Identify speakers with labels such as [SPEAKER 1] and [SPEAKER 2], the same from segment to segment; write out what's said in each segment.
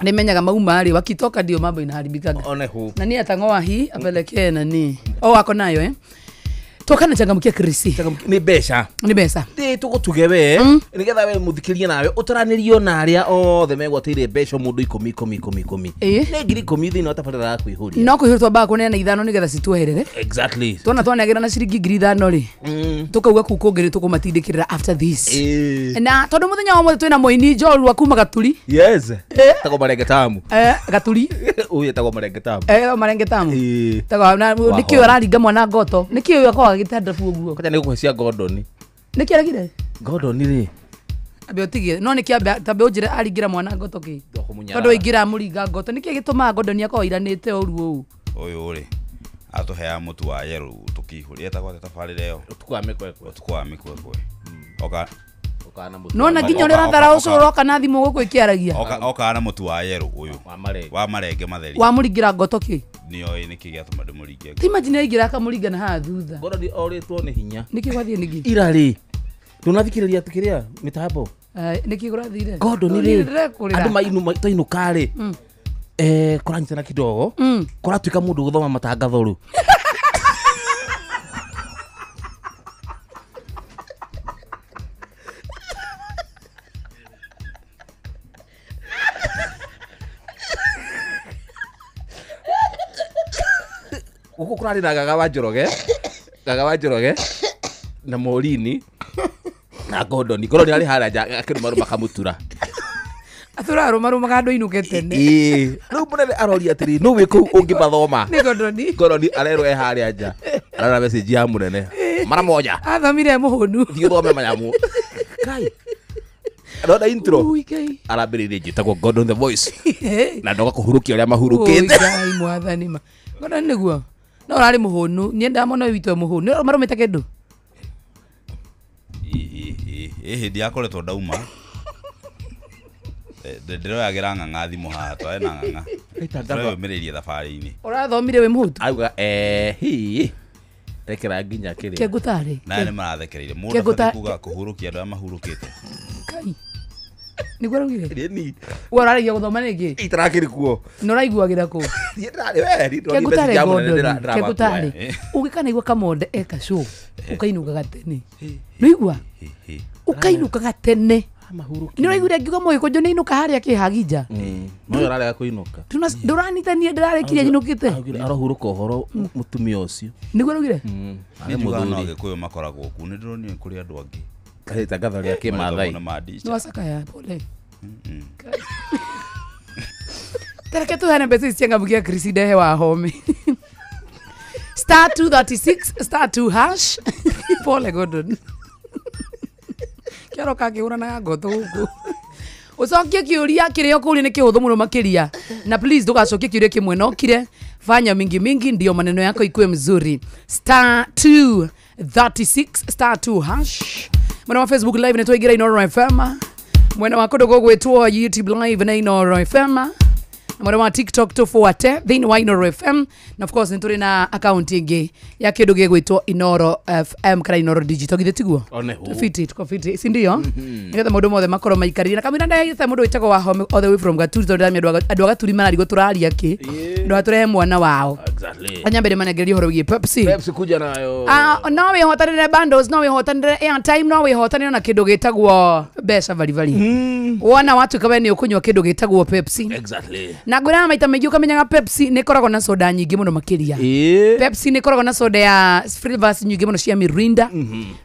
[SPEAKER 1] Nimenyaga mauma rĩ wakitoka ndio mambo inaharibikaga.
[SPEAKER 2] One hu.
[SPEAKER 1] Nani atang'oa hii apelekee nani. Oh wako nayo eh. Tokana changamkia Chris.
[SPEAKER 2] Ni mbeca.
[SPEAKER 1] Ni mbeca.
[SPEAKER 2] Ti tugutuge we nigetha we muthikirie nawe utaranirio na aria othe megwatire mbeca mundu 10 10 10 10. Ni ngiri 10 thiini wa tabarira ya kwihuria.
[SPEAKER 1] No kwihuria twambaga kuneana ithano nigetha citweherere.
[SPEAKER 2] Exactly.
[SPEAKER 1] Tuona twaneagĩra na ciringi ngiri ithano ri. Tukauga kuu kũngĩ nĩ tũkũmatindĩkĩrĩra after this. Na tondu muthenya wa mothe twina mũini njorua kuma Gaturi.
[SPEAKER 2] Yes. Tagwo Marenge Tamu.
[SPEAKER 1] Gaturi.
[SPEAKER 2] Uyu etagwo Marenge Tamu.
[SPEAKER 1] Marenge Tamu. Tagwo na nĩkĩo araringa mwana ngoto. Nĩkĩo akoragwo agĩtanda ũguo.
[SPEAKER 2] Kwanja nĩ gũkũhe cia Gordon.
[SPEAKER 1] Nĩkĩ aregire?
[SPEAKER 2] Gordon rĩ.
[SPEAKER 1] Ambe ũtigie. No nĩkĩ ambe tambe ũnjĩre aringĩra mwana ngoto kĩ? Tondũ aingĩra amũringa ngoto. Nĩkĩ gĩtũmaga Gordon akorwo airanĩte ũru ũũ?
[SPEAKER 3] Ũyũ rĩ atũheaga mũtu wa yellow tũkĩihũria etagwo atĩa tabarĩra ĩyo?
[SPEAKER 2] Ũtukũ wa mĩkwekwe.
[SPEAKER 3] Ũtukũ wa mĩkwekwe. Oka
[SPEAKER 1] Nona nginya ũrĩa ũrathara ũcũrũ ũroka na thimũ gũkũ ĩkĩaragia.
[SPEAKER 3] Oka na mũtu wa yellow ũyũ. Wa marenge matheri.
[SPEAKER 1] Wamũringĩra ngoto kĩ?
[SPEAKER 3] Nĩoĩ nĩkĩ gĩatũma ndĩmũringe.
[SPEAKER 1] Ti imagine aingĩra akamũringa na haha thutha.
[SPEAKER 2] Gordon orĩtwo nĩ hinya.
[SPEAKER 1] Nĩkĩ gwathiĩ nĩkĩ?
[SPEAKER 2] Ira rĩ. Ndũnathikĩrĩria kĩrĩa mĩtambo?
[SPEAKER 1] Nĩkĩ kũrathire?
[SPEAKER 2] Gordon rĩ. Andũ mainũ twainũka rĩ. Kũranyitana kidogo. Kũratuĩka mũndũ gũthoma matangatho rĩu. Gũkũ kũrarĩ na Gaga wa Njoroge, Gaga wa Njoroge na Morini na Gordon. Gordon arĩ harĩa nja akĩrũmarũma kamũtura.
[SPEAKER 1] Atũrarũmarũmaga andũ ainũke tene.
[SPEAKER 2] Rĩu mũnene aroria atĩrĩ, nũ wĩ kũu ũngĩmathoma?
[SPEAKER 1] Nĩ Gordon.
[SPEAKER 2] Gordon arerwo e harĩa nja. Arona message ya mũnene. Mara moja.
[SPEAKER 1] Athomire mũhũnu.
[SPEAKER 2] Thiĩ ũthome manyamu. Kai. Arona intro. Arambĩrĩirie njĩtagwo Gordon the Voice. Na ndoka kũhurũkia ũrĩa mahurũkĩte.
[SPEAKER 1] Ngai mwathani ma. Gordon nĩguo. No ũrarĩ mũhũnu. Niĩ ndamona witũ e mũhũnu. Nĩ marũmĩte kĩndũ?
[SPEAKER 3] Ĩ hĩndĩ yakoretwo ndauma. Ndĩroyagĩra ng'ang'a thimũ haha twarĩ na ng'ang'a. Tũreyũmĩrĩirie thabarĩ-inĩ.
[SPEAKER 1] Ũrathomire wĩ mũhũtu?
[SPEAKER 2] Auga hi. Rekera nginya kĩrĩa.
[SPEAKER 1] Kĩngũtarĩ.
[SPEAKER 3] Na nĩ marathekereire. Mũndũ abatiĩ kuga kũhurũkia andũ arĩa mahurũkĩte.
[SPEAKER 1] Kai. Nĩguo araugire?
[SPEAKER 2] Ĩni.
[SPEAKER 1] We ũrarĩkia gũthoma nĩkĩ?
[SPEAKER 2] Itarakĩrĩ kuo.
[SPEAKER 1] Na ũraiguagĩra kũ?
[SPEAKER 2] Niĩ ndĩrarĩ we, niĩ ndĩronire message ya mũnene
[SPEAKER 1] Kĩngũtarĩ. Ũngĩkanaigua Kamonde eka show, ũkainũkaga tene. Nĩũigua? Ũkainũkaga tene. Nĩ ũraiguire ngiuga mũgĩkũnjũ nĩ inũka harĩa kĩhaginja?
[SPEAKER 2] No ũrarega kũinũka.
[SPEAKER 1] Ndũranitania ndĩrarĩkirie nyinũkĩte.
[SPEAKER 2] Arohurũka ũhoro mũtumia ũcio.
[SPEAKER 1] Nĩguo araugire?
[SPEAKER 3] Nĩ njugaga no Agĩkũyũ makoragwo kũu. Nĩ ndĩronire kũrĩ andũ angĩ.
[SPEAKER 2] Itangatho rĩa kĩmathai.
[SPEAKER 1] Nĩ wacakaya pole. Tareke tũheane mbeca ici cia Ng'ambu Chris ndehe wa home. Star 236 star 2 hash. Pole Gordon. Kĩaroka akĩhũranaga ngoto gũkũ. Ũcokie kĩũria kĩrĩa ũkũria nĩ kĩhũthũ mũno makĩria. Na please ndũgacokie kĩũria kĩmwe no kire. Fanya mingi mingi ndio maneno yako ikuwe mzuri. Star 236 star 2 hash. Mwena wa Facebook live nĩ twaingĩra Inooro FM. Mwena wa kũndũ gũgwĩtwo YouTube live na Inooro FM. Mwena wa TikTok tũbuate thĩinĩ wa Inooro FM. Na of course nĩ tũrĩ na account ĩngĩ ya kĩndũ gĩgwĩtwo Inooro FM kana Inooro Digital githĩ tiguo? Fiti tuko fiti, si ndio? Nĩgetha maũndũ mothe makorwo maikarĩire. Na kamũira ndagĩte mũndũ wĩtagwo wa home all the way from Gaturi tondũ ndĩramenya andũ a Gaturi mararigwo tũraria kĩ. Ndũgatũrehe mwana wao.
[SPEAKER 2] Exactly.
[SPEAKER 1] Anyambere manengererie ũhoro wĩgiĩ Pepsi.
[SPEAKER 2] Pepsi kuja nayo.
[SPEAKER 1] No wĩhotanĩre bundles, no wĩhotanĩre airtime, no wĩhotanĩre na kĩndũ gĩtagwo mbeca baribari. Wona watuĩka we nĩ ũkũnyua kĩndũ gĩtagwo Pepsi.
[SPEAKER 2] Exactly.
[SPEAKER 1] Na ngwĩraga maita maingĩ ũkamenyaga Pepsi nĩ ĩkoragwo na soda nyingĩ mũno makĩria. Pepsi nĩ ĩkoragwo na soda ya flavors nyingĩ mũno cia Mirinda.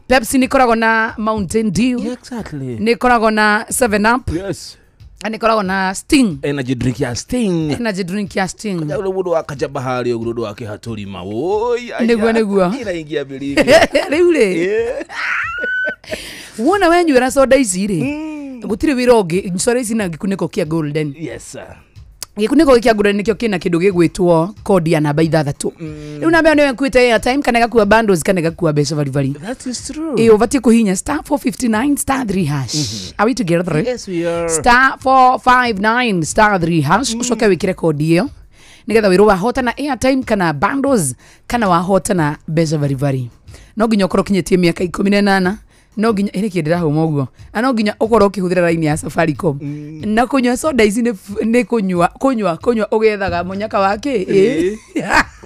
[SPEAKER 1] Pepsi nĩ ĩkoragwo na Mountain Dew.
[SPEAKER 2] Exactly.
[SPEAKER 1] Nĩ ĩkoragwo na 7 Up.
[SPEAKER 2] Yes.
[SPEAKER 1] Na nĩ ĩkoragwo na Sting.
[SPEAKER 2] Energy drink ya Sting.
[SPEAKER 1] Energy drink ya Sting.
[SPEAKER 2] Kanya ule mũndũ wa Kajamba harĩa ũguo ũndũ wa kĩhatũrima. Oi.
[SPEAKER 1] Nĩguo nĩguo.
[SPEAKER 2] Inaingia vilivyo.
[SPEAKER 1] Rĩu rĩ. Wona wenyuĩra soda ici rĩ. Gũtirĩ wĩra ũngĩ soda ici na gĩkunĩko kĩa Golden.
[SPEAKER 2] Yes sir.
[SPEAKER 1] Gĩkunĩko gĩkĩ kĩa Golden nĩkĩo kĩna kĩndũ gĩgwĩtwo kodi ya namba 6. Rĩu namba ĩyo nĩyo ĩkuĩte airtime kana ĩgakua bundles kana ĩgakua mbeca baribari.
[SPEAKER 2] That is true.
[SPEAKER 1] Ĩ ũbatiĩ kũhihinya star 459 star 3 hash. Are we together?
[SPEAKER 2] Yes we are.
[SPEAKER 1] Star 459 star 3 hash. Ũcoke wĩkĩre kodi ĩyo nĩgetha wĩrwo wahotana airtime kana bundles kana wahotana mbeca baribari. No nginya ũkorwo ũkinyĩtie mĩaka 18 No nginya ĩrĩ kĩndĩ ndĩrahũma ũguo na no nginya ũkorwo ũkĩhũthĩra raini ya Safaricom na kũnyua soda ici nĩ kũnyua ũgethaga mũnyaka wa kĩ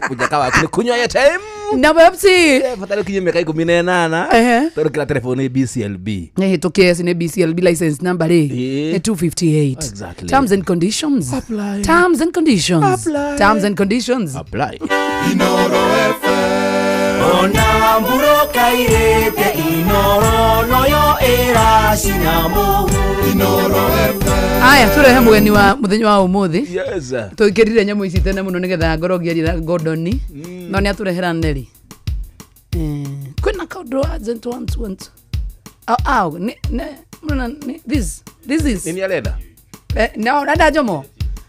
[SPEAKER 2] Mũnyaka waku nĩ kũnyua airtime
[SPEAKER 1] na Pepsi
[SPEAKER 2] bata nĩ ũkinye mĩaka 18 tondũ kĩra telefoni BCLB
[SPEAKER 1] nĩhĩtũkie nĩ BCLB license number rĩ nĩ 258.
[SPEAKER 2] Exactly.
[SPEAKER 1] Terms and conditions.
[SPEAKER 2] Apply.
[SPEAKER 1] Terms and conditions.
[SPEAKER 2] Apply.
[SPEAKER 1] Terms and conditions.
[SPEAKER 2] Apply.
[SPEAKER 4] Inoro FM. Ona mburoka irete Inoro noyo ĩracinamo Inoro FM.
[SPEAKER 1] Aya turehe mugeni wa muthenya wa umuthi.
[SPEAKER 2] Yes.
[SPEAKER 1] Tuikirire nyamu ici tene muno nigetha ngorwo ngiaria Gordon. No ni aturehera Neri. Kwina kaundu agent 1 2 1. Au ne muna this is.
[SPEAKER 2] Nini arenda?
[SPEAKER 1] No, nenda Jomo.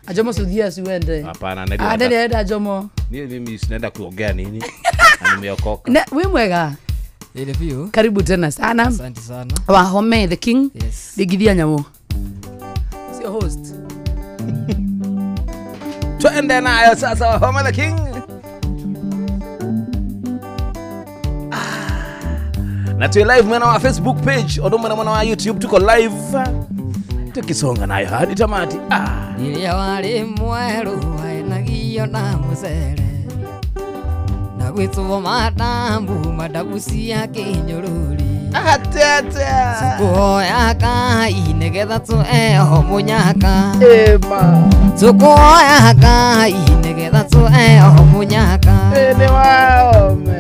[SPEAKER 1] Ajomo suthia siwende.
[SPEAKER 2] Hapana, Neri.
[SPEAKER 1] Nenda Jomo.
[SPEAKER 2] Ni mimi sinaenda kuongea nini? Nimeokoka.
[SPEAKER 1] Na wewe mwega.
[SPEAKER 5] Ile view.
[SPEAKER 1] Karibu tena sana.
[SPEAKER 5] Asante sana.
[SPEAKER 1] Wahome the king.
[SPEAKER 5] Yes.
[SPEAKER 1] Digithia nyamu. Sio host.
[SPEAKER 2] Twende nayo sasa Wahome the king. Na tuwe live mwana wa Facebook page, odo mwana wa YouTube tuko live. Tukisonga nayo hadi tamati.
[SPEAKER 5] Iria wari mweru waenagio na mucere. Na gwitwo madambu madabu cia kinyururi.
[SPEAKER 2] Atete.
[SPEAKER 5] Tukuhoya Ngai nigetha tueho munyaka.
[SPEAKER 2] Ema.
[SPEAKER 5] Tukuhoya Ngai nigetha tueho munyaka.
[SPEAKER 2] Ene waome.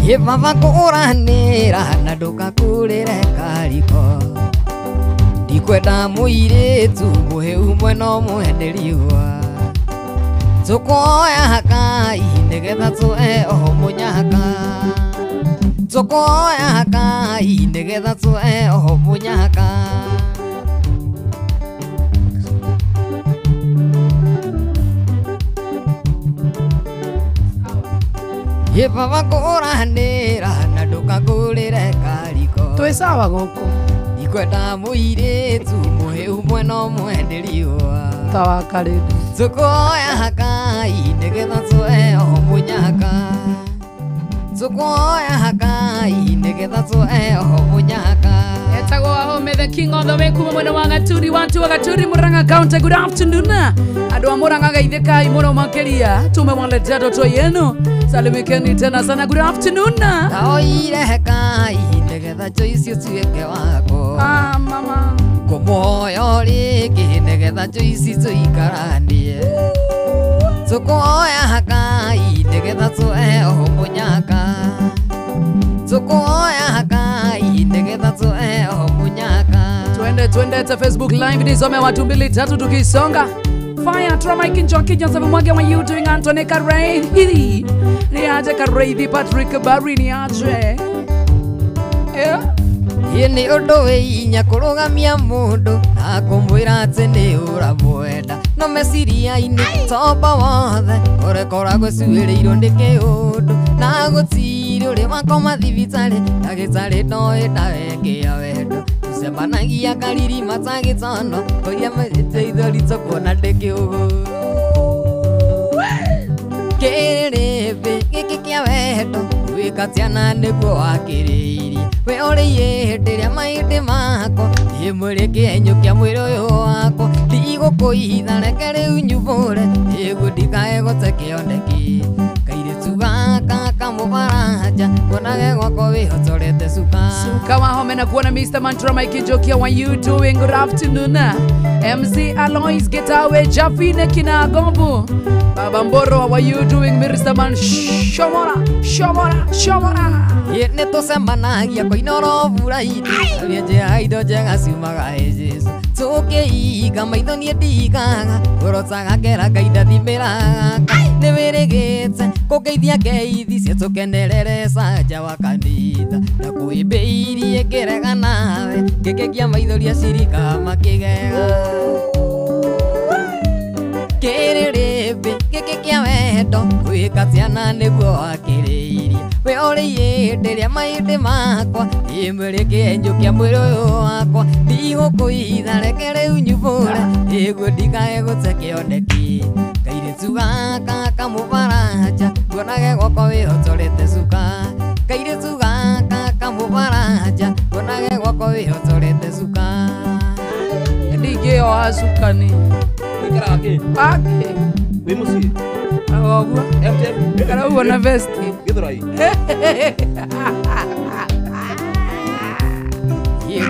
[SPEAKER 5] Ye baba kũranĩra na ndũkakũrĩre kariko. Ndikwenda mũirĩtu mũhĩu mwena mwende riũa. Tukuhoya Ngai nigetha tueho munyaka. Tukuhoya Ngai nigetha tueho munyaka. Ye baba kũranĩra na ndũkakũrĩre kariko.
[SPEAKER 1] Twĩ sawa gũkũ.
[SPEAKER 5] Ndikwenda mũirĩtu mũhĩu mwena mwende riũa.
[SPEAKER 1] Tawakarĩte.
[SPEAKER 5] Tukuhoya Ngai nigetha tueho munyaka. Tukuhoya Ngai nigetha tueho munyaka.
[SPEAKER 1] Etagwo Wahome the king all the way kuma mwena wa Gaturi watu wa Gaturi Murang'a County. Good afternoon. Andũ a Murang'a geithĩkai mũno makĩria. Tumewaletea ndoto yenu. Salimikeni tena sana. Good afternoon.
[SPEAKER 5] Taoire Ngai nigetha Joyce ũtuĩke wako.
[SPEAKER 1] Mama.
[SPEAKER 5] Kũmuoya rĩngĩ nigetha Joyce tũikaranie. Tukuhoya Ngai nigetha tueho munyaka. Tukuhoya Ngai nigetha tueho munyaka.
[SPEAKER 1] Twende ta Facebook live nisome watu 2 3 tukisonga. Fire Trauma Kinjoki Joseph Mwage, what you doing? Anthony Kareithi. Ni aje Kareithi Patrick Barry ni aje. Yeah.
[SPEAKER 5] Ye nĩ ũndũ wĩ hinya kũrũgamia mũndũ na kũmwĩra atĩ nĩ ũramwenda. No meciria-inĩ tombo wothe ũrekoragwo cuĩrĩirwo nĩ kĩũndũ. Na gũtirĩ ũrĩ wakoma thibitarĩ ndagĩtarĩ ndoĩ ndawa ĩngĩ ya wendo. Tũcemanagia karirima ta gĩtono kũria mĩteithio ritũ kuona ndĩ kĩũgũ. Kĩrĩrĩmbĩ gĩkĩ kĩa wendo gwĩka tiana nĩguo wakĩrĩirie. We ũrĩie hĩndĩ ĩrĩa mahĩndĩ makwa niĩ mwĩrĩ kĩenyũ kĩa mwĩrĩ ũyũ wakwa. Ndigũkũitha reke rĩu nyumbũre nĩguo ndikae gũte kĩoneki. Kairĩtu gaka kamũbaranja kuonage gwakwa wĩhotorete cuka.
[SPEAKER 1] Suka Wahome na kuona Mr. Mantra Mike Njokia, what you doing? Good afternoon. MC Alois Getawe Jafine Kinagombu Baba Mboro, what you doing? Mr. Man Shomora Shomora Shomora.
[SPEAKER 5] Ye nĩ tũcemanagia koinoro mbura-inĩ Mĩenje indo njega ciumaga he Jesũ. Tũkĩiga maitho niĩ ndigaga kũrotaga ngera Ngai ndathimĩraga. Nĩ wĩrĩgĩte kũngeithia ngeithi cia tũkenerere canja wa kanitha. Na kwĩmbĩirie ngĩrega nawe ngĩkĩgia maithori acirika makĩgega. Kĩrĩrĩmbĩ gĩkĩ kĩa wendo wendo gwĩka ciana nĩguo wakĩrĩirie we ũrĩ ĩndĩ rĩa maĩndĩ makwa ĩmwe kĩenjũ kĩa mwĩrĩ ũyũ wakwa ndigũkũitha reke rĩu nyumbũre ĩguo ndikae gũte kĩoneki kairĩtu gaka kamũbaranja nguonage gwakwa wĩhotorete cuka kairĩtu gaka kamũbaranja nguonage gwakwa wĩhotorete cuka
[SPEAKER 1] ndingĩoa cuka nĩ
[SPEAKER 2] Wĩikaraga kĩ?
[SPEAKER 1] Ake.
[SPEAKER 2] Wĩ mũciĩ?
[SPEAKER 1] Ũguo. Ikara ũguo na vesti.
[SPEAKER 2] Gĩthũrai.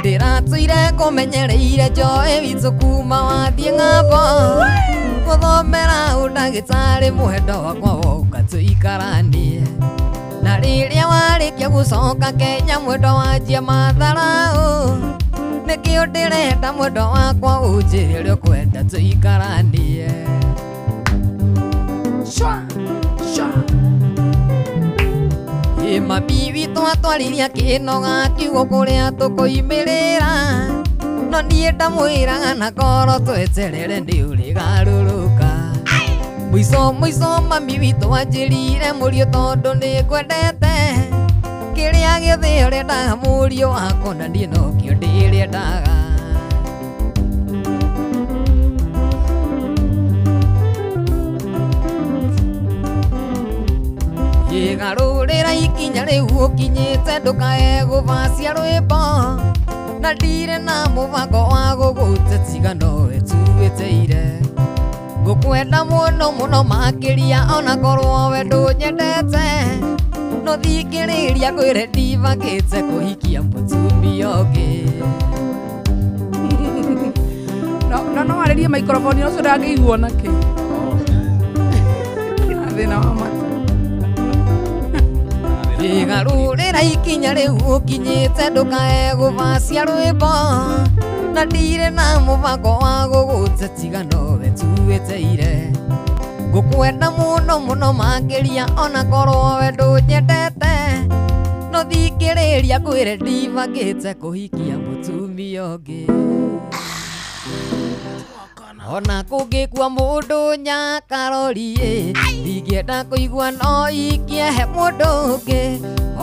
[SPEAKER 5] Ndĩratũire kũmenyereire njoe witũ kuma wathiĩ ng'ambo gũthomera ũndagĩtarĩ mwendo wakwa woka tũikaranie na rĩrĩa warĩkia gũcoka Kenya mwendo wanjia matharaũ nĩkĩo ndĩrenda mwendo wakwa ũnjĩre ũrĩa ũkwenda tũikaranie.
[SPEAKER 1] Shwa, shwa.
[SPEAKER 5] Mami witũ atwaririe akĩnoga kiugo kũrĩa tũkũimĩrĩra no niĩ ndamwĩraga na ngoro tweterere nĩ ũrĩgarũrũka mũico mũico mami witũ anjĩrire mũriũ tondũ nĩ ngwendete kĩrĩa gĩothe ũrendaga mũriũ wakwa na niĩ nokĩo ndĩrĩendaga. Ĩgarũrĩra ikinya rĩu ũkinyĩte ndũkae gũbacia rwĩmbo na ndirĩ na mũbango wa gũgũte tiga nowe tu wĩtĩire ngũkwenda mũno mũno makĩria ona korwo we ndũnyendete no thikĩrĩria ngwĩre ndibangĩte kũhikia mũtumia ũngĩ.
[SPEAKER 1] No no arĩrie microphone ũcio ndangĩiguo nakĩ thĩna wa matũ.
[SPEAKER 5] Ĩgarũrĩra ikinya rĩu ũkinyĩte ndũkae gũbacia rwĩmbo na ndirĩ na mũbango wa gũgũte tiga nowe tu wĩtĩire ngũkwenda mũno mũno makĩria ona korwo we ndũnyendete no thikĩrĩria ngwĩre ndibangĩte kũhikia mũtumia ũngĩ. Ona kũngĩkua mũndũ nyakarori ndingĩenda kũigua no ikĩehe mũndũ ũngĩ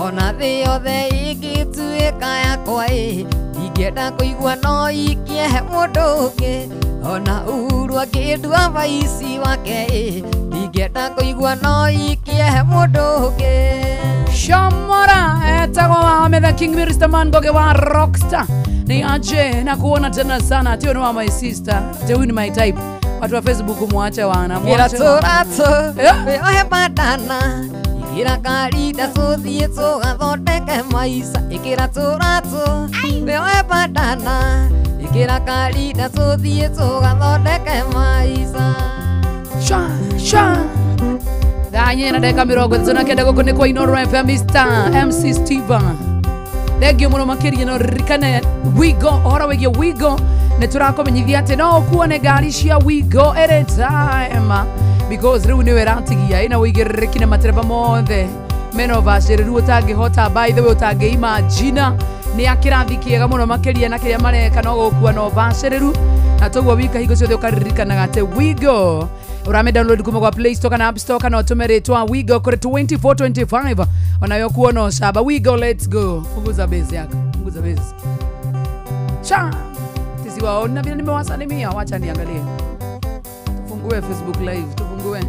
[SPEAKER 5] ona thĩ yothe ĩngĩtuĩka yakwa ndingĩenda kũigua no ikĩehe mũndũ ũngĩ ona Uhuru akĩndua vaici wake ndingĩenda kũigua no ikĩehe mũndũ ũngĩ.
[SPEAKER 1] Shomora etagwo wa the King Mr. Man Goge wa Rockstar ni aje na kuona tena sana ati wa my sister ati huyu ni my type. Watu wa Facebook muache wana muache
[SPEAKER 5] turato wewe badana ikira karida tuthiĩ tũgathondeke maica ikira turato wewe badana ikira karida tuthiĩ tũgathondeke maica.
[SPEAKER 1] Sha sha thaa inya na ndagĩka mĩrongo ĩtatũ na kenda gũkũ nĩ kwa Inooro FM Mr. MC Steven. Thank you mũno makĩria no ririkane Wigo ũhoro wĩgiĩ Wigo nĩ tũrakũmenyithia atĩ no ũkuone ngari cia Wigo anytime because rĩu nĩwe ĩratigia ĩna ũigĩrĩrĩki na matereba mothe mena ũbacĩrĩru ũtangĩhota by the way ũtangĩimagina nĩ a kĩrathi kĩega mũno makĩria na kĩrĩa mareka no gũkua na ũbacĩrĩru na toguo wika hingo ciothe ũkaririkanaga atĩ Wigo urame download kuma kwa Play Store kana App Store kana utume rĩtwa Wigo kũrĩ 2425 onayo kuona ũcamba. Wigo, let's go. Punguza base yako, punguza base. Cha tisiwaona vile nimewasalimia, wacha niangalie. Tufungue Facebook live, tufungue.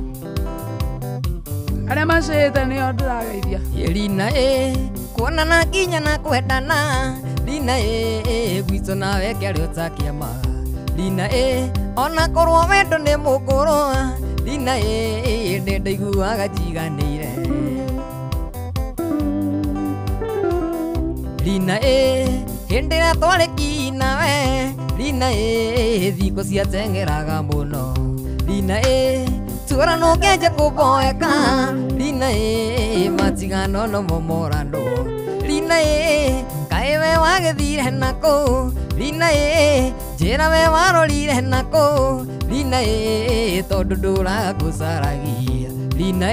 [SPEAKER 1] Arĩa macĩte nĩo ndĩrageithia.
[SPEAKER 5] Lina kuonana nginya na kwendana Lina gwitũ nawe kĩarĩ ũtakĩama Lina ona korwo wendo nĩ mũkũrũ Lina nĩ ndaiguaga njiganĩire Lina hĩndĩ ĩrĩa twarĩ kinawe Lina thikũ ciateng'eraga mũno Lina tuora no ngenje kũboeka Lina matigano no momorano Lina kaĩ we wagĩthire nakũ Lina njĩra we warorire nakũ Lina tondũ ndũraga gũcaragia Lina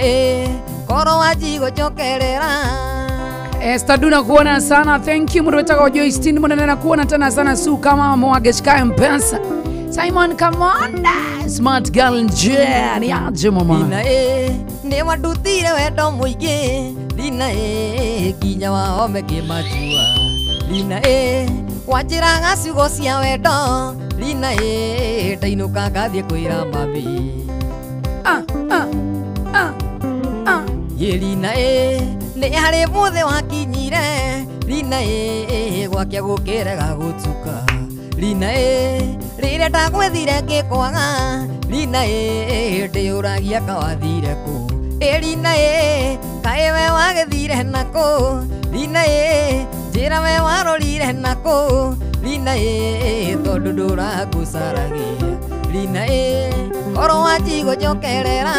[SPEAKER 5] korwo wanji gũcokerera.
[SPEAKER 1] Esther Duna kuona sana, thank you. Mũndũ wĩtagwo Joyce Munene na kuona tena sana su kama mwageshika Mpesa. Simon Kamonda smart girl Jenny aje mama
[SPEAKER 5] Lina e nĩ wandutire wendo mũingĩ Lina e kinya wahome kĩmachua Lina e wanjĩraga ciugo cia wendo Lina e ndainũka ngathiĩ kwĩra mami
[SPEAKER 1] ah ah ah ah
[SPEAKER 5] Ye Lina e nĩ harĩ mũthĩ wakinyire Lina e gwakĩa gũkĩrega gũtuka Lina e rĩrĩa ndagwethire ngĩkwaga Lina e ndĩũragia kawathire kũ Ĩ Lina e kaĩ we wagĩthire nakũ Lina e njĩra we warorire nakũ Lina e tondũ ndũrangũcaragia Lina e korwo wanjigua njokerera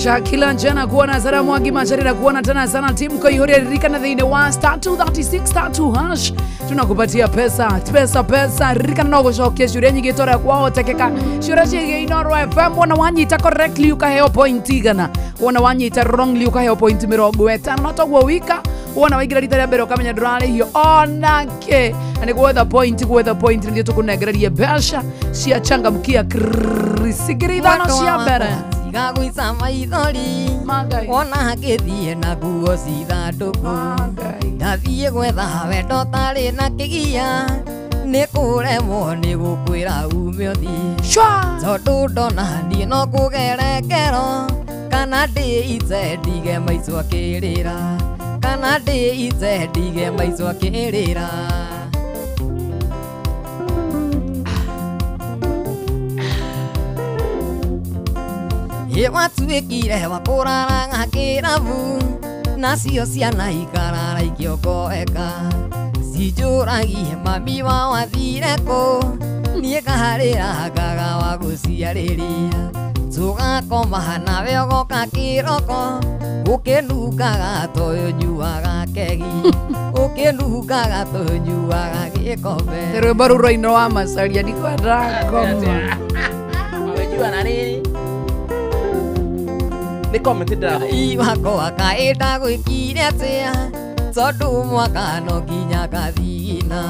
[SPEAKER 1] Shakila njana kuona Sara Mwangi Macharira kuona tena sana timu Koihuria ririkana thĩinĩ wa star 236 star 2 hash tunakupatia pesa pesa pesa ririkana no gũcokia ciũria nyingĩ tũrĩa kwahotekeka ciũria ciĩgiĩ Inooro FM wona wanyita correctly ukaheo point igana wona wanyita wrongly ukaheo point 50 no toguo wika wona waingĩra rita rĩa mbere ũkamenya ndũrarĩhio onake na nĩ gwetha point nĩthiĩ tũkũnengererie mbeca cia changamkia sigiri ithano cia mbere
[SPEAKER 5] Gagũica maithori wona ngĩthiĩ na nguo cithandũku ndathiĩ gwetha wendo tarĩ na kĩgia nĩ kũremwo nĩ gũkwĩra ume ũthiĩ tondũ ndona niĩ no kũgere ngero kana ndĩite ndige maico akĩrĩra kana ndĩite ndige maico akĩrĩra Ye watuĩkire wa kũraraga kĩrabu nacio ciana ikarara ikĩongoeka cinjũragie mami wao athire kũ niĩ ngaharĩra ngaga wa gũciarĩria tũgakoma nawe ũgoka kĩroko ũkĩnungaga toyũ nyuaga kegi ũkĩnungaga toyũ nyuaga gĩkombe
[SPEAKER 1] rwĩmbo rũu rwainwo wa Macharia ndikwenda ngoma
[SPEAKER 2] wamejua na nini nĩ comment ndĩra
[SPEAKER 5] Iwakwa kaĩ ndagwĩkire atĩa tondũ mwaka no nginya ngathina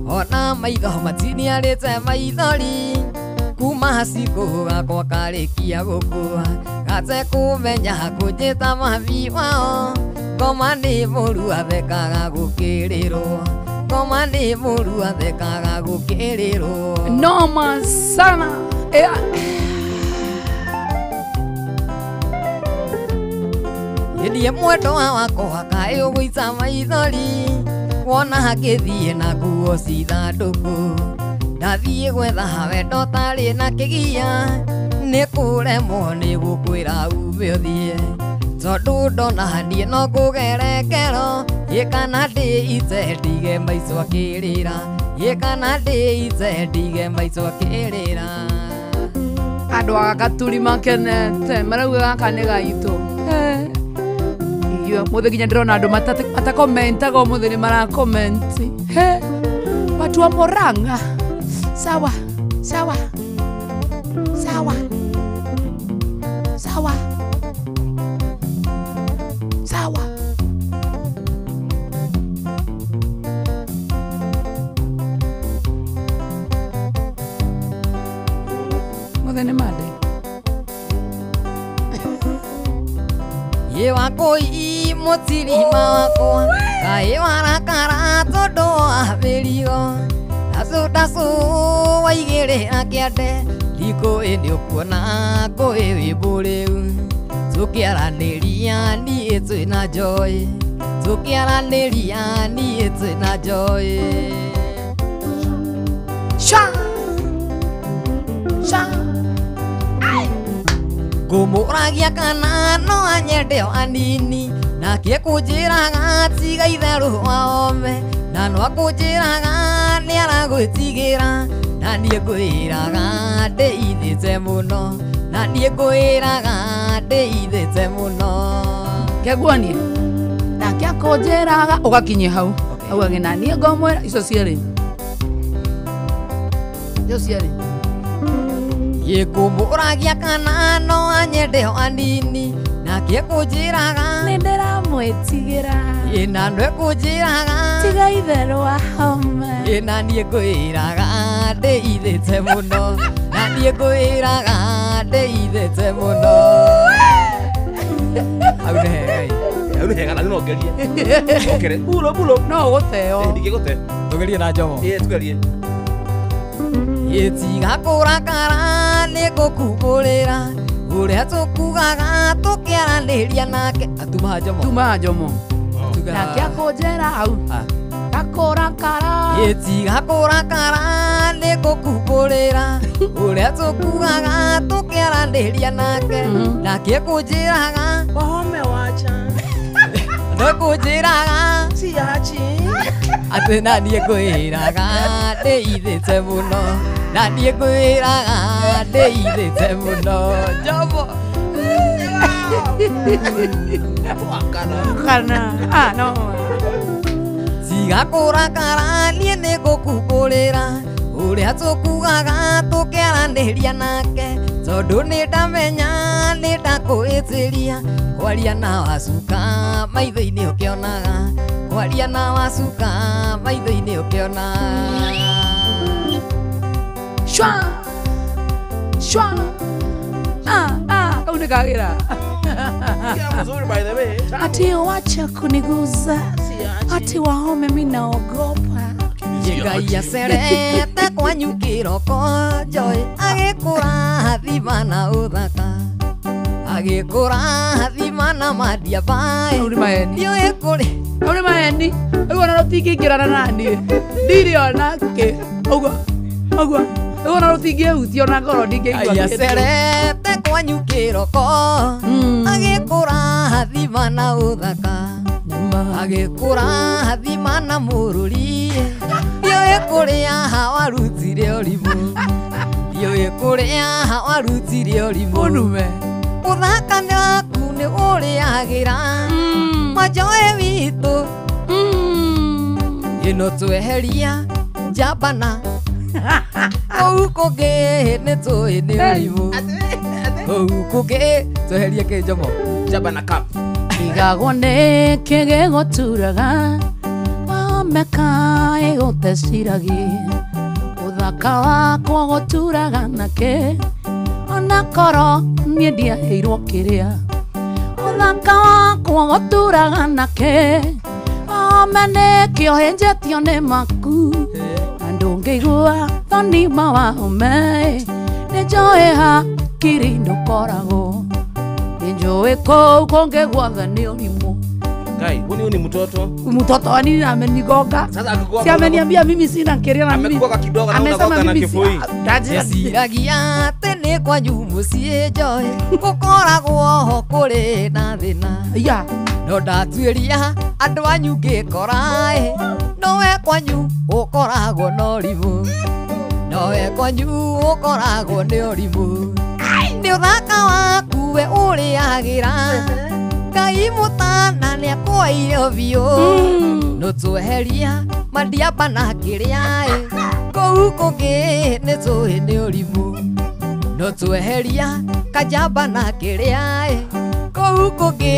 [SPEAKER 5] ona maitho matiniarĩte maithori kuma cikũ gakwa karĩkia gũkua gatekũmenya kũnjĩta mami wao ngoma nĩ mũru athekaga gũkĩrĩrwo ngoma nĩ mũru athekaga gũkĩrĩrwo
[SPEAKER 1] noma sana yeah.
[SPEAKER 5] Ndiye mwendo wakwa kaĩ ũgũica maithori wona ngĩthiĩ na nguo cithandũku ndathiĩ gwetha wendo tarĩ na kĩgia nĩ kũremwo nĩ gũkwĩra ume ũthiĩ tondũ ndona niĩ no kũgere ngero ĩ kana ndĩite ndige maico akĩrĩra ĩ kana ndĩite ndige maico akĩrĩra
[SPEAKER 1] andũ a Gaturi makenete marauga gaka nĩ gaitũ Mũthĩ nginya ndĩrona andũ matakomentaga ũmũthĩ nĩ marakomenti he watu wa Murang'a sawa sawa sawa sawa sawa Mũthĩ nĩ Monday
[SPEAKER 5] Ye wakoi mutirima wakwa kaĩ warakara tondũ wa mĩrigo ndacu ndacu waigĩrĩra kĩande ndikũĩ nĩ ũkuona ngũĩ wĩ mũrĩu tũkĩaranĩria niĩ twĩna joy tũkĩaranĩria niĩ twĩna joy
[SPEAKER 1] sha sha
[SPEAKER 5] ngũmũragia kana no anyende o anini nake kũnjĩraga tiga itherũ waome na no akũnjĩraga nĩ aragwĩtigĩra na niĩ ngwĩraga ndĩithĩte mũno na niĩ ngwĩraga ndĩithĩte mũno
[SPEAKER 1] Keguonie nake akũnjĩraga ũgakinyia hau augage na niĩ ngomwĩra icio cierĩ icio cierĩ
[SPEAKER 5] Yekũmũragia kana no anyende o anini nake kũnjĩraga
[SPEAKER 1] nĩ ndĩramwĩtigĩra
[SPEAKER 5] ĩ na no ekũnjĩraga
[SPEAKER 1] tiga itherũ wa homa
[SPEAKER 5] ĩ na niĩ ngwĩraga ndeithĩte mũno na niĩ ngwĩraga ndeithĩte mũno. Hau nĩ hega ĩ.
[SPEAKER 2] Hau nĩ hega na no ngerie. Okere bulo bulo.
[SPEAKER 1] No gũteo.
[SPEAKER 2] Ndingĩgũte.
[SPEAKER 5] Tũgerie na Njomo.
[SPEAKER 2] Ĩĩ tugerie.
[SPEAKER 5] Ĩtiga kũrakara nĩ ngũkumbũrĩra ũrĩa tũkugaga tũkĩaranĩria nake. Atuma Njomo.
[SPEAKER 1] Tuma Njomo. Nake akũnjĩra hau. Gakũrakara.
[SPEAKER 5] Ĩtiga kũrakara nĩ ngũkumbũrĩra ũrĩa tũkugaga tũkĩaranĩria nake. Nake kũnjĩraga
[SPEAKER 2] wahome wacha.
[SPEAKER 5] Ndũkũnjĩraga
[SPEAKER 2] siachi.
[SPEAKER 5] Atĩ na niĩ ngwĩraga ndeithĩte mũno na niĩ ngwĩraga ndeithĩte mũno. Njomo.
[SPEAKER 1] Kana. Ah no.
[SPEAKER 5] Tiga kũrakara niĩ nĩ ngũkumbũrĩra ũrĩa tũkugaga tũkĩaranĩria nake tondũ nĩ ndamenya nĩ ndakũhĩtĩria kwaria na wacuka maitho-inĩ ũkĩonaga kwaria na wacuka maitho-inĩ ũkĩonaga.
[SPEAKER 1] Shwa shwa. Ah ah kau nĩ kagĩra.
[SPEAKER 2] Mzuri by the way.
[SPEAKER 1] Ati wacha kuniguza. Ati wahome mimi naogopa.
[SPEAKER 5] Ngai acerete kwanyu kĩroko Joy agĩkũrathima na ũthaka agĩkũrathima na mandiabaĩ.
[SPEAKER 1] Hau nĩ maheni.
[SPEAKER 5] Ndiũĩ kũrĩ.
[SPEAKER 1] Hau nĩ maheni. Rĩu ona rũtingĩingĩrana na niĩ. Ndirĩ ona kĩ. Ũguo. Ũguo. Rĩu ona rũtingĩhutia ona ngoro ndingĩigua
[SPEAKER 5] Ngai acerete kwanyu kĩroko agĩkũrathima na ũthaka agĩkũrathima na mũrũri. Ndiũĩ kũrĩa warutire ũrimũ. Ndiũĩ kũrĩa warutire ũrimũ.
[SPEAKER 1] Ũnume.
[SPEAKER 5] Ũthaka waku nĩ ũrĩagĩra Majoe witũ. Ĩno tweheria njambana kũu kũngĩ nĩ tũĩ nĩ ũrimũ. Kũu kũngĩ tweheria kĩ Njomo?
[SPEAKER 2] Njambana cup.
[SPEAKER 1] Igagwo nĩ kĩgĩgũturaga wameka ĩgũteciragia ũthaka wakwa gũturaga nakĩ onakorwo niĩ ndiaheirwo kĩrĩa ũthaka wakwa gũturaga nakĩ wame nĩkĩo hĩnjetio nĩ maku na ndũngĩigua thoni ma wahome nĩ njũĩ hakiri ndũkoragwo nĩ njũĩ kũu kũngĩ guothe nĩ ũrimũ.
[SPEAKER 2] Kai, huyu ni mtoto.
[SPEAKER 1] Mtoto wa nini amenigonga?
[SPEAKER 2] Sasa akikuwa
[SPEAKER 1] si ameniambia mimi sina keria na mimi.
[SPEAKER 2] Amekugonga kidogo na unagonga na kifui.
[SPEAKER 5] Ndeciragia atĩ nĩ kwanyu mũciĩ Joy gũkoragwo kũrĩ na thĩna.
[SPEAKER 1] Ya.
[SPEAKER 5] No ndatuĩria andũ anyu ngĩkora ĩ nowe kwanyu ũkoragwo na ũrimũ. Nowe kwanyu ũkoragwo nĩ ũrimũ. Nĩ ũthaka waku we ũrĩagĩra Ngai mũtana nĩakwoire biũ no tweheria mandiamba na kĩrĩa ĩ kũu kũngĩ nĩ tũĩ nĩ ũrimũ no tweheria kanjamba na kĩrĩa ĩ kũu kũngĩ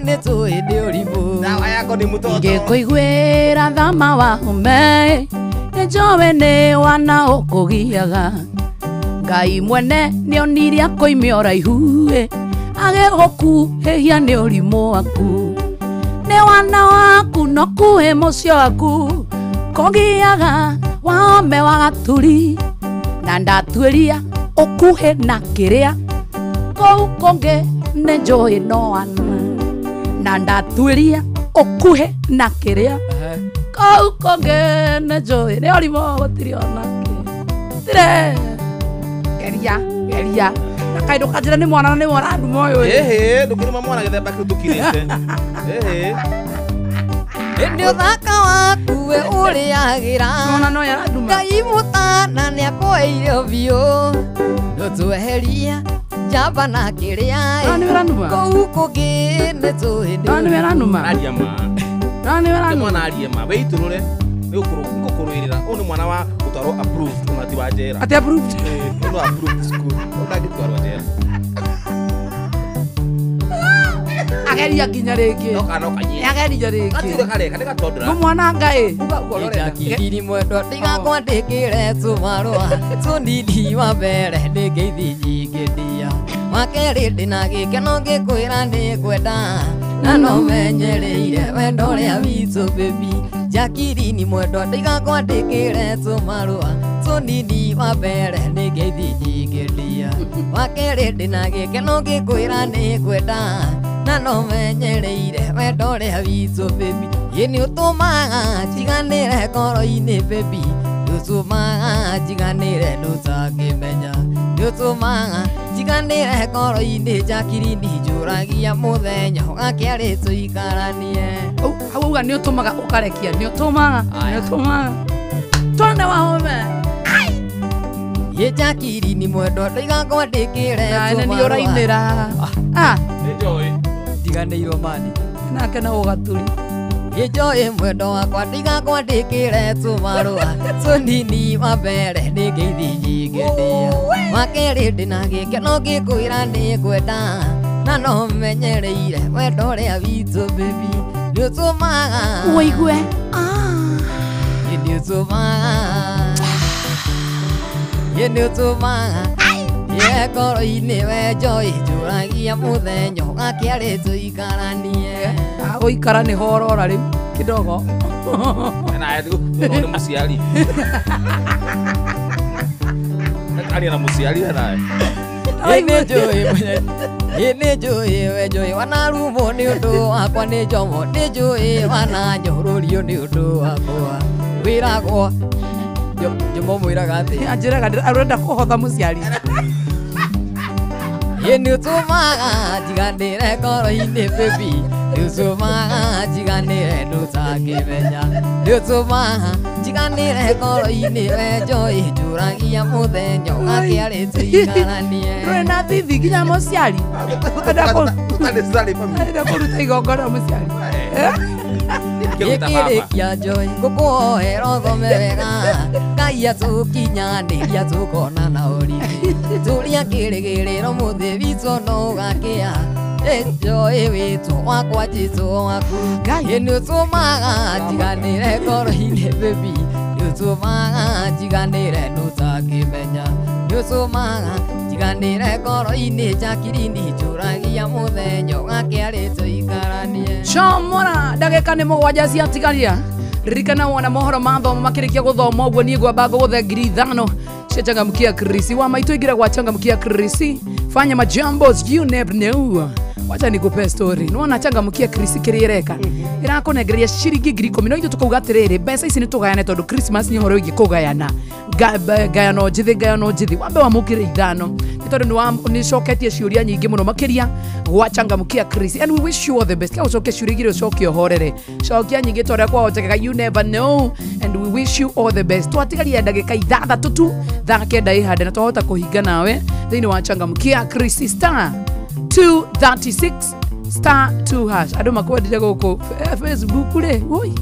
[SPEAKER 5] nĩ tũĩ nĩ ũrimũ.
[SPEAKER 2] Dawa yako ni mtoto.
[SPEAKER 1] Ingĩkũiguĩra thama wahome nĩ njũĩ nĩ wana ũkũgiaga Ngai mwene nĩonire akoime ũraihu ĩ agĩgũkuhĩhia nĩ ũrimũ waku nĩ wana waku no kuhĩ mũciĩ waku kũgiaga wahome wa gaturi na ndatuĩria ũkuhĩ na kĩrĩa kũu kũngĩ nĩ njũĩ no wana na ndatuĩria ũkuhĩ na kĩrĩa kũu kũngĩ nĩ njũĩ nĩ ũrimũ gũtirĩ ona kĩ gũtirĩ. Geria geria na kaĩ ndũkanjĩre nĩ mwana na nĩ mwana nduma ũyũ.
[SPEAKER 2] Ĩhĩ ndũkĩruma mwana gĩthemba kĩu tũkirĩte. Ĩhĩ
[SPEAKER 5] Nĩ ũthaka waku we ũrĩagĩra
[SPEAKER 1] mwana no yaranduma.
[SPEAKER 5] Ngai mũtana nĩakwoire biũ no tweheria njamba na kĩrĩa
[SPEAKER 1] ĩ
[SPEAKER 5] ĩ
[SPEAKER 1] nĩ ũranuma.
[SPEAKER 5] Kũu kũngĩ nĩ tũĩ nĩ
[SPEAKER 1] nĩ ũranuma.
[SPEAKER 2] Aria ma.
[SPEAKER 1] Nĩ ũranuma.
[SPEAKER 2] Mwana arie ma wĩitũrũre nĩ gũkũrũĩrĩra ũyũ nĩ mwana wa gũtwarwo approved ona ti wa njera.
[SPEAKER 1] Atĩ approved?
[SPEAKER 2] Ĩĩ, no approved school. Ũndangĩtwarwo njera.
[SPEAKER 1] Ageria nginya rĩngĩ.
[SPEAKER 2] No kana kanyie.
[SPEAKER 1] Ageria rĩngĩ.
[SPEAKER 2] Gatirĩ kareka nĩ gatondora.
[SPEAKER 1] Nĩ mwana Ngai.
[SPEAKER 2] Uga uga ũrenda.
[SPEAKER 5] Njakiriri mwendwa ndigakwandĩkĩre tũmarũa tũnini wa mbere nĩ ngeithi nyingĩ ndia wa kerĩ ndĩna gĩkeno ngĩkwĩra nĩngwenda na no menyereire wendo ũrĩa witũ baby Njakirini mwendwa ndigakwandĩkĩre tũmarũa tũnini wa mbere nĩ ngeithi nyingĩ ndia wa kerĩ ndĩna gĩkeno ngĩkwĩra nĩngwenda na no menyereire wendo ũrĩa witũ baby ĩ nĩ ũtũmaga njiganĩre ngoro-inĩ baby nĩ ũtũmaga njiganĩre ndũtangĩmenya nĩ ũtũmaga njiganĩre ngoro-inĩ Njakirini njũragia mũthenya ũgakĩarĩ tũikaranie.
[SPEAKER 1] Hau auga nĩ ũtũmaga ũkarekia nĩ ũtũmaga nĩ ũtũmaga twende wahome.
[SPEAKER 5] Ĩ Njakirini mwendwa ndigakwandĩkĩre
[SPEAKER 1] na nĩ ũrainĩra. Ah
[SPEAKER 2] Nĩ njũĩ.
[SPEAKER 5] Ndiganĩirwo mani
[SPEAKER 1] nake na ũgaturi.
[SPEAKER 5] Ĩ njoĩ mwendwa wakwa ndigakwandĩkĩre tũmarũa tũnini wa mbere nĩ ngeithi nyingĩ ndia wa kerĩ ndĩna gĩkeno ngĩkwĩra nĩngwenda na no menyereire wendo ũrĩa witũ baby nĩ ũtũmaga
[SPEAKER 1] Ũigue.
[SPEAKER 5] Ĩ nĩ ũtũmaga ĩ nĩ ũtũmaga ĩ ngoro-inĩ we njoĩ njũragia mũthenya ũgakĩarĩ tũikaranie.
[SPEAKER 1] Gũikara nĩ horora rĩu kidogo.
[SPEAKER 2] Na nĩ mũciari. Aria na mũciari nawe.
[SPEAKER 5] Ĩ nĩ njũĩ we njũĩ wanarumwo nĩ ũndũ wakwa nĩ njomo nĩ njũĩ wananyohũrũrio nĩ ũndũ wakwa wĩragwo njomo mwĩraga atĩ
[SPEAKER 1] Anjĩraga arenda kũhotha mũciari.
[SPEAKER 5] Ĩ nĩ ũtũmaga njiganĩre ngoro-inĩ baby nĩ ũtũmaga njiganĩre ndũtangĩmenya nĩ ũtũmaga njiganĩre ngoro-inĩ we njoĩ njũragia mũthenya ũgakĩarĩ tũikaranie.
[SPEAKER 1] Ndũrĩ na thithi nginya mũciari. Arenda kũruta igongona mũciari.
[SPEAKER 5] Gĩkĩrĩkia njoĩ ngũkũhoera ũthome wega Ngai atũkinyanĩria tũkonana ũrigĩ tũria kĩrĩgĩrĩro mũthĩ witũ no ũgakĩa Ĩ njoĩ wĩtwo wakwa Jesũ waku ĩ nĩ ũtũmaga njiganĩre ngoro-inĩ baby nĩ ũtũmaga njiganĩre ndũtangĩmenya nĩ ũtũmaga njiganĩre ngoro-inĩ Njakirini njũragia mũthenya ũgakĩarĩ tũikaranie.
[SPEAKER 1] Chomora ndagĩka nĩ mũgwanja ciatigaria. Ririkana wona mohoro ma thomo makĩrĩkia gũthoma ũguo niĩ ngwamba ngũgũthe 5,000 cia changamkia Krisi wa maitũ ingĩra gwa changamkia Krisi fanya majambo you never know. Wacha nikupe story. Nĩwona changamkia Krisi kĩrĩa ĩreka ĩrakũnengereria ciringi 10,000 no ithuĩ tũkauga atĩrĩrĩ mbeca ici nĩ tũgayane tondũ Christmas nĩ ũhoro wĩgiĩ kũgayana. Gayano njĩthĩ gayano njĩthĩ wambe wamũkĩre 5 nĩ tondũ nĩ coketie ciũria nyingĩ mũno makĩria gwa changamkia Krisi and we wish you all the best. Kĩa ũcoke ciũria igĩrĩ ũcoke ũhorere cokia nyingĩ ta ũrĩa kwahotekeka you never know and we wish you all the best. Twatigaria ndagĩka 6 tu thaa 9 ĩhande na twahota kũhinga nawe thĩinĩ wa changamkia Krisi star 236 star 2 hash. Andũ makwendire gũkũ Facebook rĩ oi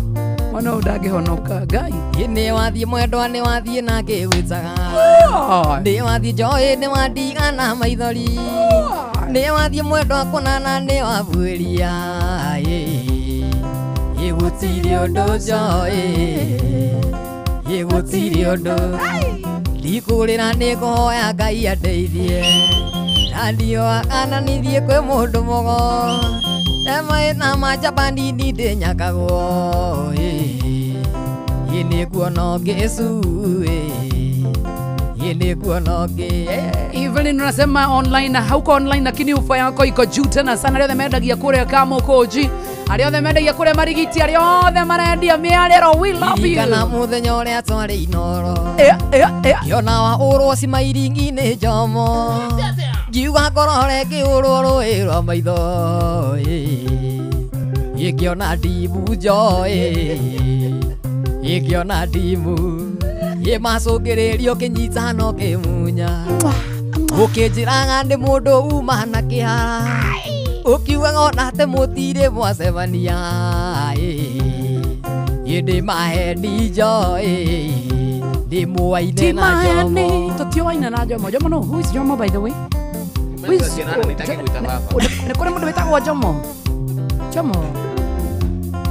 [SPEAKER 1] mwana ũyũ ndangĩhonoka Ngai.
[SPEAKER 5] Ĩ nĩ wathiĩ mwendwa nĩ wathiĩ na ngĩgwĩtaga nĩ wathiĩ njoĩ nĩ wandiga na maithori nĩ wathiĩ mwendwa kũnana nĩ wabuĩria ĩ gũtirĩ ũndũ njoĩ ĩ gũtirĩ ũndũ ndikũrĩra nĩ ngũhoya Ngai andeithie na ndioa kana nĩthiĩ kwĩ mũndũ mũgo na majabani ndĩnyakagwo ĩ nĩ nguona ũngĩ cu ĩ nĩ nguona ũngĩ.
[SPEAKER 1] Evelyn unasema online hauko online lakini ufa yako iko juu tena sana. Arĩa othe mendagia kũrĩa Kamukunji, arĩa othe mendagia kũrĩa Marigiti, arĩa othe marendia mĩarĩro, we love you.
[SPEAKER 5] Ririkana mũthenya ũrĩa twarĩ Inoro ngĩona wa ũrwo cimairingi-inĩ njomo ngiuga ngorore ngĩũrwo rũĩ rwa maitho ĩ ngĩona ndimu njoĩ ĩ ngĩona ndimu ĩ macũngĩrĩrio kĩnyita no kĩmunya ũkĩnjĩraga nĩ mũndũ uma na kĩhara ũkiugaga ona atĩ mũtirĩ mwacemania ĩ ndĩ maheni njoĩ ndĩ mũaine na Njomo.
[SPEAKER 1] Tũtiũaine na Njomo. Njomo no, who is Njomo by the way? Nĩ kũrĩ mũndũ wĩtagwo Njomo? Jomo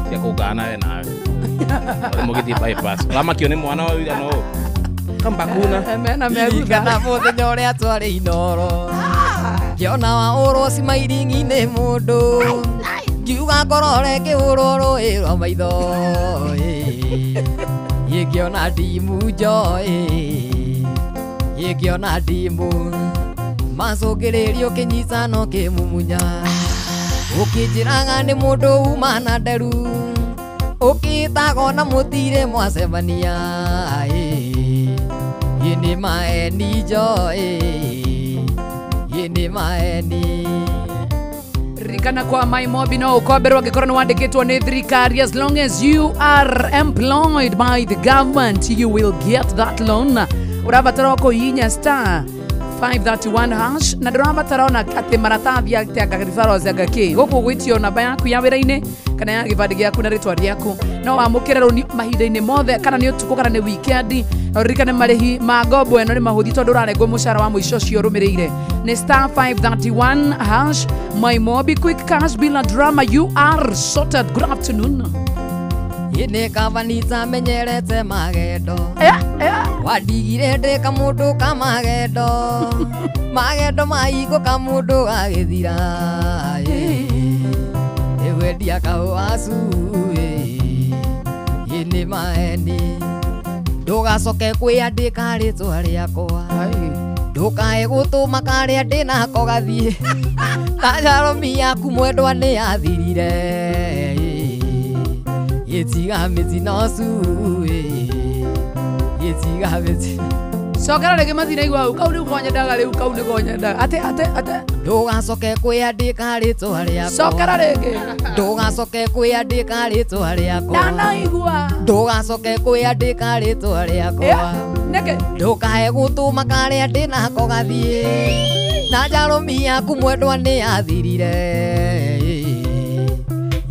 [SPEAKER 2] Cia kũngana we nawe. Ũrĩ mũgĩthiĩ bypass. Ũramakio nĩ mwana wa wira no. Kamba kuna.
[SPEAKER 1] Mena megutha.
[SPEAKER 5] Kana mũthenya ũrĩa twarĩ Inoro ngĩona wa ũrwo cimairingi-inĩ mũndũ ngiuga ngorore ngĩhũrwo rũĩ rwa maitho ngĩona ndimu njoĩ ngĩona ndimu macũngĩrĩrio kĩnyitano kĩmumunya ũkĩnjĩraga nĩ mũndũ uma na nderu ũkĩtago na mũtirĩ mwacemania nĩ maeni njoĩ nĩ maeni.
[SPEAKER 1] Ririkana kwa MyMobi no ukomberwo angĩkorwo nĩ wandĩkĩtwo nĩ thirikari. As long as you are employed by the government you will get that loan. Ũrabatara kũhihinya star 531 hash na ndũrabatara ona atĩ maratathi atĩ anga referrals anga kĩ. Gũkũ gwĩtio namba yaku ya wĩra-inĩ kana ya gĩbandĩ gĩaku na rĩtwa rĩaku. No wamũkĩre rũni mahinda-inĩ mothe kana nĩ ũtukũ kana nĩ weekend. Na ũririkane marĩhi ma ngombo ĩno nĩ mahũthi tondũ ũrarengwo mũcara wa mũico ũcio ũrũmĩrĩire. Nĩ star 531 hash. MyMobi quick cash bila drama, you are sorted. Good afternoon.
[SPEAKER 5] Nĩ kaba nitamenyerete magendo wandigire ndĩ kamũndũ ka magendo magendo mahingo kamũndũ gagĩthira ĩgwendia kahũa cui nĩ maeni ndũgacoke kwĩandĩka rĩtwa rĩakwa ndũkae gũtũma karĩa ndĩnako gathiĩ na njaromi yaku mwendwa nĩ yathirire ĩtiga mĩtino cui ĩtiga mĩtino.
[SPEAKER 1] Cokera rĩngĩ mathina igua hau kau rĩu konyendaga rĩu kau nĩ konyendaga atĩ atĩ atĩ
[SPEAKER 5] ndũgacoke kwĩandĩka rĩtwa rĩakwa
[SPEAKER 1] cokera rĩngĩ
[SPEAKER 5] ndũgacoke kwĩandĩka rĩtwa rĩakwa
[SPEAKER 1] ndanaigua
[SPEAKER 5] ndũgacoke kwĩandĩka rĩtwa rĩakwa
[SPEAKER 1] nĩkĩ
[SPEAKER 5] ndũkae gũtũma karĩa ndĩnako gathiĩ na njaromi yaku mwendwa nĩ yathirire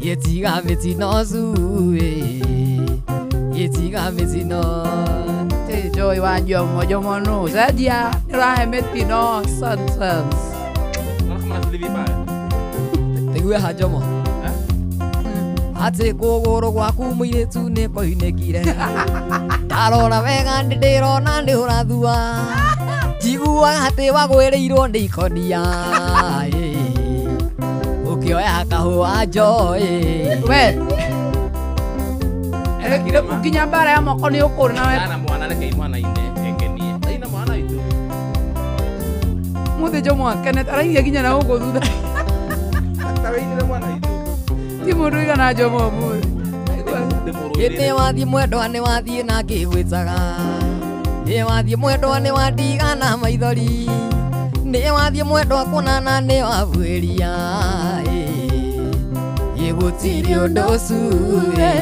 [SPEAKER 5] ĩtiga mĩtino cui ĩtiga mĩtino.
[SPEAKER 1] Joy wa Jomo Jomo no cenjia nĩ ũrahe mĩtino sentence.
[SPEAKER 5] Taigue ha Jomo atĩ kũgũrũ gwaku mũirĩtu nĩ koinĩkire ndarora wega nĩ ndĩrona nĩ ũrathua njiguaga atĩ wagwĩrĩirwo nĩ ikonia ũkĩoya kahũa njoĩ
[SPEAKER 1] we nginya mbara ya moko nĩ ũkũrĩ nawe
[SPEAKER 2] na mwana reke mwana ine engenie aina mwana itu
[SPEAKER 1] mũthĩ Jomo akenete arairie nginya na gũkũ thutha
[SPEAKER 2] tawainire mwana itu
[SPEAKER 1] ti mũndũ igana Jomo ũmũthĩ.
[SPEAKER 5] Nĩ wathiĩ mwendwa nĩ wathiĩ na ngĩgwĩtaga nĩ wathiĩ mwendwa nĩ wandiga na maithori nĩ wathiĩ mwendwa kũnana nĩ wabuĩria ĩgũtirĩ ũndũ cue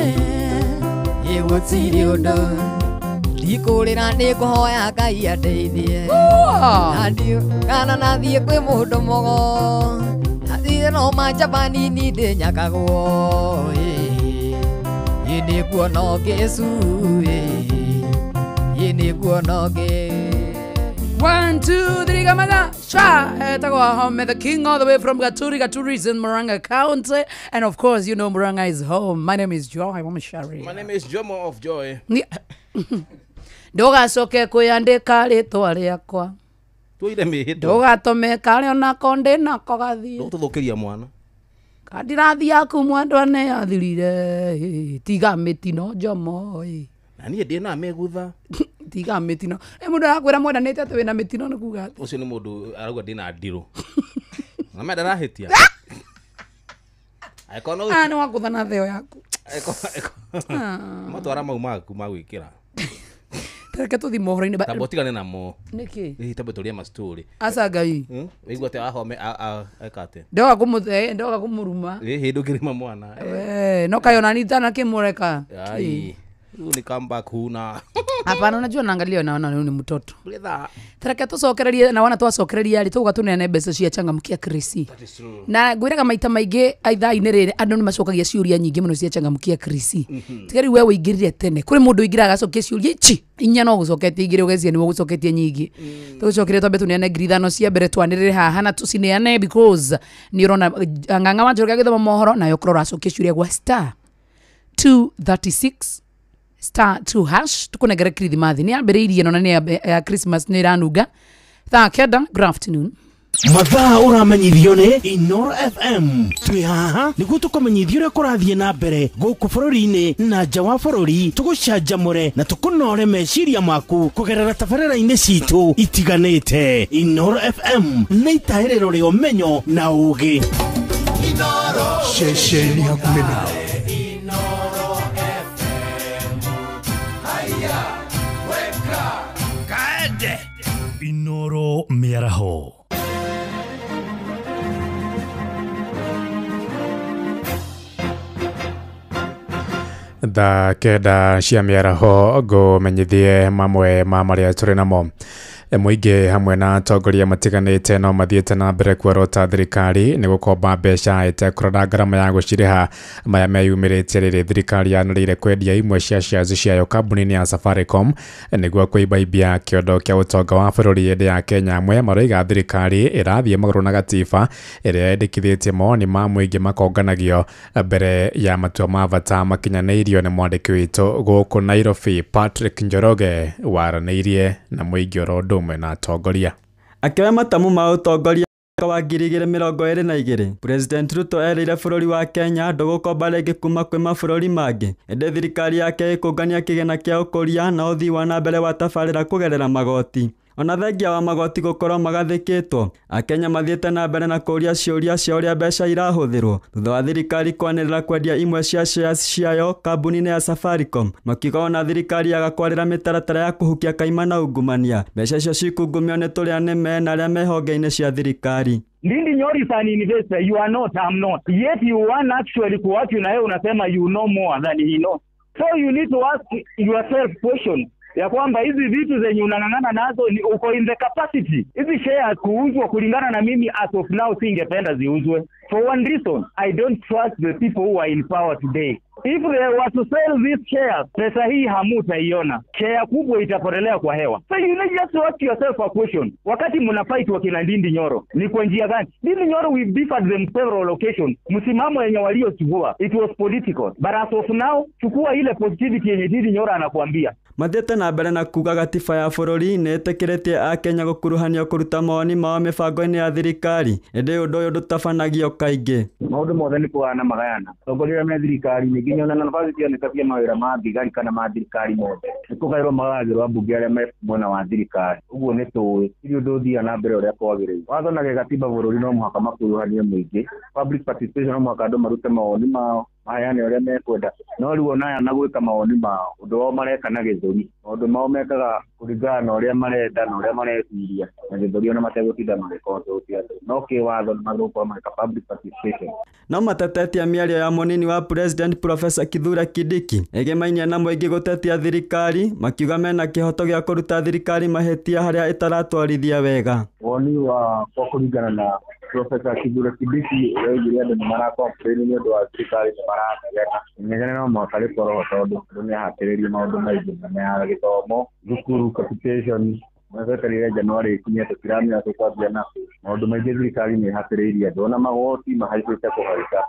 [SPEAKER 5] ĩgũtirĩ ũndũ ndikũrĩra nĩ ngũhoya Ngai andeithie kana nathiĩ kwĩ mũndũ mũgo nathiĩ no manjaba nini ndĩnyakagwo ĩ nĩ kuona ũngĩ cue ĩ nĩ kuona ũngĩ.
[SPEAKER 1] 1 2 3 Gamaga Sha Etagwa Home, the king all the way from Gaturi. Gaturi is in Murang'a County, and of course you know Murang'a is home. My name is Joy Wamshari.
[SPEAKER 2] My name is Jomo of Joy.
[SPEAKER 1] Ndũgacoke kwĩandĩka rĩtwa rĩakwa
[SPEAKER 2] tuire mĩhĩtwa
[SPEAKER 1] ndũgatũme karĩa onako ndĩnako gathiĩ
[SPEAKER 2] ndũgũtũthũkĩria mwana
[SPEAKER 1] kandirathi yaku mwendwa nĩ yathirire tiga mĩtino Jomo
[SPEAKER 2] na niĩ ndĩna megutha
[SPEAKER 1] tiga mĩtino. Mũndũ arakwĩra mwendanĩte atĩ wĩna mĩtino nĩ kuga atĩ
[SPEAKER 2] ũcio nĩ mũndũ arauga ndĩna ndirũ na menda arahĩtia angĩkorwo no
[SPEAKER 1] nĩ wakũtha na theo yaku
[SPEAKER 2] matwara mau maku ma gwĩkĩra
[SPEAKER 1] Reke tũthiĩ mohoro-inĩ
[SPEAKER 2] tamba ũtigane namo
[SPEAKER 1] nĩkĩ
[SPEAKER 2] hihi tamba tũrĩe mastori
[SPEAKER 1] aca Ngai
[SPEAKER 2] waigua atĩ ahome eka atĩa
[SPEAKER 1] ndoga kũmũruma
[SPEAKER 2] hĩndĩ ũkĩrĩma mwana
[SPEAKER 1] we no kaĩ ona niĩ itanakĩmũreka
[SPEAKER 2] ai rĩu nĩ come back huna.
[SPEAKER 1] Hapana, unajua naangalia naona huyu ni mtoto. Tareke tucokererie na wana twacokereria ri tuga tuneane mbeca cia changamkia Krisi. Na ngwiraga maita maingi ithaa-inĩ rĩrĩ andũ nĩ macokagia ciũria nyingĩ mũno cia changamkia Krisi. Tiga rĩu we wĩingĩrire tene. Kũrĩ mũndũ ũingĩraga agacokia ciũria ici inya no gũcoketie igĩrĩ ũgecia nĩwe ũgũcoketie nyingĩ. Tũgũcokerie twambe tuneane 5,000 cia mbere twanĩrĩre haha na tũcineane because nĩ ũrona Ng'ang'a wa Njoroge agĩthoma mohoro nayo ũkorwo ũracokia ciũria gwa star 236 star 2 hash tukunengere kirithimathi nĩ yambĩrĩirie no na nĩ ya Christmas nĩ ĩranunga thaa 9. Good afternoon.
[SPEAKER 6] Mathaa ũramenyithio nĩ Inoro FM. Twĩ haha nĩguo tũkũmenyithie ũrĩa kũrathiĩ na mbere gũkũ bũrũri-inĩ na nja wa bũrũri, tũgũcanjamũre na tũkũnore meciria maku kũgerera tabarĩra-inĩ citũ itiganĩte. Inoro FM nĩ itahĩrĩro rĩa ũmenyo na ũũgĩ.
[SPEAKER 7] Ceceni hakuhĩ nawe. Inoro mĩaraho.
[SPEAKER 8] Thaa 9 cia mĩaraho ngũmenyithie mamwe ma marĩa tũrĩ namo. Mũingĩ hamwe na atongoria matiganĩte no mathiĩte na mbere kuorota thirikari nĩ gũkomba mbeca ĩtekũrora ngarama ya gũcirĩha. Maya meyumĩrĩtie rĩrĩ thirikari yanĩrĩire kwendia imwe cia shares ciayo kambuni-inĩ ya Safaricom nĩguo kũibaibia kĩondo kĩa ũtonga wa bũrũri. Hĩndĩ ya Kenya amwe maroiga thirikari ĩrathiĩ magũrũ na gatiba ĩrĩa yendekithĩtie mawoni ma mũingĩ makonganagio mbere ya matua ma bata makinyanĩirio nĩ mwandĩki witũ gũkũ Nairobi Patrick Njoroge waranĩirie na mũingĩ oro ũndũ ũmwe na atongoria.
[SPEAKER 9] Akĩoya matamu ma ũtongoria wa 2022, President Ruto erĩire bũrũri wa Kenya ndũgũkomba rĩngĩ kuma kwĩ mabũrũri mangĩ, ĩndĩ thirikari yake ĩkũngania kĩgĩna kĩa ũkũria na ũthii wa na mbere wa tabarĩra kũgerera magoti. Ona thengia wa magoti gũkorwo magathĩkĩtwo, Akenya mathiĩte na mbere na kũũria ciũria cia ũrĩa mbeca irahũthĩrwo thutha wa thirikari kwanĩrĩra kwendia imwe cia shares ciayo kambuni-inĩ ya Safaricom, makiuga ona thirikari yaga kwarĩra mĩtaratara ya kũhukia kaimana na ungumania, mbeca icio cikungumio nĩ tũrĩa nĩme na arĩa me honge-inĩ cia thirikari.
[SPEAKER 10] Ndindi Nyoro is an investor, you are not, I'm not. Yet you want actually kuwatu na yeye unasema you know more than he knows. So you need to ask yourself question ya kwamba hizi vitu zenye unang'ang'ana nazo ni uko in the capacity. Hizi shares kuuzwa kulingana na mimi as of now singependa ziuzwe. For one reason, I don't trust the people who are in power today. If they were to sell these shares, pesa hii hamutaiona. Share kubwa itapotelea kwa hewa. So you need just to ask yourself a question. Wakati mnafight wakina Ndindi Nyoro, ni kwa njia gani? Ndindi Nyoro, we've differed them several locations. Msimamo yenye waliochukua, it was political. But as of now, chukua ile positivity yenye Ndindi Nyoro anakuambia.
[SPEAKER 9] Mathiĩte na mbere na kuga gatiba ya bũrũri nĩ ĩtĩkĩrĩtie Akenya gũkuruhanio kũruta mawoni mao mĩbango-inĩ ya thirikari, ĩndĩ ũndũ ũyũ ndũtabanagio kaingĩ.
[SPEAKER 10] Maũndũ mothe nĩ kũgayana magayana. Atongoria me thirikari-inĩ nginya ona nabathi cioneka cia mawĩra ma thigari kana ma thirikari mothe nĩ kũgaĩrwo magayagĩrwo ambunge arĩa me mwena wa thirikari. Ũguo nĩ tũĩ tiri ũndũ ũthiaga na mbere ũrĩa kwagĩrĩire. Watho na gĩgatiba bũrũri no mũhaka makuruhanie mũingĩ. Public participation no mũhaka andũ marute mawoni mao maheane ũrĩa mekwenda. No rĩu ona aya na gwĩka mawoni mao ũndũ wao mareka na gĩthũri. Maũndũ mao mekaga kũringana na ũrĩa marenda na ũrĩa mareciria na gĩthũri ona mategũtinda magĩkontrol andũ. No kĩwatho nĩ magũkorwo magĩka public participation.
[SPEAKER 9] No matetetie mĩario ya mũnini wa President Professor Kithure Kindiki ĩgĩmainia na mũingĩ gũtetia thirikari, makiuga mena kĩhoto gĩa kũruta thirikari mahĩtia harĩa ĩtaratwarithia wega.
[SPEAKER 10] Woni wakwa kũringana na Professor Kithure Kindiki oigire andũ nĩ mara-complain nĩ ũndũ wa thirikari nĩ maranegena. Inegene no mũhaka rĩkorwo tondũ andũ nĩ ahatĩrĩrie maũndũ maingĩ na ya gĩthomo, thukuru, capitation Mwetereire Januari ikinye tũtiramenya tũkwambia na maũndũ maingĩ. Thirikari nĩ ĩhatĩrĩirie andũ ona magoti mahaicĩte kũhaica.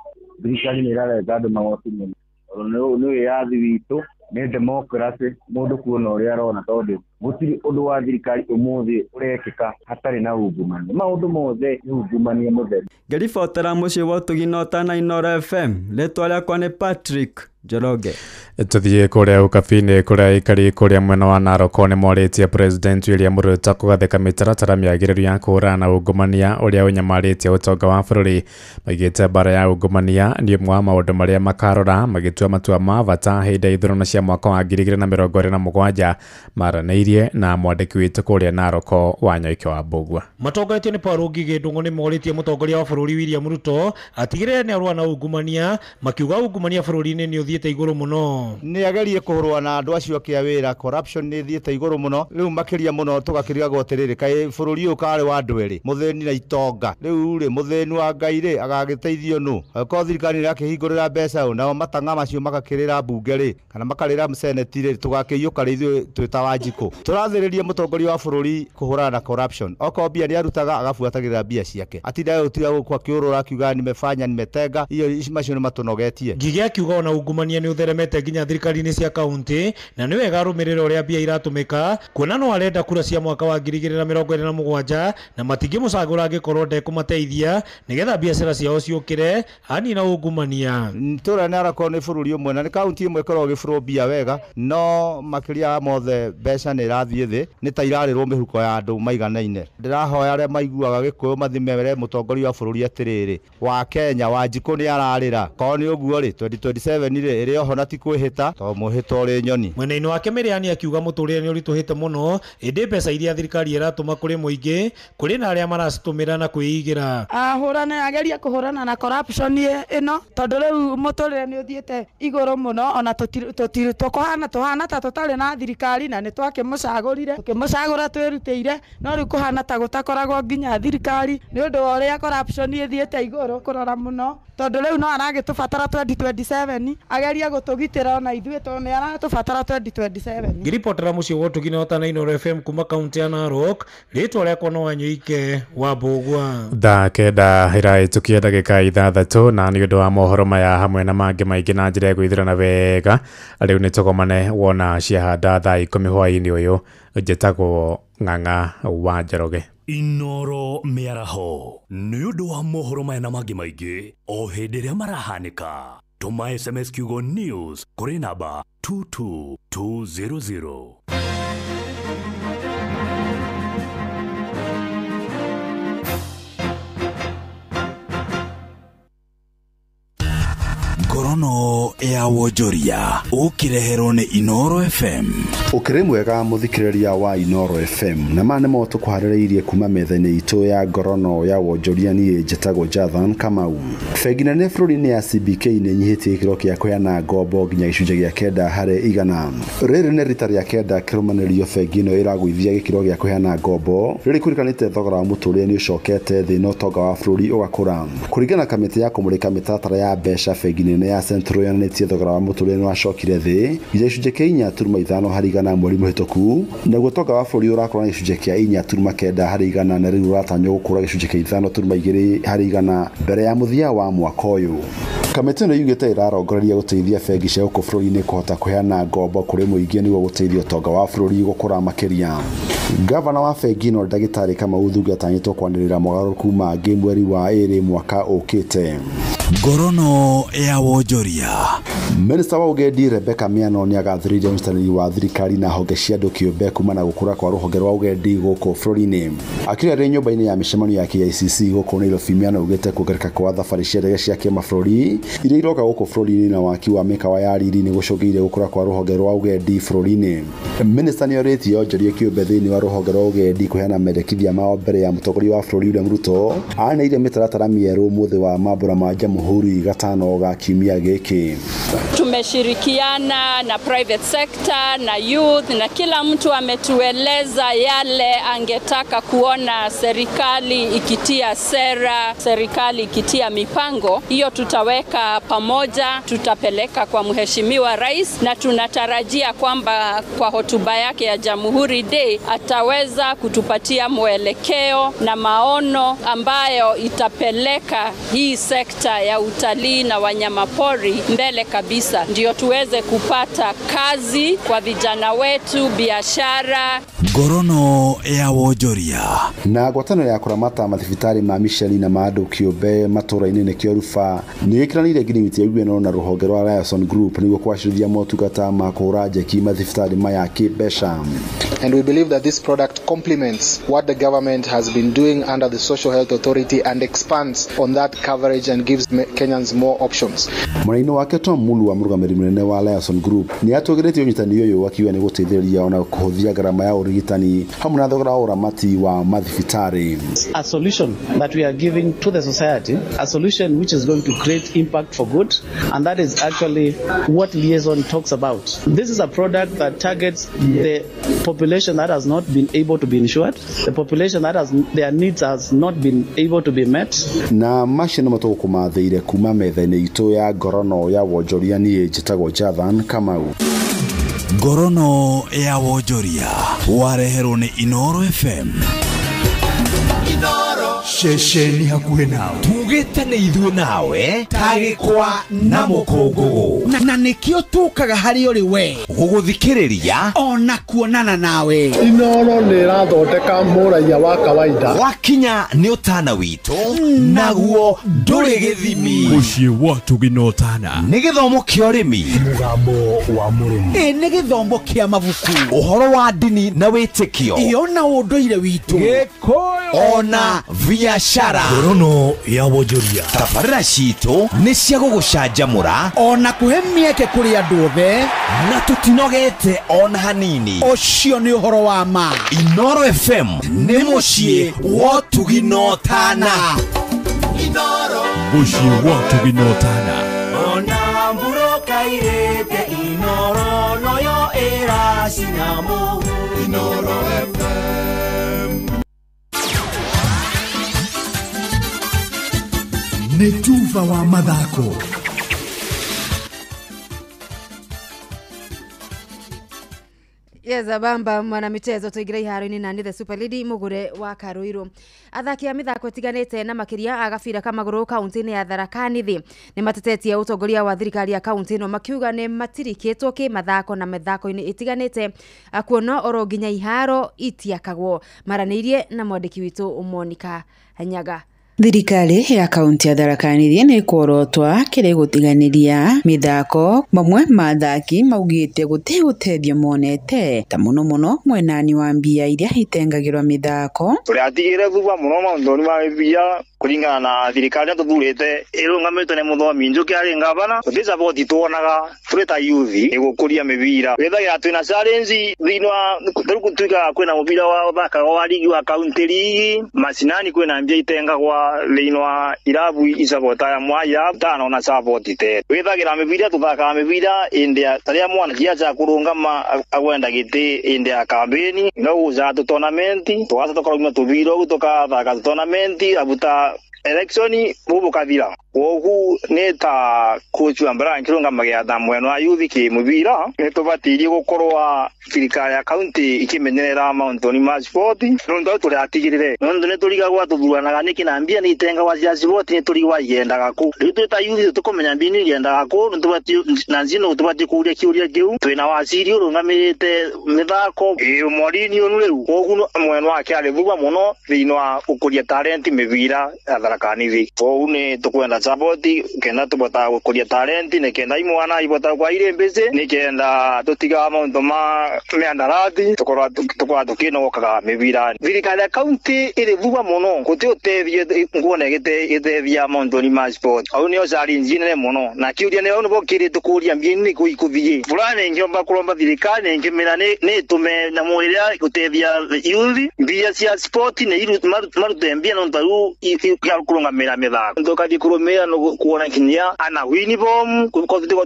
[SPEAKER 10] Thirikari nĩ ĩrarenga andũ magoti mũno. Tondũ nĩ wĩyathi witũ, nĩ democracy, mũndũ kuona ũrĩa arona tondũ gũtirĩ ũndũ wa thirikari ũmũthĩ ũrekĩka hatarĩ na ungumania. Maũndũ mothe nĩ ungumania mũtheru.
[SPEAKER 9] Ngĩribotera mũciĩ wa ũtugi na ũtana Inooro FM, rĩtwa rĩakwa nĩ Patrick Njoroge.
[SPEAKER 8] Tuthiĩ kũrĩa ũkabi-inĩ kũrĩa aikari kũrĩa mwena wa Narok nĩ morĩtie President William Ruto kũgathĩka mĩtaratara mĩagĩrĩru ya kũhũrana na ungumania ũrĩa ũnyamarĩtie ũtonga wa bũrũri. Maigĩte mbara ya ungumania nĩ ũmwe wa maũndũ marĩa makarora magĩtua matua ma bata hĩndĩ ya ithurano cia mwaka wa 2027. Maranĩirie na mwandĩki witũ kũrĩa Narok Wanyoike wa Mbũgua.
[SPEAKER 11] Matongoretio nĩ Paul Ngigĩ Ndung'u nĩ morĩtie mũtongoria wa bũrũri William Ruto atigĩrĩre nĩ arũa na ungumania, makiuga ungumania bũrũri-inĩ nĩ ũthiĩte igũrũ mũno.
[SPEAKER 12] Nĩ agerie kũhũrũa na andũ acio akĩa wĩra, corruption nĩ ĩthiĩte igũrũ mũno rĩu makĩria mũno tũgakĩrigagwo atĩrĩrĩ, kaĩ bũrũri ũyũ karĩ wa andũ erĩ, mũthĩni na itonga. Rĩu rĩ mũthĩni wa Ngai rĩ agagĩteithio nũ? Angĩkorwo thirikari nĩ ĩrakĩhingũrĩra mbeca ũ, nao matang'a macio magakĩrĩra mbunge rĩ kana makarĩra seneti rĩ, tũgakĩiyũka rĩ ithuĩ twĩ ta Wanjikũ. Tũrathĩrĩria mũtongoria wa bũrũri kũhũrana na corruption. Okorwo mbia nĩ arutaga agabuatagĩrĩra mbia ciake, atindaga gũtiga gũkũ akĩũrũra akiuga nimefanya nimetenga, iyo macio nĩ matũnogetie.
[SPEAKER 11] Ngigĩ akiuga ona ungumania nĩ ũtheremete nginya thirikari-inĩ cia kaunti na nĩ wega arũmĩrĩre ũrĩa mbia iratũmĩka, kuona no arenda kura cia mwaka wa 2027 na matingĩmũcagũra angĩkorwo ndekũmateithia nĩgetha biacara ciao ciũkĩre anina ungumania.
[SPEAKER 12] Tũra nĩ arakorwo nĩ bũrũri ũmwe na nĩ kaunti ĩmwe ĩkoragwo ĩgĩbũrwo mbia wega, no makĩria ya mothe mbeca nĩ irathiĩ thĩ, nĩ ta irarĩrwo mĩhuko ya andũ maiganaine. Ndĩrahoya arĩa maiguaga Gĩkũyũ mathimere mũtongoria wa bũrũri atĩrĩrĩ, wa Kenya Wanjikũ nĩ ararĩra, korwo nĩ ũguo rĩ 2027 rĩ ĩrĩ oho na ti kwĩhĩta tondũ mwĩhĩta ũrĩ nyoni.
[SPEAKER 11] Mwena-inĩ wake Mĩrĩani akiuga mũtũrĩre nĩ ũritũhĩte mũno, ĩndĩ mbeca iria thirikari ĩratũma kũrĩ mũingĩ kũrĩ na arĩa maracitũmĩra na kwĩigĩra.
[SPEAKER 13] Ahũrane agerie kũhũrana na corruption ĩno tondũ rĩu mũtũrĩre nĩ ũthiĩte igũrũ mũno, ona tũkũhana tũhana ta tũtarĩ na thirikari na nĩ twakĩmũcagũrire tũkĩmũcagũra twĩrutĩire, no rĩu kũhana ta gũtakoragwo nginya thirikari nĩ ũndũ wa ũrĩa corruption ĩthiĩte igũrũ kũrora mũno, tondũ rĩu no aragĩtũbatara 2027 agerie gũtũgitĩra ona ithuĩ tondũ nĩ aratũbatara 2027.
[SPEAKER 11] Ngĩribotera mũciĩ wa Ũtugi na Ũtana Inooro FM kuma kaunti ya Narok, rĩtwa rĩakwa no Wanyoike wa Mbũgua.
[SPEAKER 8] Thaa 9 ĩrahĩtũkia ndagĩka 6 na nĩ ũndũ wa mohoro maya hamwe na mangĩ maingĩ na njĩra ya gwĩthurana wega, rĩu nĩ tũgomane wona ciahanda thaa 10 hwaĩ-inĩ ũyũ. Njĩtagwo Ng'ang'a wa Njoroge.
[SPEAKER 7] Inooro mĩaraho nĩ ũndũ wa mohoro maya na mangĩ maingĩ o hĩndĩ ĩrĩa marahanĩka. Tũma SMS kiugo news kũrĩ namba 22200.
[SPEAKER 4] Ngorono ya wonjoria ũkĩreherwo nĩ Inooro FM.
[SPEAKER 14] Ũkĩrĩ mwega mũthikĩrĩria wa Inooro FM, na ma nĩmo tũkũharĩrĩirie kuma metha-inĩ itũ ya ngorono ya wonjoria. Niĩ njĩtagwo Jathan Kamau. Bengi nene bũrũri-inĩ ya CBK nĩ ĩnyihĩtie gĩkĩro kĩa kũheana ngombo nginya gĩcunjĩ gĩa 9%. Rĩrĩ nĩ rita rĩa 9 kĩrũmanĩrĩrio bengi ĩno ĩragũithia gĩkĩro gĩa kũheana ngombo rĩrĩ kũrikanĩte thogora wa mũtũrĩre nĩ ũcokete thĩ na ũtonga wa bũrũri ũgakũra. Kũringana na kamĩtĩ ya kũmũrĩka mĩtaratara ya mbeca, bengi nene ya Central yonanĩtie thogora wa mũtũrĩre nĩ wacokire thĩ nginya gĩcunjĩ kĩa 4.5% mweri mũhĩtũku, naguo ũtonga wa bũrũri ũrakũra na gĩcunjĩ kĩa 4.9% na rĩu ũratanywo gũkũra gĩcunjĩ kĩa 5.2% mbere ya mũthia wa mwaka ũyũ. Kamĩtĩ ĩno yugĩte ĩrarongoreria gũteithia bengi cia gũkũ bũrũri-inĩ kũhota kũheana ngombo kũrĩ mũingĩ nĩguo gũteithia ũtonga wa bũrũri gũkũra makĩria. Gavana wa bengi ĩno ndagĩtarĩ Kamau Thungu atanyĩtwo kwanĩrĩra mogarũrũku mangĩ mweri wa 2 mwaka ũkĩte.
[SPEAKER 4] Ngorono ya wonjoria.
[SPEAKER 14] Minista wa ũgendi Rebecca Miano nĩ agathĩrĩirie ũnyitanĩri wa thirikari na honge cia andũ kĩũmbe kumana na gũkũra kwa rũhonge rwa ũgendi gũkũ bũrũri-inĩ. Akĩaria arĩ nyũmba-inĩ ya mĩcemanio ya KICC gũkũ Nairobi, Miano augĩte kuongerereka kwa thabarĩ cia ndege cia kĩmabũrũri iria iroka gũkũ bũrũri-inĩ na waki wa mĩkawa ya riri nĩ gũcũngĩrĩirie gũkũra kwa rũhonge rwa ũgendi bũrũri-inĩ. Minista nĩ orĩtie onjoria kĩũmbe thĩinĩ wa rũhonge rwa ũgendi kũheana mendekithia mao mbere ya mũtongoria wa bũrũri William Ruto anĩrĩire mĩtaratara mĩerũ mũthĩ wa mambũra ma Jamhuri gatano ga kiumia gĩkĩ.
[SPEAKER 15] Tumeshirikiana na private sector na youth na kila mtu ametueleza yale angetaka kuona serikali ikitia sera, serikali ikitia mipango. Hiyo tutaweka pamoja, tutapeleka kwa Mheshimiwa Rais na tunatarajia kwamba kwa hotuba yake ya Jamhuri Day ataweza kutupatia mwelekeo na maono ambayo itapeleka hii sekta ya utalii na wanyamapori mbele kabisa, ndio tuweze kupata kazi kwa vijana wetu, biashara.
[SPEAKER 4] Ngorono ya wonjoria.
[SPEAKER 14] Na ngwatanĩro ya kũramata mathibitarĩ ma miceni na ma andũ kĩũmbe matũra-inĩ nĩkĩo Rufa nĩ ĩkĩranĩire ngirimiti ya iguano na rũhonge rwa Ryerson Group nĩguo kwacĩrithia motungata ma kũhũra njeki mathibitarĩ maya kĩmbeca.
[SPEAKER 16] And we believe that this product complements what the government has been doing under the Social Health Authority and expands on that coverage and gives Kenyans more options.
[SPEAKER 14] Mwena-inĩ wake Tom Mulwa Mulua mũrũgamĩrĩri mũnene wa Liaison Group nĩ atũgĩrĩtie ũnyitani ũyũ akiuga nĩ gũteithĩrĩria ona kũhũthia ngarama ya ũrigitani hamwe na thogora wa ũramati wa mathibitarĩ.
[SPEAKER 17] A solution that we are giving to the society, a solution which is going to create impact for good, and that is actually what Liaison talks about. This is a product that targets the population that has not been able to be insured, the population that has their needs has not been able to be met.
[SPEAKER 14] Na macio nĩmo tũgũkũmathĩire kuma metha-inĩ itũ ya ngorono ya wonjoria. Niĩ njĩtagwo Jathan Kamau.
[SPEAKER 4] Ngorono ya wonjoria wareherwo nĩ Inoro FM. Ceceni hakuhĩ nawe tugĩte nĩ ithuĩ nawe tagĩkwa na mũkũngũgũ
[SPEAKER 6] na nĩkĩo tũkaga harĩ ũrĩ we
[SPEAKER 4] gũgũthikĩrĩria
[SPEAKER 6] ona kuonana nawe.
[SPEAKER 18] Inoro nĩ ĩrathondeka mũraiya wa kawaida
[SPEAKER 4] wakinya nĩ ũtana witũ naguo ndũrĩ gĩthimi.
[SPEAKER 7] Mũciĩ wa Tugina Ũtana
[SPEAKER 4] nĩ gĩthomo kĩa ũrĩmi,
[SPEAKER 7] mũgambo wa mũrĩmi,
[SPEAKER 6] ĩ nĩ gĩthomo kĩa mabuku,
[SPEAKER 4] ũhoro wa ndini na wĩtĩkio,
[SPEAKER 6] ĩ ona ũndũire witũ,
[SPEAKER 4] Gĩkũyũ ona biashara.
[SPEAKER 7] Ngorono ya wonjoria
[SPEAKER 4] tabarĩra citũ nĩ cia gũgũcanjamũra
[SPEAKER 6] ona kũhe mĩeke kũrĩ andũ othe
[SPEAKER 4] na tũtinogete ona hanini.
[SPEAKER 6] Ũcio nĩ ũhoro wa ma.
[SPEAKER 4] Inoro FM nĩ mũciĩ wa Tugina Ũtana.
[SPEAKER 7] Mũciĩ wa Tugina Ũtana.
[SPEAKER 19] Ona mburoka irĩte Inoro noyo ĩracina mũhu. Inoro FM.
[SPEAKER 7] Nĩ tuba wa mathako.
[SPEAKER 5] Yes, abamba mwana michezo tuigira iharo-inĩ na nĩ the Super Lady Mugure wa Karuiru. Athaki a mithako ĩtiganĩte na makĩria a gabira ka magũrũ kaunti-inĩ ya Tharaka Nithi nĩ matetetie ũtongoria wa thirikari ya kaunti ĩno makiuga nĩ matirikĩtwo kĩmathako na mĩthako-inĩ ĩtiganĩte kuona oro nginya iharo itiakagwo. Maranĩirie na mwandĩki witũ Monica Nyaga.
[SPEAKER 20] Thirikari ya kaunti ya Tharaka Nithi nĩ ĩkworotwa kĩrĩ gũtiganĩria mĩthako mamwe ma athaki maugĩte gũtirĩ ũteithio monete ta mũno mũno mwenani wa mbia iria itengagĩrwo mĩthako.
[SPEAKER 21] Tũratigire thutha mũno maũndũ-inĩ ma mbia kũringana na thirikari ĩrĩa tũthurĩte ĩrũgamĩtwo nĩ mũthomi Njuki arĩ ngavana. Tũtirĩ support tuonaga tũrĩ ta youth ĩgũkũria mĩbira. Wĩthagira twĩna challenge thĩinĩ wa tarĩu gũtuĩkaga kwĩna mũbira wa ũthakagwo wa ligi wa county league macinani kwĩna mbia itengagwa thĩinĩ wa irabu icabota mwa irabu tano na support te withagira mĩbira tũthakaga mĩbira ĩndĩ tarĩa mwana ciaca kũrũngama agwenda gĩtĩ ĩndĩ ya kambĩni no gũcaga tũtonamenti tũgaca tũkarauma tũbira ũguo tũkathaka tũtonamenti abuta election bubukathira. Kwoguo nĩ ta coach wa Brian kĩrũngamagia ta mwena wa youth kĩmũbira nĩ tũbatirie gũkorwo thirikari ya county ikĩmenyerera maũndũ ma sport nũndũ tũratigĩrĩre nũndũ nĩ tũrigagwo tũthuranaga nĩkĩ na mbia nĩ itengagwa cia sport nĩ tũrigwa igendaga kũ rĩu twĩ ta youth tũkũmenya mbia nĩ igendaga kũ na nzino tũbatiĩ kũũria kĩũria kĩu twĩna waciri ũrũgamĩrĩte mĩthako ĩ Morini ũyũ rĩu kwoguo mwena wake arĩ thutha mũno thĩinĩ wa gũkũria talent mĩbira ya Tharaka Nithi. Kwoguo nĩ tũkwenda support kenda tũbotaga gũkũria talent nĩ kenda imwana ibotaga kwa irĩ mbĩcĩ nĩ kenda tũtigaga maũndũ ma mĩandarathi tũkorwo tũkĩnogokaga mĩbira. Thirikari ya kaunti ĩrĩ thutha mũno gũtirĩ ũteithio nguona ĩgĩteithia maũndũ ma sport. Hau nĩyo challenge nene mũno na kĩũria nĩ nĩbo kĩrĩ tũkũria mbia nĩ kũ ikũthiĩ fulani ĩngĩomba kũromba thirikari ĩngĩmĩra nĩ ĩtũme na ĩrĩa gũteithia youth mbia cia sport nĩ marute mbia no tarĩu kũrũgamĩra mĩthako tũkathiĩ kũrũmĩrĩra kuona kinya ana uniform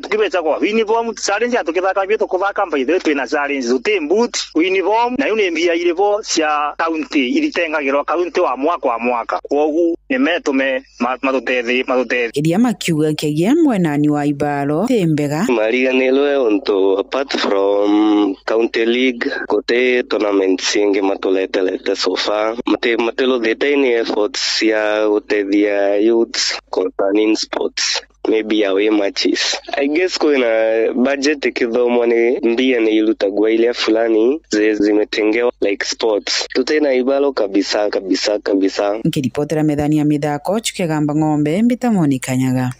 [SPEAKER 21] tukibeca kwa uniform challenge tukithaka mbia tukuthaka mbaithe twina challenge tuti boot uniform na yuni mbia irivo cia county iritengagirwo county wa mwaka wa mwaka kwoguo ni metume matutethi
[SPEAKER 20] iria makiuga kegia mwenani wa ibaro ti mbega
[SPEAKER 22] mariganilwe onto apart from county league kote tournaments ingi matuletelete so far matilothete any efforts ya gutethia youths concerning sports maybe away matches. I guess kuna budget ikithomwo ni mbia ni ilutagwa ile fulani zimetengewa like sports tutena ibalo kabisa kabisa kabisa.
[SPEAKER 20] Nkiripotera methani ya mithako chukegamba ng'ombe mbita Monica Nyaga.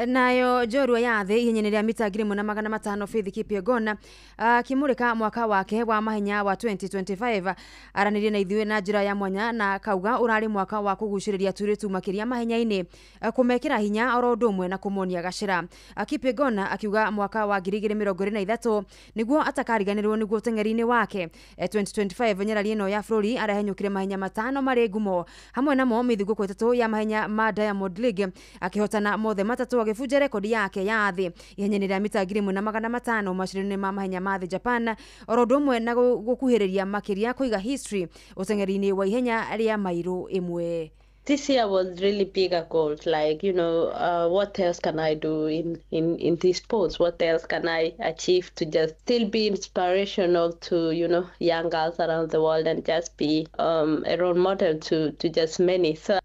[SPEAKER 5] Nayo njorua ya thĩ ihenya-inĩ rĩa mita 1500 Faith Kipyegon akĩmũrĩka mwaka wake wa mahenya wa 2025 aranĩrie na ithuĩ na njĩra ya mwanya na kauga ũrarĩ mwaka wa kũgucĩrĩria tũirĩtu makĩria mahenya-inĩ, kũmekĩra hinya oro ũndũ ũmwe na kũmonia gacĩra. Kipyegon akiuga mwaka wa 2023 nĩguo atakariganĩrwo nĩguo ũteng'eri-inĩ wake. 2025 nyarari ĩno ya bũrũri arahenyũkire mahenya 5 marĩ ngumo hamwe namo mĩthingũko 3 ya mahenya ma Diamond League akĩhotana mothe 3 agĩbunja rekodi yake ya thĩ ihenya-inĩ rĩa mita 1500 macindano-inĩ ma mahenya ma thĩ Japan oro ũndũ ũmwe na gũkuhĩrĩria makĩria kũiga history ũteng'eri-inĩ wa ihenya rĩa mairo 1.
[SPEAKER 2] This year was really bigger goals, like, you know, what else can I do in these sports? What else can I achieve to just still be inspirational to, you know, young girls around the world and just be a role model to just many. So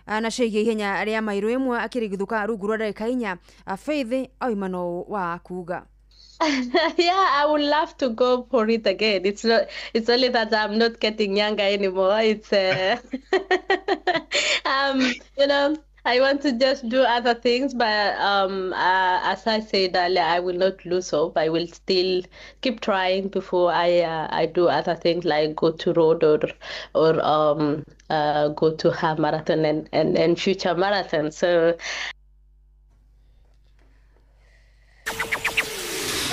[SPEAKER 5] na ciĩgiĩ ihenya rĩa mairo 1 akĩrigithũka rungu rwa ndagĩka 4 Faith oima no wa kuga.
[SPEAKER 2] Yeah, I would love to go for it again. It's not. It's only that I'm not getting younger anymore. It's you know, I want to just do other things, but as I said earlier, I will not lose hope. I will still keep trying before I do other things like go to road or go to half marathon and future marathon. So.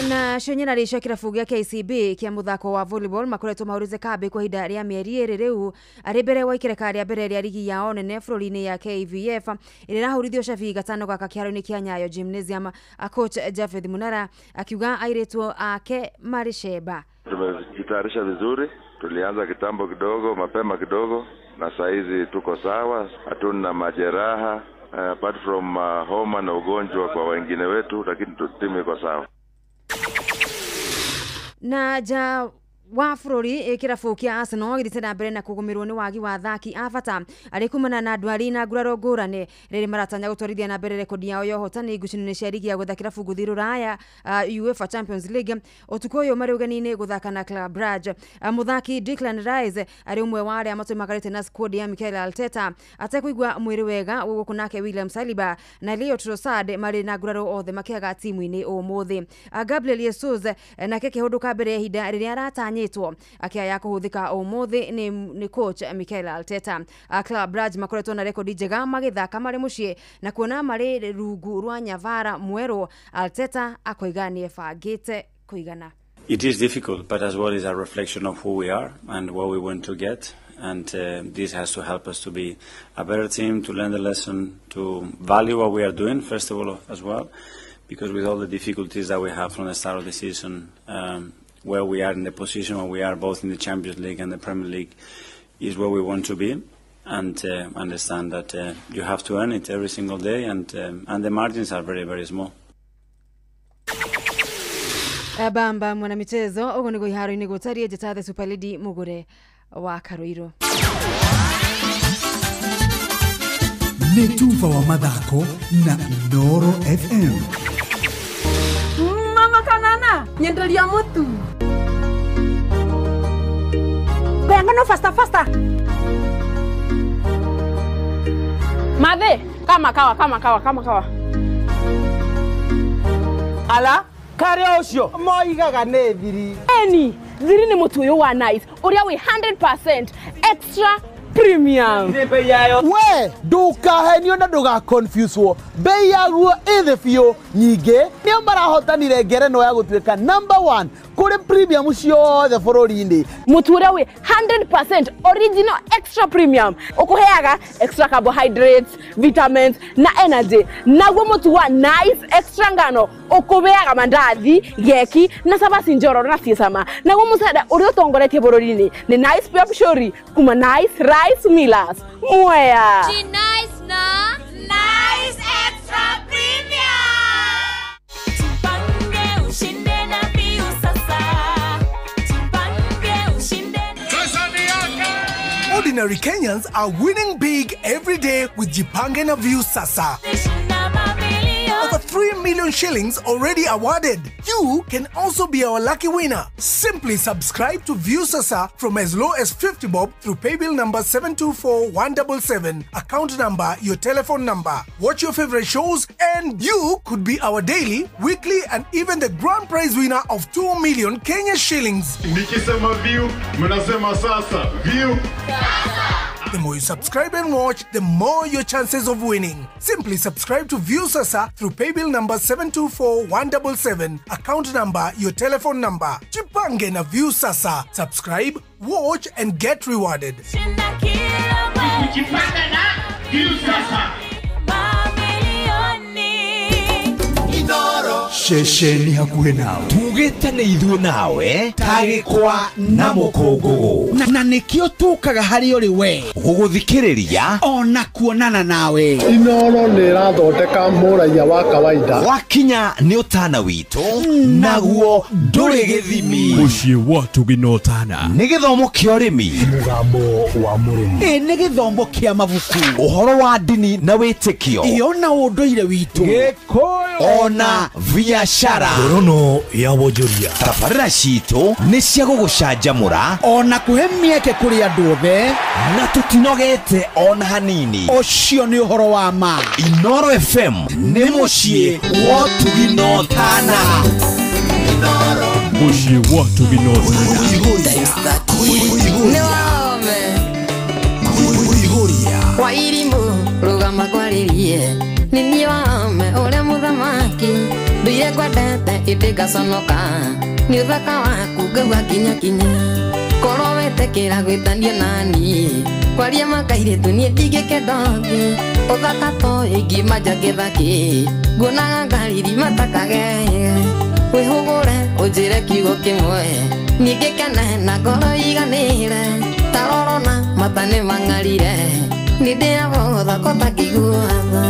[SPEAKER 5] Na cio cia kĩrabu gĩa KCB kĩa mũthako wa volleyball makoretwo mahũrĩte kambĩ kwa ihinda rĩa mĩeri 2 rĩu arĩ mbere wa ikereka rĩa mbere rĩa rigi yao nene bũrũri-inĩ ya KVF ĩrĩa ĩrahũrithio cabi gatano gaka kĩharo-inĩ kĩa Nyayo Gymnasium. Coach Japheth Munara akiuga airĩtu ake marĩ cemba.
[SPEAKER 3] Tumejitayarisha vizuri, tulianza kitambo kidogo, mapema kidogo, na saizi tuko sawa, hatuna majeraha apart from homa na ugonjwa kwa wengine wetu, lakini timu iko sawa.
[SPEAKER 5] Na nja wa bũrũri kĩrabu kĩa Arsenal gĩthiĩte na mbere na kũgũmĩrwo nĩ wagi wa athaki a bata arĩ kumana na ndwari na nguraro ngũrani rĩrĩ maratanya gũtwarithia na mbere rekodi yao ya ũhotani ngucanio-inĩ cia rigi ya gwetha kĩrabu ngũthi rũraya UEFA Champions League ũtukũ ũyũ marĩ ũgeni-inĩ gũthaka na Club Brugge. Mũthaki Declan Rice arĩ ũmwe wa arĩa matũmagarĩte na squad ya Mikel Arteta atekũigua mwĩrĩ wega gũkũ nake William Saliba na Leo Trossard marĩ na nguraro othe makĩaga timu-inĩ ũmũthĩ. Gabriel Jesus nake kĩhũndũka mbere ya ihinda rĩrĩa aratanya akĩaya kũhũthĩka ũmũthĩ nĩ coach Mikel Arteta. Club Brugge makoretwo na rekodi njega magĩthaka marĩ mũciĩ na kuona marĩ rungu rwa Nyavara mwerũ Arteta akoiga nĩebangĩte kũigana.
[SPEAKER 23] It is difficult, but as well is a reflection of who we are and what we want to get, and this has to help us to be a better team, to learn the lesson, to value what we are doing first of all as well, because with all the difficulties that we have from the start of the season, where we are in the position where we are both in the Champions League and the Premier League is where we want to be, and understand that you have to earn it every single day, and the margins are very, very small.
[SPEAKER 5] Bamba mwanamichezo ũguo nĩguo iharo-inĩ gũtariĩ njĩta the Super Lady Mũgũre wa Karoiro.
[SPEAKER 24] Nĩ tuba wa mathako na Inooro FM.
[SPEAKER 25] Mama kanana nyenderia mutu
[SPEAKER 13] Pengano faster faster.
[SPEAKER 25] Madhe kama kawa kama kawa kama kawa.
[SPEAKER 26] Ala kare ucio moigaga nĩ thiri.
[SPEAKER 25] Eni thiri nĩ mutu uyu wa nice uria wi 100% extra premium.
[SPEAKER 26] We ndukahenio na ndugaconfuse bei yaguo ĩthĩ biũ nyingĩ nĩo marahotanire ngerenwa ya gũtuĩka number 1 kũrĩ premium ciothe bũrũri-inĩ.
[SPEAKER 25] Mũtu ũrĩa wĩ 100% original extra premium ũkũheaga extra carbohydrates, vitamins na energy. Naguo mũtu wa nice extra ngano ũkũheaga mandathi, geki na cabaci njororo na ciĩ cama. Naguo mũcere ũrĩa ũtongoretie bũrũri-inĩ nĩ Nice Pure Pshori kuma Nice Rice Millers. Mwea.
[SPEAKER 27] Nice na Nice Extra Premium.
[SPEAKER 28] Tupange ushinde na Piu sasa. Tupange ushinde.
[SPEAKER 29] Ordinary Kenyans are winning big every day with Jipange na Viu Sasa. Over 3
[SPEAKER 1] 3 million shillings already awarded. You can also be our lucky winner. Simply subscribe to Viusasa from as low as 50 bob through paybill number 724177, account number, your telephone number. Watch your favorite shows and you could be our daily, weekly and even the grand prize winner of 2 million Kenya shillings.
[SPEAKER 8] Nikisema view, mnasema sasa. View.
[SPEAKER 1] The more you subscribe and watch, the more your chances of winning. Simply subscribe to Viusasa through paybill number 724177, account number, your telephone number. Jipange na Viusasa. Subscribe, watch and get rewarded.
[SPEAKER 8] Jipange na Viusasa.
[SPEAKER 4] Ceceni hakuhĩ nawe tugĩte nĩ ithuĩ nawe tagĩkwa na mũkũngũgũ
[SPEAKER 6] na nĩkĩo tũkaga harĩ ũrĩ we
[SPEAKER 4] gũgũthikĩrĩria
[SPEAKER 6] ona kuonana nawe.
[SPEAKER 18] Inoro nĩ ĩrathondeka mũraiya wa kawaida.
[SPEAKER 4] Wakinya nĩ ũtana witũ naguo ndũrĩ gĩthimi.
[SPEAKER 7] Mũciĩ wa Tugina Ũtana
[SPEAKER 4] nĩ gĩthomo kĩa ũrĩmi,
[SPEAKER 7] mũgambo wa mũrĩmi,
[SPEAKER 6] nĩ gĩthomo kĩa mabuku,
[SPEAKER 4] ũhoro wa ndini na wĩtĩkio,
[SPEAKER 6] ĩyo na ũndũire witũ,
[SPEAKER 4] Gĩkũyũ ona biashara.
[SPEAKER 7] Ngorono ya wonjoria.
[SPEAKER 4] Tabarĩra citũ nĩ cia gũgũcanjamũra
[SPEAKER 6] ona kũhe mĩeke kũrĩ andũ othe,
[SPEAKER 4] na tũtinogete ona hanini.
[SPEAKER 6] Ũcio nĩ ũhoro wa ma.
[SPEAKER 4] Inoro FM nĩ mũciĩ wa Tugina Ũtana.
[SPEAKER 7] Mũciĩ wa Tugina Ũtana.
[SPEAKER 5] Wairimũ rũgama kwarĩrie nĩ niĩ wame ũrĩa mũthamaki nduire kwendete ĩndĩ ngaconoka nĩ ũthaka waku ngaigua kinya kinya korwo wetĩkĩra gwĩtanio naniĩ kwaria makairĩtu niĩ ndingĩkenda ũngĩ ũthaka toyũ ingiuma nja gĩthakĩ nguonaga ngariri matakageye wĩhũgũre ũnjĩre kiugo kĩmwe niĩ ngĩkene na ngoro iganĩre tarorona mata nĩ mang'arire nĩ ndĩrabotha kotangĩiguatha.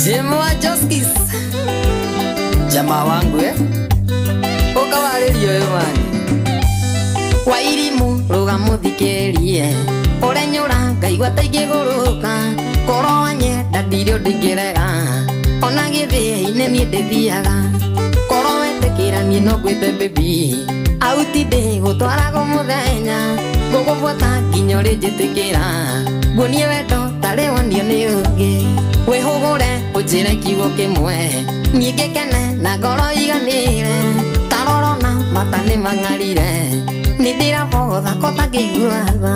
[SPEAKER 5] Jim wa Justice jamaa wangu ũkawarĩrio ũyũ mani Wairimũ rũga mũthikĩrie ũrenyũra ngaigua ta ingĩgũrũka korwo wanyenda ndirĩ ũndũ ingĩrega ona gĩthĩinĩ niĩ ndĩthiaga korwo wetĩkĩra niĩ no ngwĩte baby auti ndĩgũtwaragwo mũthenya ngũgũbuata nginya ũrĩnjĩtĩkĩra nguonie wendo tarĩ wonio nĩ ũngĩ wĩhũgũre ũnjĩre kiugo kĩmwe niĩ ngĩkene na ngoro iganĩre tarorona mata nĩ mang'arire nĩ ndĩrabotha kotangĩigua tha.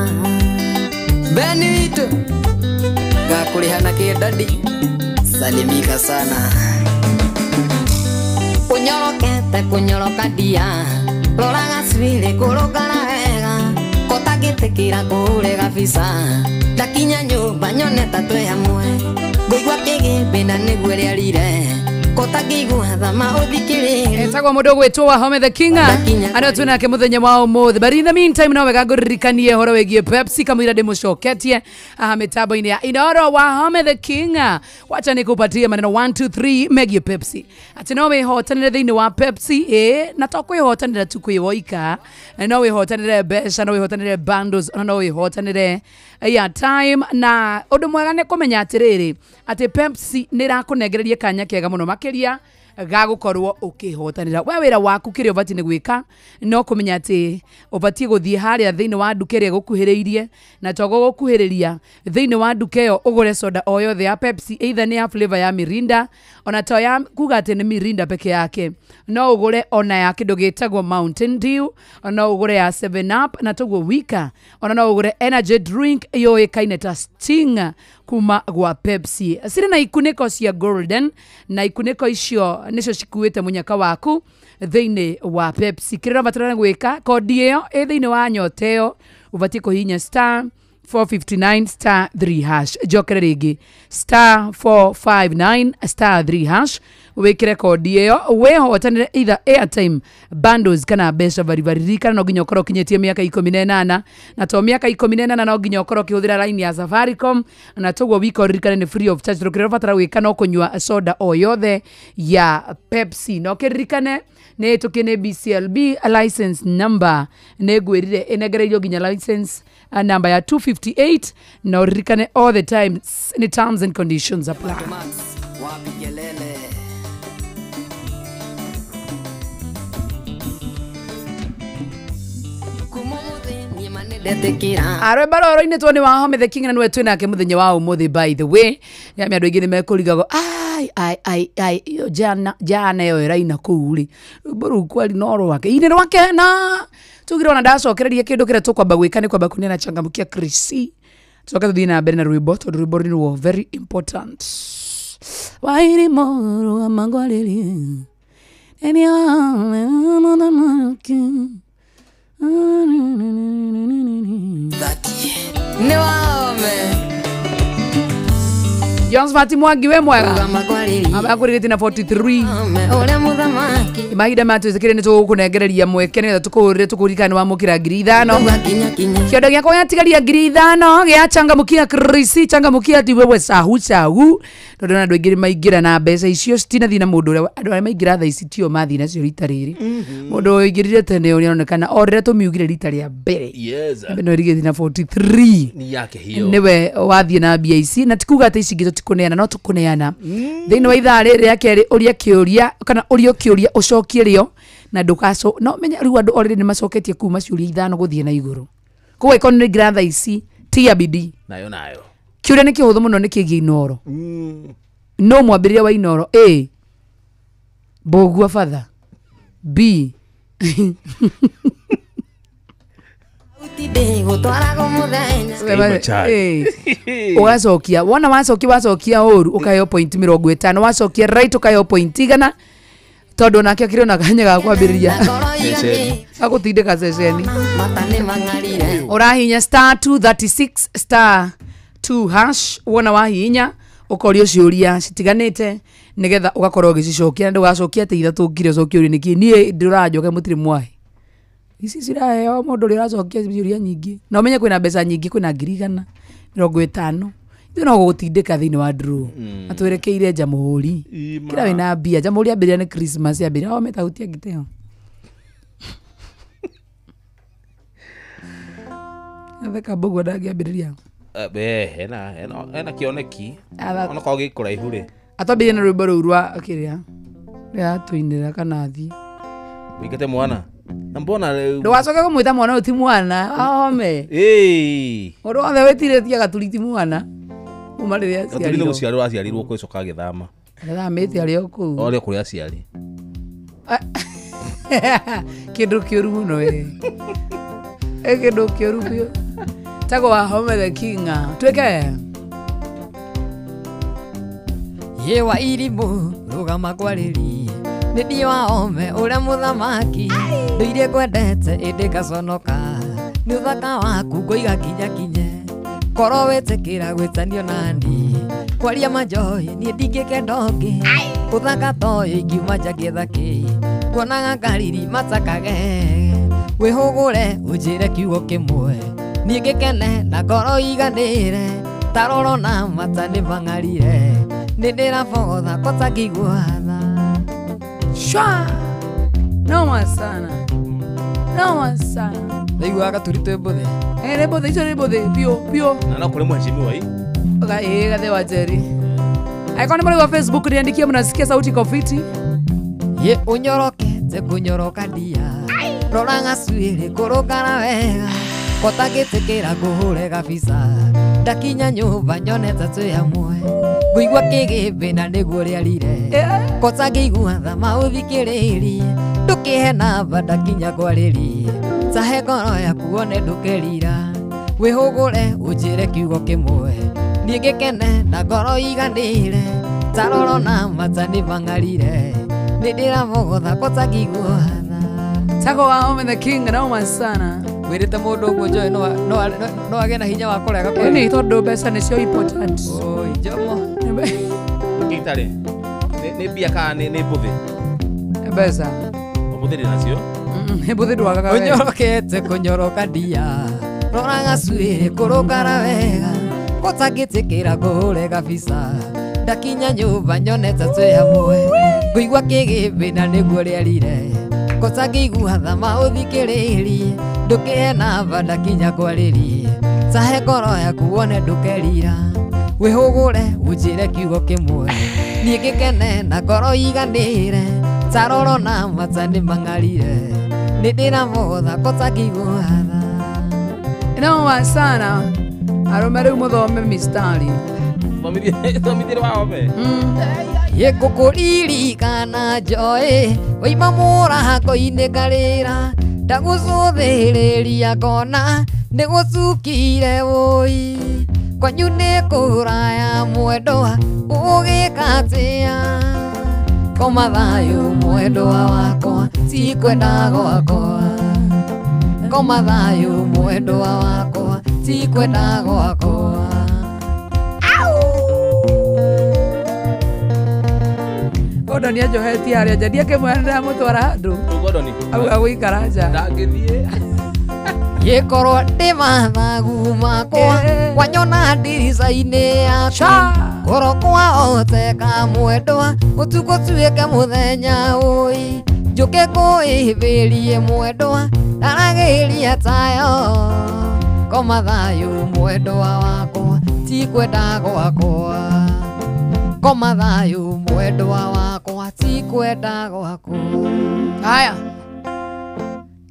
[SPEAKER 5] Beni witũ ngakũrĩha na kĩndadi salimika sana ũnyorokete kũnyoroka ndia rora gacuĩrĩ kũrũngara wega kotangĩtĩkĩra kũũrega bica ndakinya nyũmba nyone ta twĩ hamwe ngũigua kĩgĩmbĩ na nĩguo rĩarire kotangĩigua thama ũthikĩrĩrie.
[SPEAKER 9] Etagwo mũndũ ũgwĩtwo Wahome the King arĩa twĩ nake mũthenya wa ũmũthĩ, but in the meantime no wega ngũririkanie ũhoro wĩgiĩ Pepsi kamũira ndĩmũcoketie aha mĩtambo-inĩ ya Inoro. Wahome the King, wacha nikupatie maneno 1 2 3 megiĩ Pepsi atĩ no wĩhotanĩre thĩinĩ wa Pepsi na to kwĩhotanĩra tu kwĩ woika, no wĩhotanĩre mbeca, no wĩhotanĩre bundles, ona no wĩhotanĩre airtime. Na ũndũ mwega nĩ kũmenya atĩrĩrĩ atĩ Pepsi nĩ ĩrakũnengereria kanya kega mũno makĩria ga gũkorwo ũkĩhotanĩra. We wĩra waku kĩrĩa ũbatiĩ nĩ gwĩka no kũmenya atĩ ũbatiĩ gũthiĩ harĩa thĩinĩ wa nduka ĩrĩa ĩgũkuhĩrĩirie, na to gũgũkuhĩrĩria thĩinĩ wa nduka ĩyo ũgũre soda o yothe ya Pepsi, either nĩ ya flavor ya Mirinda ona to ya kuga atĩ nĩ Mirinda peke yake, no ũgũre ona ya kĩndũ gĩtagwo Mountain Dew, no ũgũre ya 7 Up na toguo wika, ona no ũgũre energy drink yũĩkaine ta Sting kuma gwa Pepsi. Cirĩ na ikunĩko cia golden na ikunĩko icio nicio cikuĩte mũnyaka waku thĩinĩ wa Pepsi. Kĩrĩa ũrabatara gwĩka kodi ĩyo ĩ thĩinĩ wa nyota ĩyo ũbatiĩ kũhihinya star 459 star 3 hash. Njokere rĩngĩ star 459 star 3 hash wĩkĩre kodi ĩyo wĩhotanĩre either airtime bundles kana mbeca baribari. Ririkana no nginya ũkorwo ũkinyĩtie mĩaka 18, na to mĩaka 18 no nginya ũkorwo ũkĩhũthĩra line ya Safaricom, na toguo wika ũririkane nĩ free of charge. Kĩrĩa ũrabatara gwĩka no kũnyua soda o yothe ya Pepsi, na ũkĩririkane nĩ ĩtũkie nĩ BCLB license number nĩ ngwĩrire ĩnengereirio nginya license number ya 258, na ũririkane all the time ni terms and conditions apply.
[SPEAKER 5] Wapi kelele?
[SPEAKER 9] Arwemba roro-inĩ tuo nĩ Wahome the King na nĩwe twĩ nake mũthenya wa ũmũthĩ. By the way, nĩamĩ andũ aingĩ nĩ mekũrigagwo ai ai ai ai iyo jana jana ĩyo ĩraina kũu rĩ, rwĩmbo rũu kweli no rwake inĩ rwake na tugire ona ndacokereria kĩndũ kĩrĩa tũkwamba gwĩka nĩ kwamba kũneana changamkia Krisi, tucoke tũthiĩ na mbere na rwĩmbo tondũ rwĩmbo nĩ ruo very important. Wairimo wa mangwarĩrie Jones Fati Mwangi we mwega akurigiti na 43 mahinda matwĩtĩkĩre nĩ tũgũkũnengereria mweke nĩgetha tũkũhũrĩre tũkũririkane wamũkĩra 5,000 kĩondo gĩakwa gĩatigaria 5,000 gĩa changamkia Krisi changamkia ti wewe sahu sahu tondũ na andũ aingĩ maingĩra na mbeca icio citinathiĩ na mũndũ ũrĩa andũ arĩa maingĩra thaa ici tio mathiĩ nacio rita rĩrĩ mũndũ ũingĩrire tene ũrĩa aronekana o rĩrĩa tũmiugire rita rĩa mbere no ĩrigĩthi na 43 nĩwe wathiĩ na mbia ici na tikuga atĩ ici ingĩ tũtikũneana no tũkũneana thĩinĩ wa ithaa rĩrĩ rĩa kerĩ ũria kĩũria kana ũrio kĩũria ũcokie rĩo na ndũkaco no menya rĩu andũ already nĩ macoketie kuma ciũria 5 gũthiĩ na igũrũ koguo ĩkorwo nĩ ngira thaa ici tia bidii
[SPEAKER 10] nayo nayo
[SPEAKER 9] kĩũria nĩ kĩhũthũ mũno nĩ kĩgiĩ Inooro no mwambĩrĩria wa Inooro A Mbũgua Father B ugacokia wona wacokia wacokia ũru ũkaheo point 50 wacokia right ũkaheo point 100 tondũ nake akĩrĩ ona kanya ga kwambĩrĩria agũtindĩka ceceni ũrahinya star 236 star 2 hash wona wahinya ũkorio ciũria citiganĩte nĩgetha ũgakorwo ũgĩcicokia na ndũgacokia atĩ ithatũ ngire ũcokie ũrio nĩkĩ niĩ ndĩranjoke mũtirĩ mwahe ici ciraheo mũndũ ũrĩa ũracokia ciũria nyingĩ na ũmenye kwĩna mbeca nyingĩ kwĩna 150,000 ithuĩ no gũgũtindĩka thĩinĩ wa draw na twerekeire Jamhuri kĩra wĩna mbia Jamhuri ambĩrĩria nĩ Christmas ambĩrĩria o metahutia ngiteo atheka Mbũgua ndangĩambĩrĩria
[SPEAKER 10] hena kĩoneki onakorwo gĩ kũraihu rĩ
[SPEAKER 9] atwambĩrĩrie na rwĩmbo rũu rwa kĩrĩa rĩa tũinĩra kana athiĩ
[SPEAKER 10] wĩingate mwana na mbona
[SPEAKER 9] ndũgacoke kũmwĩta mwana ũyũ ti mwana ahome mũndũ wothe wĩtirĩtie gaturi ti mwana kuma rĩrĩa
[SPEAKER 10] aciarirwo nĩ gũciarwo aciarirwo kwĩcoka agĩthama
[SPEAKER 9] athamĩte arĩ o kũu
[SPEAKER 10] arĩ o kũrĩa aciari
[SPEAKER 9] kĩndũ kĩũru mũno we kĩndũ kĩũru biũ tagwo Wahome the King twĩke
[SPEAKER 5] ye wa irimũ rũgama kwarĩrie nĩ ndiĩ Wahome ũrĩa mũthamaki ndũire ngwendete ĩndĩ ngaconoka nĩ ũthaka waku ngũiga kinya kinye korwo wĩtĩkĩra gwĩtanio nani kwaria manjohi niĩ ndingĩkenda ũngĩ ũthaka toyũ ingiuma nja ngĩetha kĩ kuonaga ngariri matakage wĩhũgũre ũnjĩre kiugo kĩmwe niĩ ngĩkene na ngoro iganĩre taroro na mata nĩ mang'arire nĩ ndĩrabogotha kotangĩiguatha
[SPEAKER 9] Shwa! Noma sana. Noma sana.
[SPEAKER 5] Ndaiguaga gaturi twĩ mbũthĩ.
[SPEAKER 9] Nĩ mbũthĩ icio nĩ mbũthĩ biũ biũ.
[SPEAKER 10] Na no kũrĩ mheshimiwa hii.
[SPEAKER 9] Gathe wa Njeri. Aikoni mali wa Facebook niandikie mnasikia sauti iko fiti.
[SPEAKER 5] Ye ũnyorokete kũnyoroka ndia. Rora gacuĩrĩ kũrũngara wega. Kotangĩtĩkĩra ngũhũre gabica. Ndakinya nyũmba nyonete twĩ hamwe. Ngũigua kĩgĩmbĩ na nĩguo rĩarire kotangĩigua thama ũthikĩrĩrie ndũkĩhe namba ndakinya kwarĩrie tahe ngoro yaku wone ndũkerira wĩhũgũre ũnjĩre kiugo kĩmwe niĩ ngĩkene na ngoro iganĩre taroro na mata nĩ mang'arire nĩ ndĩramũgũtha kotangĩiguatha
[SPEAKER 9] Tago Wahome the King noma sana
[SPEAKER 5] wĩrĩte mũndũ ũguo njoĩ no agĩe na hinya wa kũrega
[SPEAKER 9] kweli tondũ mbeca nĩcio important
[SPEAKER 5] oi njomo
[SPEAKER 10] Gĩtarĩ nĩ mbia kana nĩ mbũthĩ
[SPEAKER 9] mbeca
[SPEAKER 10] mbũthĩ ndĩ nacio
[SPEAKER 9] nĩ mbũthĩ ndwagaga wega
[SPEAKER 5] ũnyorokete kũnyoroka ndia rora gacuĩrĩ kũrũngara wega kotangĩtĩkĩra ngũhũre gabica ndakinya nyũmba nyonete twĩ hamwe ngũigua kĩgĩmbĩ na nĩguo rĩarire kotangĩigua thama ũthikĩrĩrie ndũkĩhe namba ndakinya kwarĩrie tahe ngoro yaku wone ndũkerira wĩhũgũre ũnjĩre kiugo kĩmwe niĩ ngĩkene na ngoro iganĩre taroro na mata nĩ mang'arire nĩ ndĩramũgũtha kotangĩiguatha
[SPEAKER 9] Noma sana. Arũme rĩu mũthome mistari.
[SPEAKER 10] Thomithire wahome.
[SPEAKER 5] Yekũkũririkana njoĩ waima mũrango-inĩ ngarĩra ndagũcũthĩrĩria ngona nĩgũcukire wũi kwanyu nĩ kũraya mwendwa ũgĩkatia koma thayũ mwendwa wakwa tikwenda gwakwa koma thayũ mwendwa wakwa tikwenda gwakwa.
[SPEAKER 9] Gordon anjohetie harĩa nja ndiakĩmwĩra nĩndamũtwara handũ.
[SPEAKER 10] Gordon
[SPEAKER 9] auga gũikara nja.
[SPEAKER 10] Ndangĩthiĩ.
[SPEAKER 5] Gĩkorwo ndĩ mathagu makwa wanyona ndirica-inĩ yakwa ngoro kwahoteka mwendwa ũtukũ tuĩke mũthenya ũi njũke kũĩhĩbĩrie mwendwa ndaragĩria tayo koma thayũ mwendwa wakwa tikwenda gwakwa koma thayũ mwendwa wakwa tikwenda gwakwa.
[SPEAKER 9] Haya.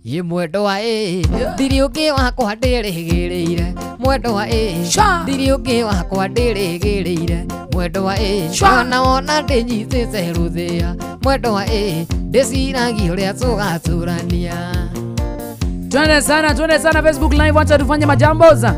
[SPEAKER 5] Ye mwendwa ĩ thiri ũngĩ wakwa ndĩrĩgĩrĩire mwendwa ĩ thiri ũngĩ wakwa ndĩrĩgĩrĩire mwendwa ĩ ona wona ndĩnyitĩte rũthĩa mwendwa ĩ ndĩciragia ũrĩa tũgatũrania.
[SPEAKER 9] Twende sana, twende sana Facebook Live, wacha tufanye majamboza.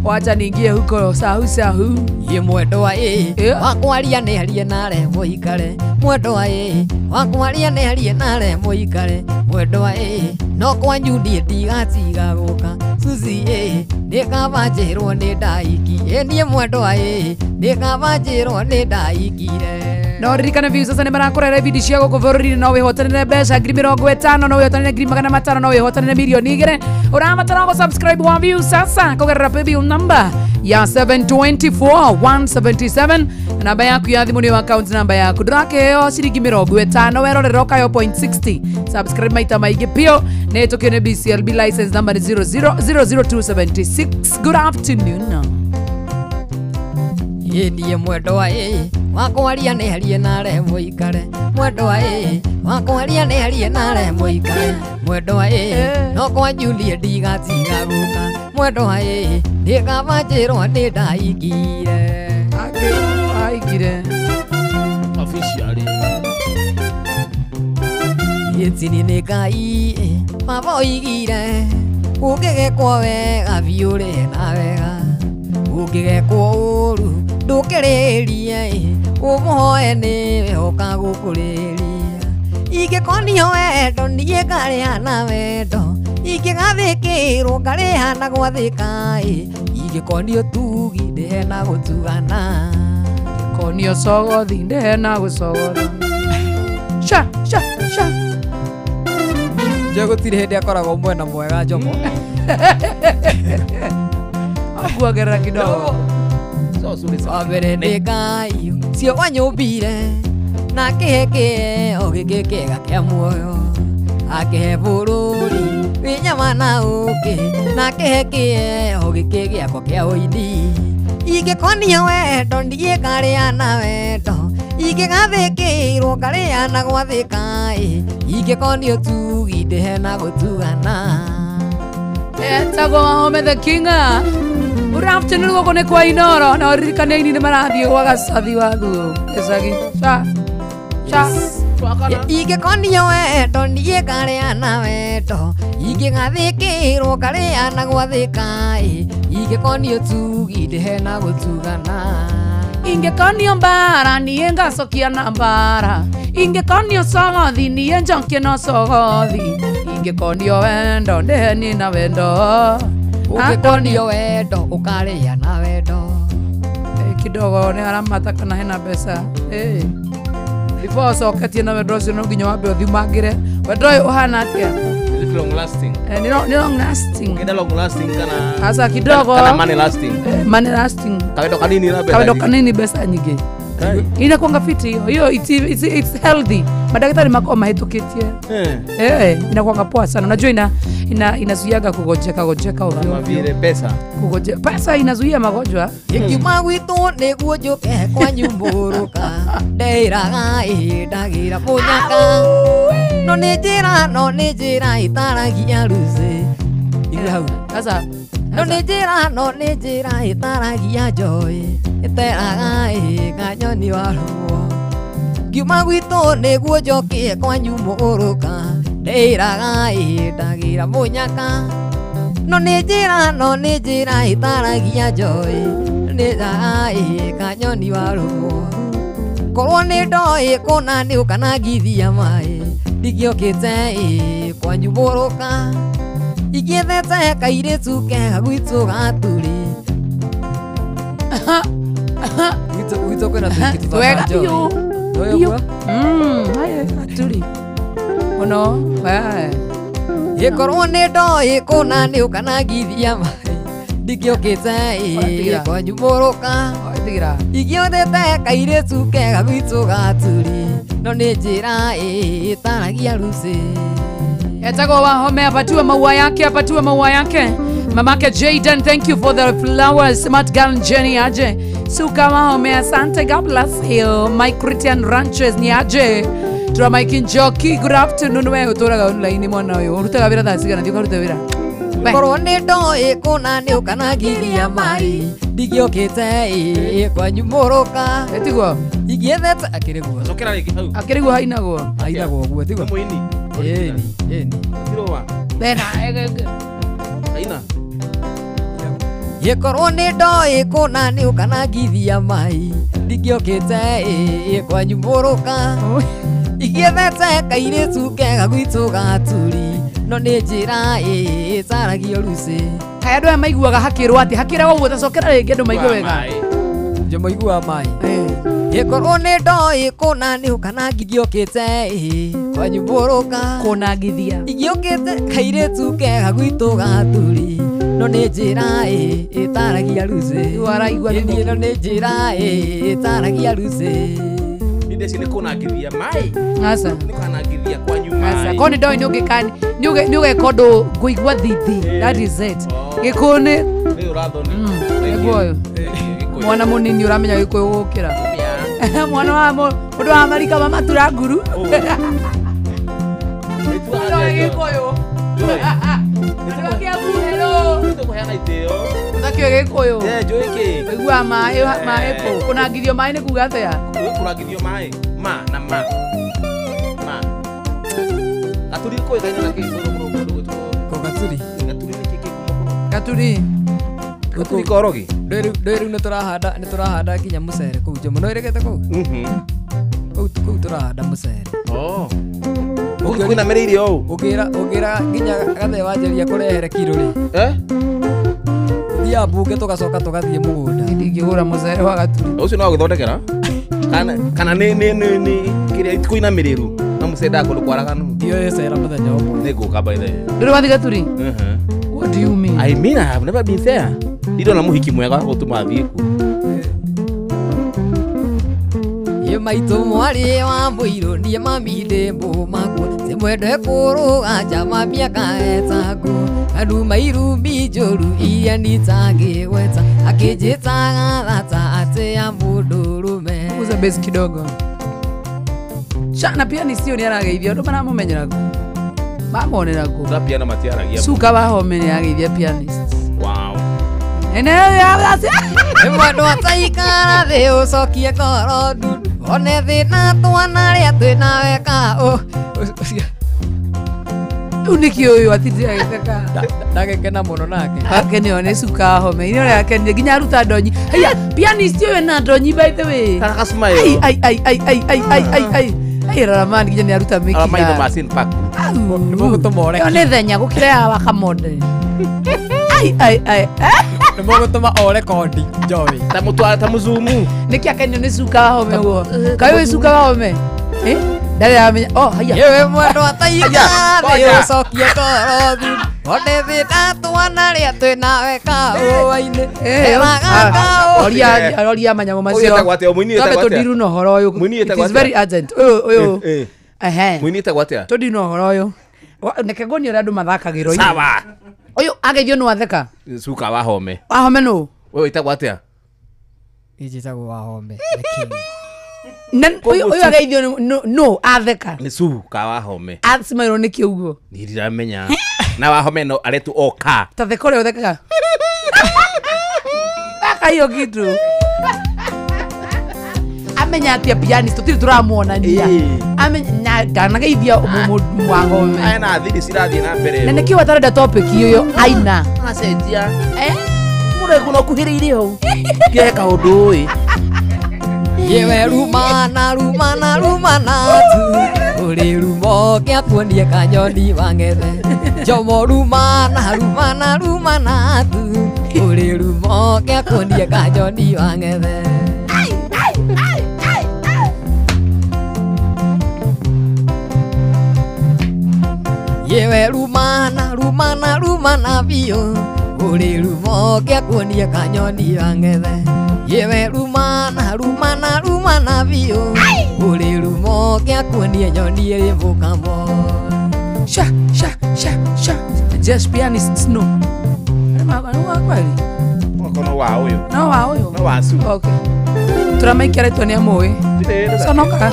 [SPEAKER 9] Wacha niingie huko sahu sahu.
[SPEAKER 5] Ye mwendwa ĩ wakwaria nĩ arie nare mũikare mwendwa ĩ wakwaria nĩ arie nare mũikare mwendwa ĩ no kwanyu niĩ ndigatiga gũka Susi ĩ nĩ kaba njĩrwo nĩ ndaiki ĩ niĩ mwendwa ĩ nĩ kaba njĩrwo nĩ ndaikire.
[SPEAKER 9] No ririkana views sasa nĩ marakũrehera ibindi cia gũkũ bũrũri-inĩ no wĩhotanĩre mbeca 50,000 no wĩhotanĩre 500,000 no wĩhotanĩre 2,000,000. Ũrabatara gũ subscribe wa views sasa kũgerera paybill number ya 724177 namba yaku ya thimũ nĩyo account number yaku ndũrakĩheo ciringi 50 werorera ũkayo 0.60 subscribe maita maingĩ piũ nĩ tũkio nĩ BCLB license number 0000276. Good afternoon.
[SPEAKER 5] Ye niĩ mwendwa ĩ wakwaria nĩ arie nare mũikare mwendwa ĩ wakwaria nĩ arie nare mũikare mwendwa ĩ no kwanyu niĩ ndigatiga gũka mwendwa ĩ nĩ kaba njĩrwo nĩ ndaikire.
[SPEAKER 9] Aigire
[SPEAKER 10] officially.
[SPEAKER 5] Yetini nĩ Ngai baba oigire ũngĩgekwo wega biũ ũrĩhe na wega ũngĩgekwo ũru ndũkĩrĩrie ũmũhoe nĩwe ũkagũkũrĩria ingĩkonio wendo niĩ ngarĩha na wendo ingĩgathĩkĩrwo ngarĩha na gwathĩka ingĩkonio tugi ndĩhe na gũtugana
[SPEAKER 9] konio cogothi ndĩhe na gũcogotha. Sha sha sha.
[SPEAKER 5] Nje gũtirĩ hĩndĩ akoragwo mwena mwega Njomo.
[SPEAKER 9] Akuongerera kidogo.
[SPEAKER 5] Wa mbere nĩ Ngai ũcio wanyũmbire na akĩhe kĩheo gĩkĩ kĩega kĩa muoyo akĩhe bũrũri wĩ nyama na ũkĩ na akĩhe kĩheo gĩkĩ gĩakwa kĩa ũini ingĩkonio wendo niĩ ngarĩa na wendo ingĩgathĩkĩrwo ngarĩa na gwathĩka ingĩkonio tugi ndĩhe na gũtugana.
[SPEAKER 9] Etagwo Wahome the King. Good afternoon gũkũ nĩ kwa Inoro na ũririkane aini nĩ marathiĩ gwa Gacathi wa Thuo gĩcagi. Cha cha.
[SPEAKER 5] Ingĩkonio wendo niĩ ngarĩa na wendo ingĩgathĩkĩrwo ngarĩa na gwathĩka ingĩkonio tugi ndĩhe na gũtugana.
[SPEAKER 9] Ingĩkonio mbara niĩ ngacokia na mbara ingĩkonio cogothi niĩ njokie na cogothi ingĩkonio wendo ndĩhe niĩ na wendo
[SPEAKER 5] ũngĩkonio wendo ũkarĩa na wendo.
[SPEAKER 9] Kidogo nĩ aramata kana hena mbeca. Before ũcoketie na wendo ũcio no nginya wambe ũthimangĩre wendo ũyũ ũhana atĩa.
[SPEAKER 10] Is it long lasting?
[SPEAKER 9] Ni long lasting.
[SPEAKER 10] Ukienda long lasting kana
[SPEAKER 9] sasa kidogo
[SPEAKER 10] kana money lasting.
[SPEAKER 9] Money lasting.
[SPEAKER 10] Kawendo kanini na mbeca.
[SPEAKER 9] Kawendo kanini mbeca nyingĩ. Inakuanga fiti hiyo. Hiyo it's healthy. Madaktari mako mahitukitie. Inakuanga poa sana. Unajua inazuiaga kugojeka gojeka ovyo.
[SPEAKER 10] Kama vile pesa.
[SPEAKER 9] Kugoje pesa inazuia magonjwa.
[SPEAKER 5] Ikiuma gwitũ nĩguo njũke kwanyu mbũrũka ndeiraga ĩndagira mũnyaka no nĩ njĩra ĩtaragia rucĩ.
[SPEAKER 9] Sasa
[SPEAKER 5] No nĩ njĩra no nĩ njĩra ĩtaragia njoĩ ĩteraga ĩ kanyoni warũo ngiuma gwitũ nĩguo njokie kwanyu mũrũka ndĩraga ĩ ndagĩra mũnyaka no nĩ njĩra ĩtaragia njoĩ nĩraga ĩ kanyoni warũo korwo nĩ ndoĩ kũna nĩ ũkanangithia maĩ ndingĩokĩte ĩ kwanyu mũrũka ingĩethete kairĩtu kega gwitũ gaturi gwitũ kwĩna tũingĩ
[SPEAKER 9] wega
[SPEAKER 5] tũthakaga
[SPEAKER 9] biũ
[SPEAKER 5] njoĩ
[SPEAKER 9] biũ haya gaturi mũno
[SPEAKER 5] ĩkorwo nĩ ndoĩ kũna nĩ ũkanangithia maĩ ndingĩokĩte ĩ kwanyu mũrũka ingĩothete kairĩtu kega gwitũ gaturi no nĩ njĩra ĩtaragia rucĩ.
[SPEAKER 9] Etagwo Wahome apatiwe maua yake, apatiwe maua yake. Mamake Jaden, thank you for the flowers. Smart girl Jenny aje. Suka Wahome, asante, God bless you. Mike Christian Ranches ni aje. Tura Mike Njoki, good afternoon. We uturaga online mwana uyu. Urutaga wira thaa cigana, thiĩ ũkarute wĩra.
[SPEAKER 5] Korwo nĩ ndoĩ kũna nĩ ũkanangithia maĩ ndingĩokĩte ĩ kwanyu mũrũka
[SPEAKER 9] Tiguo
[SPEAKER 5] ingĩethete akĩrĩ guo
[SPEAKER 10] Cokera rĩngĩ hau.
[SPEAKER 9] Akĩrĩ guo hainagwo.
[SPEAKER 5] Hainagwo ũguo tiguo.
[SPEAKER 10] Mũini.
[SPEAKER 5] Ĩni ĩni.
[SPEAKER 10] Tirowa.
[SPEAKER 9] Bena
[SPEAKER 10] Haina.
[SPEAKER 5] Ĩkorwo nĩ ndoĩ kũna nĩ ũkanangithia maĩ ndingĩokĩte ĩ kwanyu mũrũka ingĩethete kairĩtu kega gwitũ gaturi no nĩ njĩra ĩtaragio rucĩ.
[SPEAKER 9] Kaya andũ aya maiguaga hakĩrwo atĩ hakĩragwo ũguo tacokera rĩngĩ andũ maigue wega.
[SPEAKER 5] Njo maiguaga maĩ. Ĩkorwo nĩ ndoĩ kũna nĩ ũkanangithiokĩte ĩ kwanyu mũrũka
[SPEAKER 9] kũnangithia
[SPEAKER 5] ingĩokĩte kairĩtu kega gwitũ gaturi no nĩ njĩra ĩtaragia rucĩ.
[SPEAKER 9] Waraigua
[SPEAKER 5] niĩ no nĩ njĩra ĩtaragia rucĩ.
[SPEAKER 10] Ndeci nĩ kũnangithia maĩ.
[SPEAKER 9] Aca.
[SPEAKER 10] Nĩ kũnangithia kwanyu maĩ.
[SPEAKER 9] Aca. Korwo nĩ ndoĩ nĩ ũgeka ũndũ ngũigua thithi. That is it. Gĩkũyũ nĩ
[SPEAKER 10] Nĩ ũrathoni.
[SPEAKER 9] Nĩguo ũyũ. Mwana mũnini ũramenya gĩkũyũ gũkĩra. Mwana wa mũndũ wa marika ma matura nguru. Ndoĩ gĩkũyũ. Andũ a Kiambu, hello.
[SPEAKER 10] Tũkũheana itĩo.
[SPEAKER 9] Ũtakĩũĩ gĩkũyũ.
[SPEAKER 10] Njũĩ kĩ?
[SPEAKER 9] Ũiguaga maĩ maĩ kũ? Kũnangithio maĩ nĩ kuga atĩa?
[SPEAKER 10] Kũnangithio maĩ ma na ma. Ma. Gaturi kũĩ kaina na kĩ kũndũ mũno kũndũ gwĩtwo.
[SPEAKER 5] Ko gaturi.
[SPEAKER 10] Gaturi nĩ kĩ kĩ kuma mũno?
[SPEAKER 9] Gaturi.
[SPEAKER 10] Gaturi korogi.
[SPEAKER 5] Ndũĩ rĩu nĩ tũrahanda nginya mũcere kũu Jomo. No ĩrĩgĩte kũu? Kũu tũrahanda mũcere.
[SPEAKER 10] Oh. Kwĩna mĩrĩire ũũ?
[SPEAKER 5] Ũngĩra nginya Gathee wanjĩrĩria kũrehere kiro rĩ. Thiaga mbunge tũgacoka tũgathiĩ mũgũnda.
[SPEAKER 9] Ndingĩgũra mũcere wa gaturi.
[SPEAKER 10] Ũcio no agũthondekera? Kana nĩ kĩrĩa kũinamĩrĩru na mũcere kũndũ kwaraganu.
[SPEAKER 5] Ndiũĩ cera mũthenya ũmwe.
[SPEAKER 10] Nĩ ngũka by the way.
[SPEAKER 9] Ndũrĩ wathiĩ gaturi? What do you mean?
[SPEAKER 10] I mean I have never been there. Ndirona mũhiki mwega wa gũtũma thiĩ kuo.
[SPEAKER 5] Ye maitũ mwarĩ wa mũirũ niĩ mami ndĩ mũmaku simwende kũrũga njama mĩaka ĩtangu andũ mairumi njũru iria nitangĩgweta akĩnjĩtaga thata atĩ ya mũndũrũme.
[SPEAKER 9] Punguza bass kidogo. Chana pianist ũyũ nĩarageithia andũ maramũmenyera kũ? Mamonera kũ?
[SPEAKER 10] Ta piano matiaragia.
[SPEAKER 9] Suka Wahome nĩarageithia pianist.
[SPEAKER 10] Wow.
[SPEAKER 5] Mwendwa ataikara thĩ ũcokie ngoro ndundu one thĩna twana rĩa twĩnawe ka
[SPEAKER 9] Rĩu nĩkĩ ũyũ atindire agĩtheka?
[SPEAKER 5] Ndagĩkena mũno nake.
[SPEAKER 9] Akenio nĩ Suka Wahome. Nĩ ũrĩa akenire nginya aruta ndonyi. Haiya pianist ũyũ ena ndonyi by the way.
[SPEAKER 10] Kana kasmayo.
[SPEAKER 9] Ai ai ai ai ai ai ai ai. Ai raramani nginya nĩ aruta mĩkiha.
[SPEAKER 10] Maitho ma Sin Park.
[SPEAKER 5] Nĩ mũgũtũma ore.
[SPEAKER 9] Ĩyo nĩ thenya gũkĩra ya Wakamonde. Ai ai ai.
[SPEAKER 5] Nĩ mũgũtũma ore kondi njoĩ.
[SPEAKER 10] Ta mũtwara ta mũzumu.
[SPEAKER 9] Nĩkĩ akenio nĩ Suka Wahome ũguo? Kaĩ ũĩ Suka Wahome? Ndarĩ aramenya. Oh haiya.
[SPEAKER 5] Yewe mwendwa ataikara thĩ ũcokie ngoro ndundu one thĩna twana rĩa twĩnawe kaũa-inĩ.
[SPEAKER 9] Oria manyamũ macio. Twambe tũndiru na ũhoro ũyũ. It is very urgent. Ũyũ ũyũ. Ehe.
[SPEAKER 10] Mũini etagwo atĩa?
[SPEAKER 9] Tũndiru na ũhoro ũyũ. Reke nguonie ũrĩa andũ mathakagĩrwo.
[SPEAKER 10] Sawa.
[SPEAKER 9] Ũyũ ageithio nĩ watheka?
[SPEAKER 10] Suka Wahome.
[SPEAKER 9] Wahome nũ?
[SPEAKER 10] Wewe wĩtagwo atĩa?
[SPEAKER 5] Niĩ njĩtagwo Wahome.
[SPEAKER 9] Ũyũ ageithio nũ atheka?
[SPEAKER 10] Nĩ Suka Wahome.
[SPEAKER 9] Acimairwo nĩkĩ ũguo?
[SPEAKER 10] Niĩ ndiramenya. Na Wahome no aretwo oka.
[SPEAKER 9] Ta theka ũrĩa ũthekaga. Weka hiyo kitu. Amenya atia pianist tutiri turamuonania. Amenya ndanageithia mwagome.
[SPEAKER 10] Aina thiri cirathie na mbere.
[SPEAKER 9] Na nikio watarenda topic iyo aina.
[SPEAKER 10] Acenjia. Mũregu no kuhĩrĩirie hau. Kĩhe kaũndũ ũĩ.
[SPEAKER 5] Yewe rumana rumana rumana tu uri rumo kia kuonie kanyoni wangethe Jomo rumana rumana rumana tu uri rumo kia kuonie kanyoni wangethe.
[SPEAKER 9] Ai ai ai ai ai.
[SPEAKER 5] Yewe rumana rumana rumana biyo uri rumo kia kuonie kanyoni wangethe. Yewe rumana rumana rumana biyo uri rumo kia kuonie nyoni iri mukamo.
[SPEAKER 9] Sha sha sha sha. Just pianist no. Kweli.
[SPEAKER 10] Kono wa uyu.
[SPEAKER 9] No wa uyu.
[SPEAKER 10] No wa su.
[SPEAKER 9] Okay. Turamaikia retwa ni amwe. Sonoka.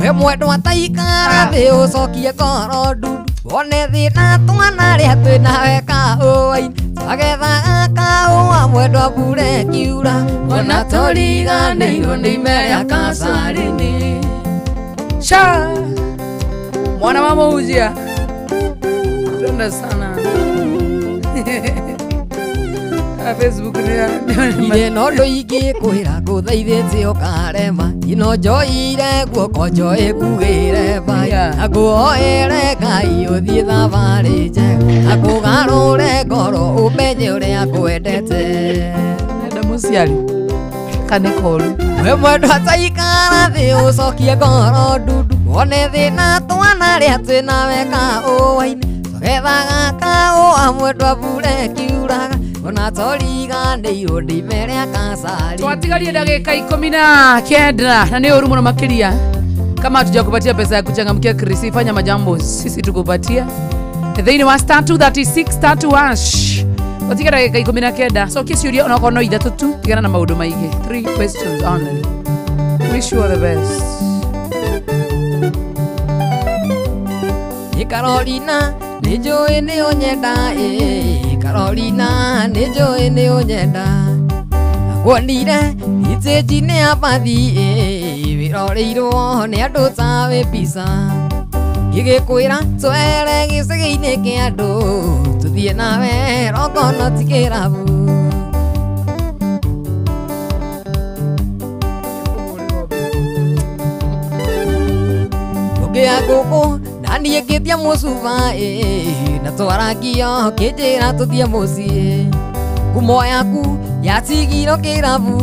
[SPEAKER 5] We mwendwa taikara thi ucokie ngoro ndundu wone thina twana ria twinawe kaũa-inĩ twagethaga kaũa mwendwa mbura ĩkiura ona tũriganĩirwo nĩ ime rĩa kacarini.
[SPEAKER 9] Sha mwana wa mũhunjia tenda sana. Facebook
[SPEAKER 5] ni no ndoingĩ kwĩra ngũthaithĩte ũkarema ino njoire guoko njoĩ kugĩre bai akũhoere Ngai ũthiĩ thabarĩ njega akũgarũre ngoro ũmenye ũrĩa kwendete.
[SPEAKER 9] Enda mũciari kana koru.
[SPEAKER 5] We mwendwa taikara thĩ ũcokie ngoro ndundu wone thĩna twana rĩa twĩnawe kaũa-inĩ twagethaga kaũa mwendwa mbura ĩkiuraga ona toriganĩirwo nĩ ime rĩa kacari.
[SPEAKER 9] Twatigarie ndagĩka 19 na nĩ ũru mũno makĩria. Kama hatujakupatia pesa ya kuchangamkia Chris, fanya majambo sisi tukupatia thĩinĩ wa star 236 star 2 hash. Watiga ndagĩka 19 so kĩciũria onokorwo no ithatũ tu tigana na maũndũ maingĩ. 3 questions only. Wish you all the best.
[SPEAKER 5] Nĩ Carolina nĩ njũĩ nĩ ũnyenda Carolina nĩ njũĩ nĩ ũnyenda Nguonire itĩnji-inĩ ya bathi wĩroreirwo nĩ andũ ta wĩ mbica ngĩgĩkwĩra twere gĩcagi-inĩ kĩa andũ tũthiĩ nawe rongono ti kĩrabu. Ngĩa ngũkũ na niĩ ngĩtia mũcuba na twarangio kĩnjĩra tũthiĩ mũciĩ ngumo yaku yatigirwo kĩrabu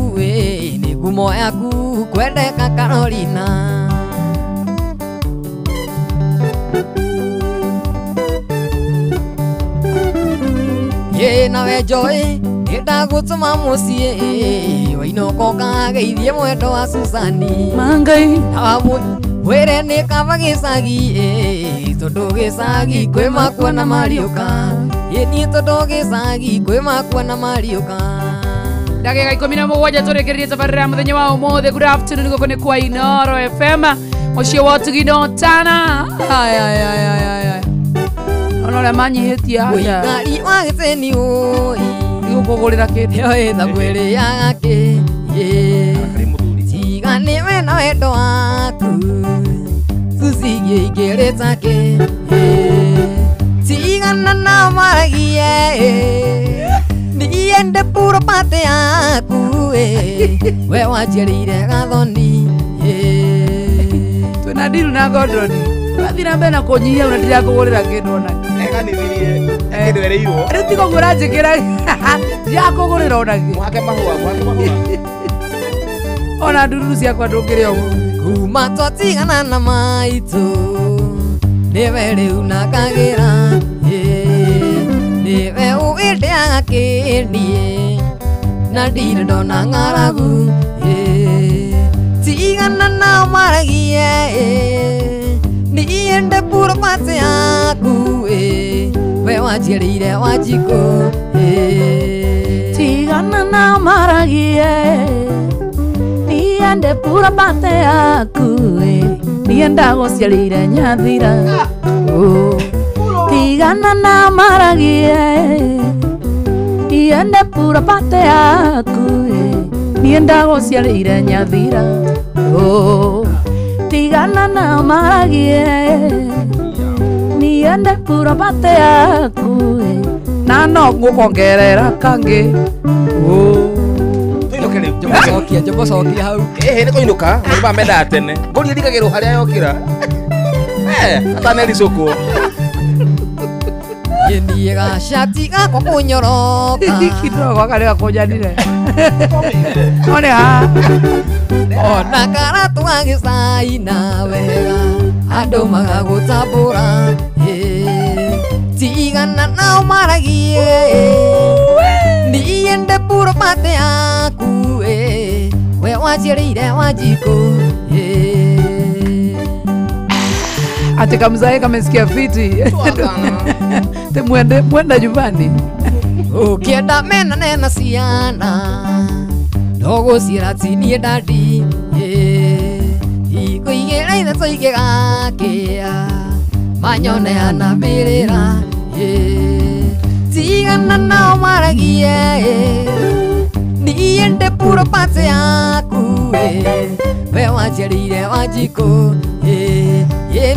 [SPEAKER 5] nĩ ngumo yaku kwendeka Carolina. Ĩ nawe njoĩ nĩndagũtũma mũciĩ wainũka ũkageithie mwendwa wa Susani
[SPEAKER 9] Mangai
[SPEAKER 5] na wĩre nĩ kaba gĩcagi tondũ gĩcagi kwĩ makua na mariũka ĩ niĩ tondũ gĩcagi kwĩ makua na mariũka.
[SPEAKER 9] Ndagĩka 17 tũrĩkĩrĩrie tabarĩra ya mũthenya wa ũmũthĩ. Good afternoon gũkũ nĩ kwa Inoro FM mũciĩ wa ũtugi no tana. Ay ay ay ay ay. Ona ũrĩa manyihĩtie aja.
[SPEAKER 5] Ũikari wa gĩtĩni ũĩ
[SPEAKER 9] ndigũkũgũrĩra kĩndũ
[SPEAKER 5] ĩyo ĩthabu ĩrĩaga kĩ tiga nĩwe na wendo waku tucigie igĩrĩ take tigana nao maragie niende puro pate yaku we wanjiarĩire gathoni
[SPEAKER 9] twĩna ndiru na gondoni wathiĩ na mbere na kũnyihia una ndirakũgũrĩra kĩndũ ona
[SPEAKER 10] eganithirie kĩndũ ereirwo
[SPEAKER 9] rĩu tiga ũguo ũranjĩkĩra ndirakũgũrĩra ona kĩ
[SPEAKER 10] mũhake mahũa mũhake mahũa
[SPEAKER 9] ona ndururu ciakwa ndũngĩrĩa ũguo.
[SPEAKER 5] Kuma twatigana na maitũ nĩwe rĩu nakagĩra nĩwe ũĩndĩaga kĩniĩ na ndirĩ ndona ng'aragu tigana nao maragie niende puro pate yaku we wanjiarĩire Wanjikũ
[SPEAKER 9] tigana nao maragie niende pura pate yaku niĩ ndagũciarĩire nyathira tigana nao maragie Niende pura pate yaku niĩ ndagũciarĩire nyathira oh tigana nao maragie niende pura pate yaku na no ngũkongerera kangĩ oh
[SPEAKER 10] tuinũke rĩu njũmũcokia njũmũcokia hau ĩhĩ nĩ kũinũka nĩ mendaga tene ngũri ĩrigagĩrwo harĩa yokĩra atanericũkwo
[SPEAKER 5] niĩ gacati gakwa kũnyoroka
[SPEAKER 9] kidogo karĩa gakũnjanire one ha
[SPEAKER 5] ona karatũ gagĩcaina wega andũ magagũtambũra tigana nao maragie niĩ puro pate yaku we waciarĩire Wanjikũ
[SPEAKER 9] ati kamzae kamesikia fiti te mwende mwenda nyumbani
[SPEAKER 5] ukienda mena nena ciana ndũgũciĩra ti niĩ ndadi ikũigĩra ithatũ ingĩgakĩa manyone anambĩrĩra tigana nao maragie niĩ ndĩ puro pate yaku we waciarĩire Wanjikũ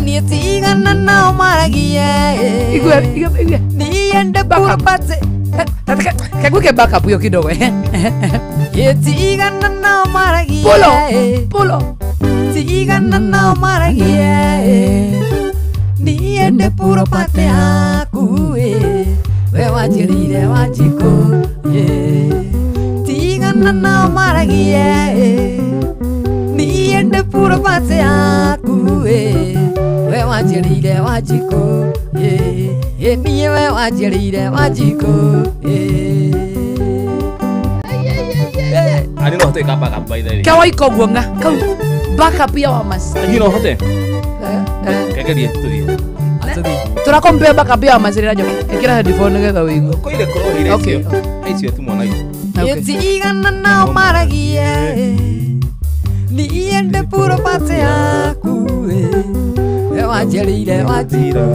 [SPEAKER 5] niĩ tigana nao maragie niĩ ndĩ puro pate
[SPEAKER 9] Kaguke back up hiyo kidogo
[SPEAKER 5] tigana nao maragie
[SPEAKER 9] pulo pulo
[SPEAKER 5] tigana nao maragie niĩ ndĩ puro pate yaku we waciarĩire Wanjikũ tigana nao maragie niĩ ndĩ puro pate yaku we waciarĩire Wanjikũ niĩ we waciarĩire Wanjikũ
[SPEAKER 10] ani no hote ka back up by the way
[SPEAKER 9] kawaiko guo nga kau back up ya wamas
[SPEAKER 10] ni no hote kegerie tuthie
[SPEAKER 9] turakompea back up ya wamas rira njoki ikira headphone nigetha uigue
[SPEAKER 10] koire korohire icio icio tu mwana
[SPEAKER 5] icio tigana nao maragie niĩ ndĩ puro pate yaku we waciarĩire Wanjikũ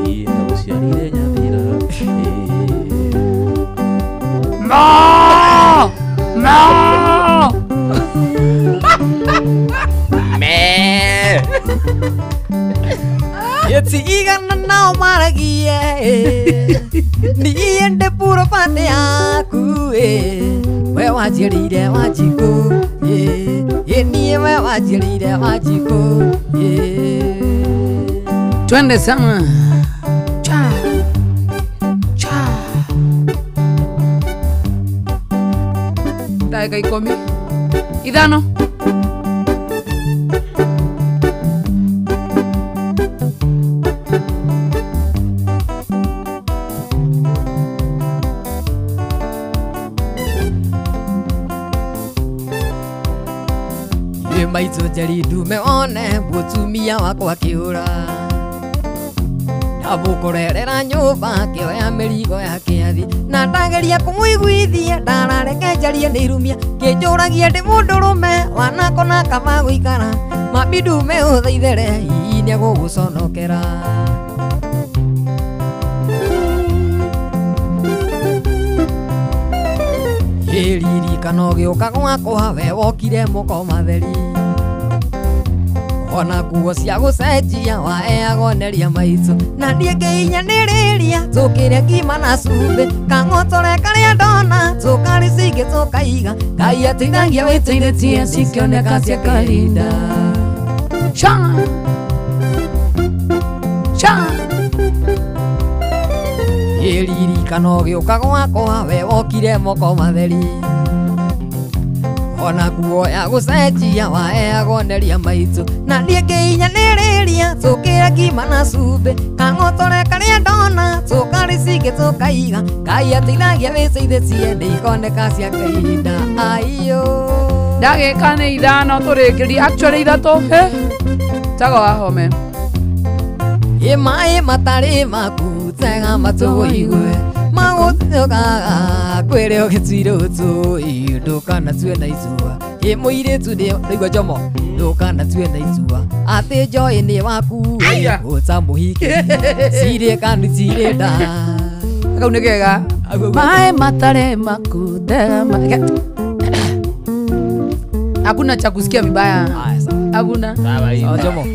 [SPEAKER 10] niĩ ndagũciarire nyathira
[SPEAKER 9] No! No!
[SPEAKER 10] Me!
[SPEAKER 5] Tigana nao maragie niĩ ndĩ puro pate yaku we waciarĩire Wanjikũ niĩ we waciarĩire Wanjikũ
[SPEAKER 9] twende sana cha cha ndagĩka ikũmi ithano
[SPEAKER 5] maitũ njeri ndume one mũtumia wakwa akĩũra ndamũkorerera nyũmba akĩoya mĩrigo yake athi na ndageria kũmũiguithia ndarareke njarie nĩ irumia kĩnjũragia ndĩ mũndũrũme wanakona kaba gũikara mami ndume ũthaithere hihi nĩegũgũconokera ĩririkano gĩũka gwakwa we wokire mũkomatheri ona nguo cia gũcenjia waeagoneria maitũ na niĩ ngĩinyanĩrĩria tũkĩrĩa ngima na cumbĩ kang'otore karĩa ndona tũkarĩcingĩ tũkaiga Ngai ateithagia wĩteithĩtie cikĩoneka cia kahinda
[SPEAKER 9] cha cha
[SPEAKER 5] ĩririkano gĩũka gwakwa we wokire moko matheri ona nguo ya gũcenjia waeagoneria maitũ na niĩ ngĩinyanĩrĩria tũkĩrĩa ngima na cumbĩ kang'otore karĩa ndona tũkarĩcingĩ tũkaiga Ngai ateithagia wĩteithĩtie nĩ ikoneka cia kahinda aiyo
[SPEAKER 9] ndagĩka nĩ ithano tũrĩkĩrie actually ithatũ tago wahome
[SPEAKER 5] ĩ maĩ matarĩ maku tega matũ ũigue magũtuĩkaga kwĩrĩ ũgĩtuire ũtũi ndũkanatue na itua ĩ mũirĩtu nĩigua njomo ndũkanatue na itua atĩ njoĩ nĩ waku ũtamũhike cirĩ kanu cirĩ nda
[SPEAKER 9] kau nĩ kega Mae matare makudera. Hakuna cha kusikia vibaya. Hakuna.
[SPEAKER 10] Sawa Jomo.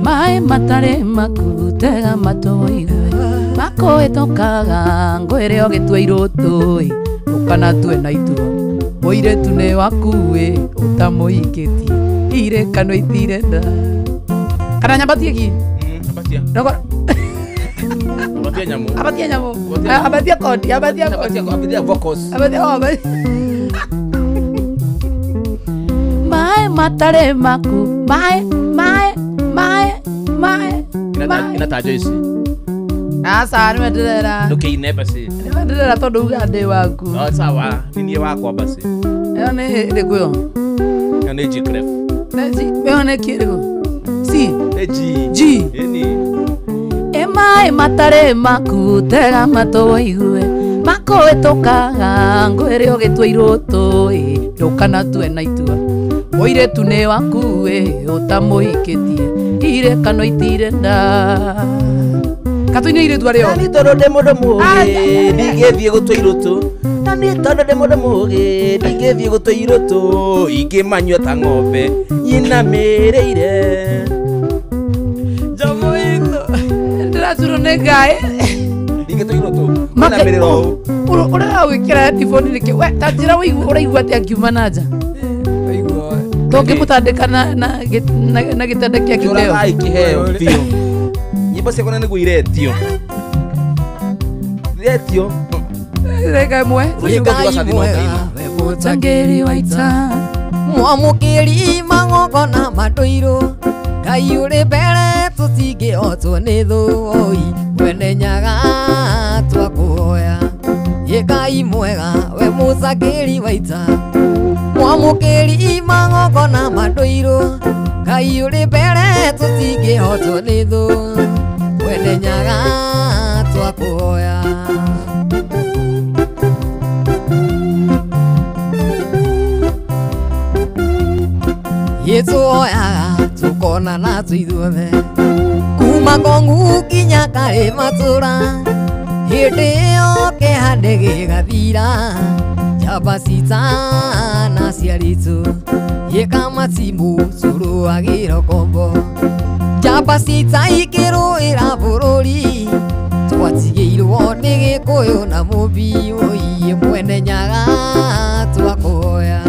[SPEAKER 9] Mae matare makutega matoiwe. Mako etokaga ngwere ogetwe irotoi. Ukana tue na itua. Moiretu ne wakuwe utamoiketie. Ire kano itirenda. Kana nyambatie ki?
[SPEAKER 10] Nyambatia.
[SPEAKER 9] Ndoko.
[SPEAKER 10] Abatia nyamu.
[SPEAKER 9] Abatia nyamu. Abatia kodi, abatia kodi.
[SPEAKER 10] Abatia vocals.
[SPEAKER 9] Abatia oh. Mae matare maku. Mae mae mae mae.
[SPEAKER 10] Ina Joyce.
[SPEAKER 9] Asa ni meterera.
[SPEAKER 10] Ndukeine basi.
[SPEAKER 9] Ni meterera tondu uga ndi waku.
[SPEAKER 10] Oh sawa, ni nie wakwa basi.
[SPEAKER 9] Yo ni iriku yo?
[SPEAKER 10] Yo ni G clef.
[SPEAKER 9] Ne G, yo ni ki iriku? C.
[SPEAKER 10] G.
[SPEAKER 9] G.
[SPEAKER 10] Eni.
[SPEAKER 9] Ema matare maku tega matoigue. Mako etokaga ngwere ogetwe irotoi. Ndukana tue na itua. Moiretu ne waku e utamoiketie. Ire kano itirenda. Katuine iretu areo.
[SPEAKER 10] Nani tondu ndi mundu mugi ndingithie gutwa irutu. Nani tondu ndi mundu mugi ndingithie gutwa irutu. Ingimanyua ta ng'ombe nyinamiriire.
[SPEAKER 9] Jomo ito. Ndiracurwo ni Ngai.
[SPEAKER 10] Ndingitwa irutu. Nyinamiriire ou.
[SPEAKER 9] Ura wikira headphone niki. We ta njira uraigua atia ngiuma na nja. Tũngĩmũtandĩka na gĩtanda kĩa kĩheo.
[SPEAKER 10] Ũragai kĩheo biũ. Nyĩmbo ciakwa nĩguo iretio. Iretio.
[SPEAKER 9] Reka ĩmwe. Mũtangĩri wa ita.
[SPEAKER 5] Mwamũkĩri magongona matũirũ. Ngai ũrĩ mbere tũtingĩhotwo nĩ thũ oi. Mwene Nyaga twakũhoya. Ĩkai mwega we mũtangĩri wa ita. Mwamũkĩri magongona matũirũ. Ngai ũrĩ mbere tũtingĩhotwo nĩ thũ. Mwene Nyaga twakũhoya. Yetũhoyaga tũkonana tũithuothe. Kuma Kong'u nginya Karĩmatũra. Hĩndĩ ĩyo kĩhande gĩgathira. Njamba citana ciaritũ. Ĩka matimũ tũrũagĩra ũkombo. Njamba cita ikĩrũĩra bũrũri. Twatigĩirwo nĩ Gĩkũyũ na Mũmbi ũiĩ. Mwene Nyaga twakũhoya.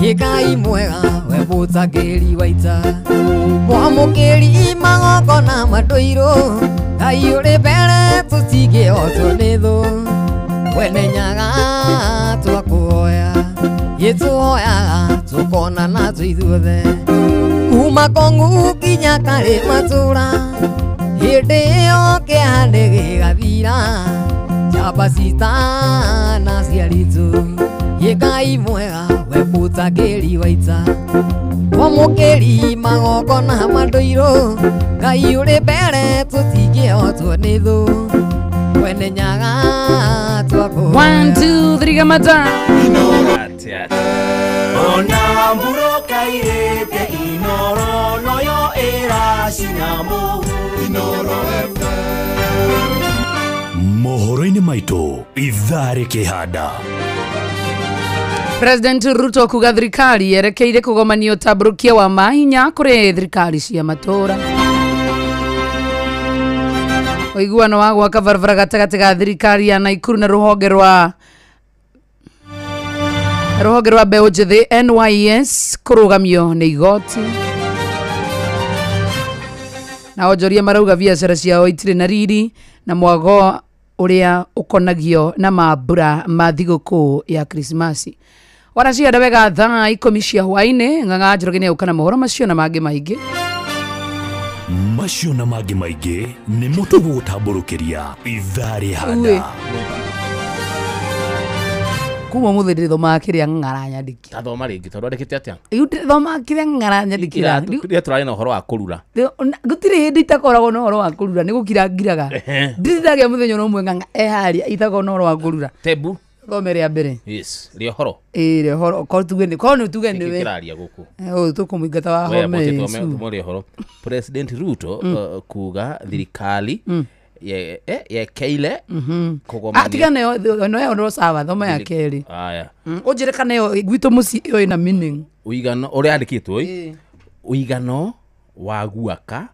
[SPEAKER 5] Ĩkai mwega we mũtangĩri wa ita. Mwamũkĩri magongona matũirũ. Ngai ũrĩ mbere tũtingĩhotwo nĩ thũ. Mwene Nyaga twakũhoya. Yetũhoyaga tũkonana tũithuothe. Kuma Kong'u nginya Karĩmatũra. Hĩndĩ ĩyo kĩhande gĩgathira. Njamba citana ciaritũ. Ĩkai mwega we mũtangĩri wa ita. Mwamũkĩri magongona matũirũ. Ngai ũrĩ mbere tũtingĩhotwo nĩ thũ. Mwene Nyaga twakũhoya.
[SPEAKER 9] 1 2 3 gamata.
[SPEAKER 4] Ona mburoka irete Inoro noyo ĩracina mũhu. Inoro FM.
[SPEAKER 7] Mohoro-inĩ maitũ ithaa rĩkĩhanda.
[SPEAKER 9] President Ruto kuga thirikari yerekeire kũgomania ũtambũrũkia wa mahinya kũrĩ thirikari cia matũra. Ũiguano wa gwaka barabara gatagatĩ ga thirikari ya Naikuru na rũhonge rwa mbeũ njĩthĩ NYS kũrũgamio nĩ igoti. Na onjoria marauga biacara ciao itirĩ na riri na mwago ũrĩa ũkonagio na mambura ma thigũkũ ya Krismasi. Waracienda wega thaa 10 cia hwaĩ-inĩ. Ng'ang'a Njoroge nĩegũka na mohoro macio na mangĩ maingĩ.
[SPEAKER 7] Macio na mangĩ maingĩ nĩmo tũgũgũtambũrũkĩria ithaa rĩhanda.
[SPEAKER 9] Kuma ũmũthĩ ndĩthomaga kĩrĩa ng'ang'a aranyandĩkĩra.
[SPEAKER 10] Tathoma rĩngĩ tondũ andĩkĩte atĩa?
[SPEAKER 9] Rĩu ndĩthomaga kĩrĩa ng'ang'a aranyandĩkĩra.
[SPEAKER 10] Rĩrĩa tũrarĩ na ũhoro wa kũrura.
[SPEAKER 9] Gũtirĩ hĩndĩ itakoragwo na ũhoro wa kũrura, nĩ gũkira ngiraga. Ndirĩ ndagĩa mũthenya ona ũmwe ng'ang'a e harĩa itakoragwo na ũhoro wa kũrura.
[SPEAKER 10] Tebu.
[SPEAKER 9] Thome rĩa mbere.
[SPEAKER 10] Yes, rĩa ũhoro.
[SPEAKER 9] Ĩĩ, rĩa ũhoro. Korwo tuge nĩ, korwo nĩ tuge nĩ we.
[SPEAKER 10] Kĩraria gũkũ.
[SPEAKER 9] Ũyũ tũkũmũingata wa
[SPEAKER 10] We
[SPEAKER 9] home.
[SPEAKER 10] ambũte
[SPEAKER 9] Su.
[SPEAKER 10] thome rĩa ũhoro. President Ruto kuga thirikari yekeile kũgomania.
[SPEAKER 9] Ah, tiga nayo no ĩyo no sawa, thoma ya kerĩ.
[SPEAKER 10] Aya.
[SPEAKER 9] Ũnjĩre kana ĩyo gwitũ mũciĩ ĩyo ĩna meaning.
[SPEAKER 10] Ũigano ũrĩa yandĩkĩtwo ĩ.
[SPEAKER 9] Ĩĩ.
[SPEAKER 10] Ũigano wa gwaka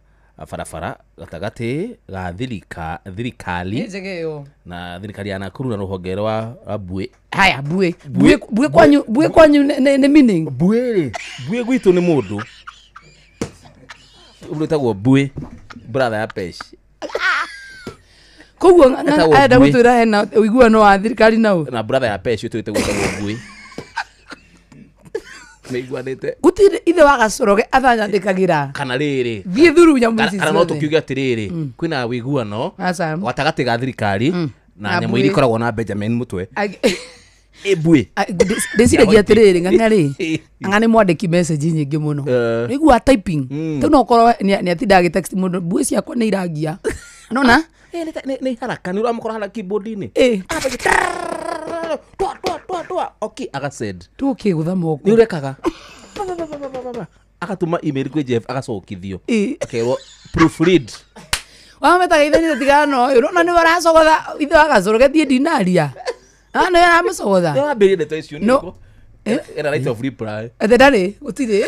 [SPEAKER 10] barabara gatagatĩ ga thirikari
[SPEAKER 9] Nĩ njega ĩyo.
[SPEAKER 10] na thirikari ya Nakuru na rũhonge rwa Mbui.
[SPEAKER 9] Haya, Mbui. Mbui, Mbui kwanyu, Mbui kwanyu nĩ meaning.
[SPEAKER 10] Mbui rĩ, Mbui gwitũ nĩ mũndũ. Ũndũ wĩtagwo Mbui, brother ya Pesh.
[SPEAKER 9] Koguo
[SPEAKER 10] Etagwo
[SPEAKER 9] arenda
[SPEAKER 10] Mbui.
[SPEAKER 9] gũtwĩra hena ũiguano wa thirikari na ũ.
[SPEAKER 10] Na brother ya Pesh ũyũ wĩtagwo Mbui. Nĩiguanĩte.
[SPEAKER 9] Gũtirĩ ithe wa Gacoroge athanyandĩkagĩra.
[SPEAKER 10] Kana rĩrĩ.
[SPEAKER 9] Thiĩ thuru nyamũ ici
[SPEAKER 10] Kana no
[SPEAKER 9] ciothe.
[SPEAKER 10] tũkiuge atĩrĩrĩ, kwĩna ũiguano
[SPEAKER 9] Aca.
[SPEAKER 10] gatagatĩ ga thirikari na
[SPEAKER 9] Na
[SPEAKER 10] nyamũ
[SPEAKER 9] Mbui.
[SPEAKER 10] iria ikoragwo na Benjamin Mutwe. Ĩ Mbui.
[SPEAKER 9] Ndĩciragia atĩrĩrĩ, ng'ang'a rĩ, ng'ang'a nĩ mwandĩki message nyingĩ mũno. Nĩiguaga typing. Rĩu no ũkorwo nĩ atindaga agĩtext mũndũ, mbui ciakwa nĩ iragia. Nona?
[SPEAKER 10] Nĩ haraka, nĩ ũramũkora harĩa keyboard-inĩ.
[SPEAKER 9] Ĩ.
[SPEAKER 10] Twa, twa, twa, twa. Okay, agasend.
[SPEAKER 9] Tũkĩgũtha moko.
[SPEAKER 10] Nĩ ũrekaga. Agatũma email kwĩ Jeff agacokithio. Akerwo proofread.
[SPEAKER 9] Wametaga ithe nĩ tigana na ũyũ. Nona nĩ aracogotha ithe wa Gacoroge thiĩ ndinaria. Ah, nĩ aramũcogotha.
[SPEAKER 10] Nĩ wambĩrĩria ndeto icio nĩ
[SPEAKER 9] No.
[SPEAKER 10] ũrĩkũ? Ena right of reply.
[SPEAKER 9] Atĩ ndarĩ, gũtirĩ.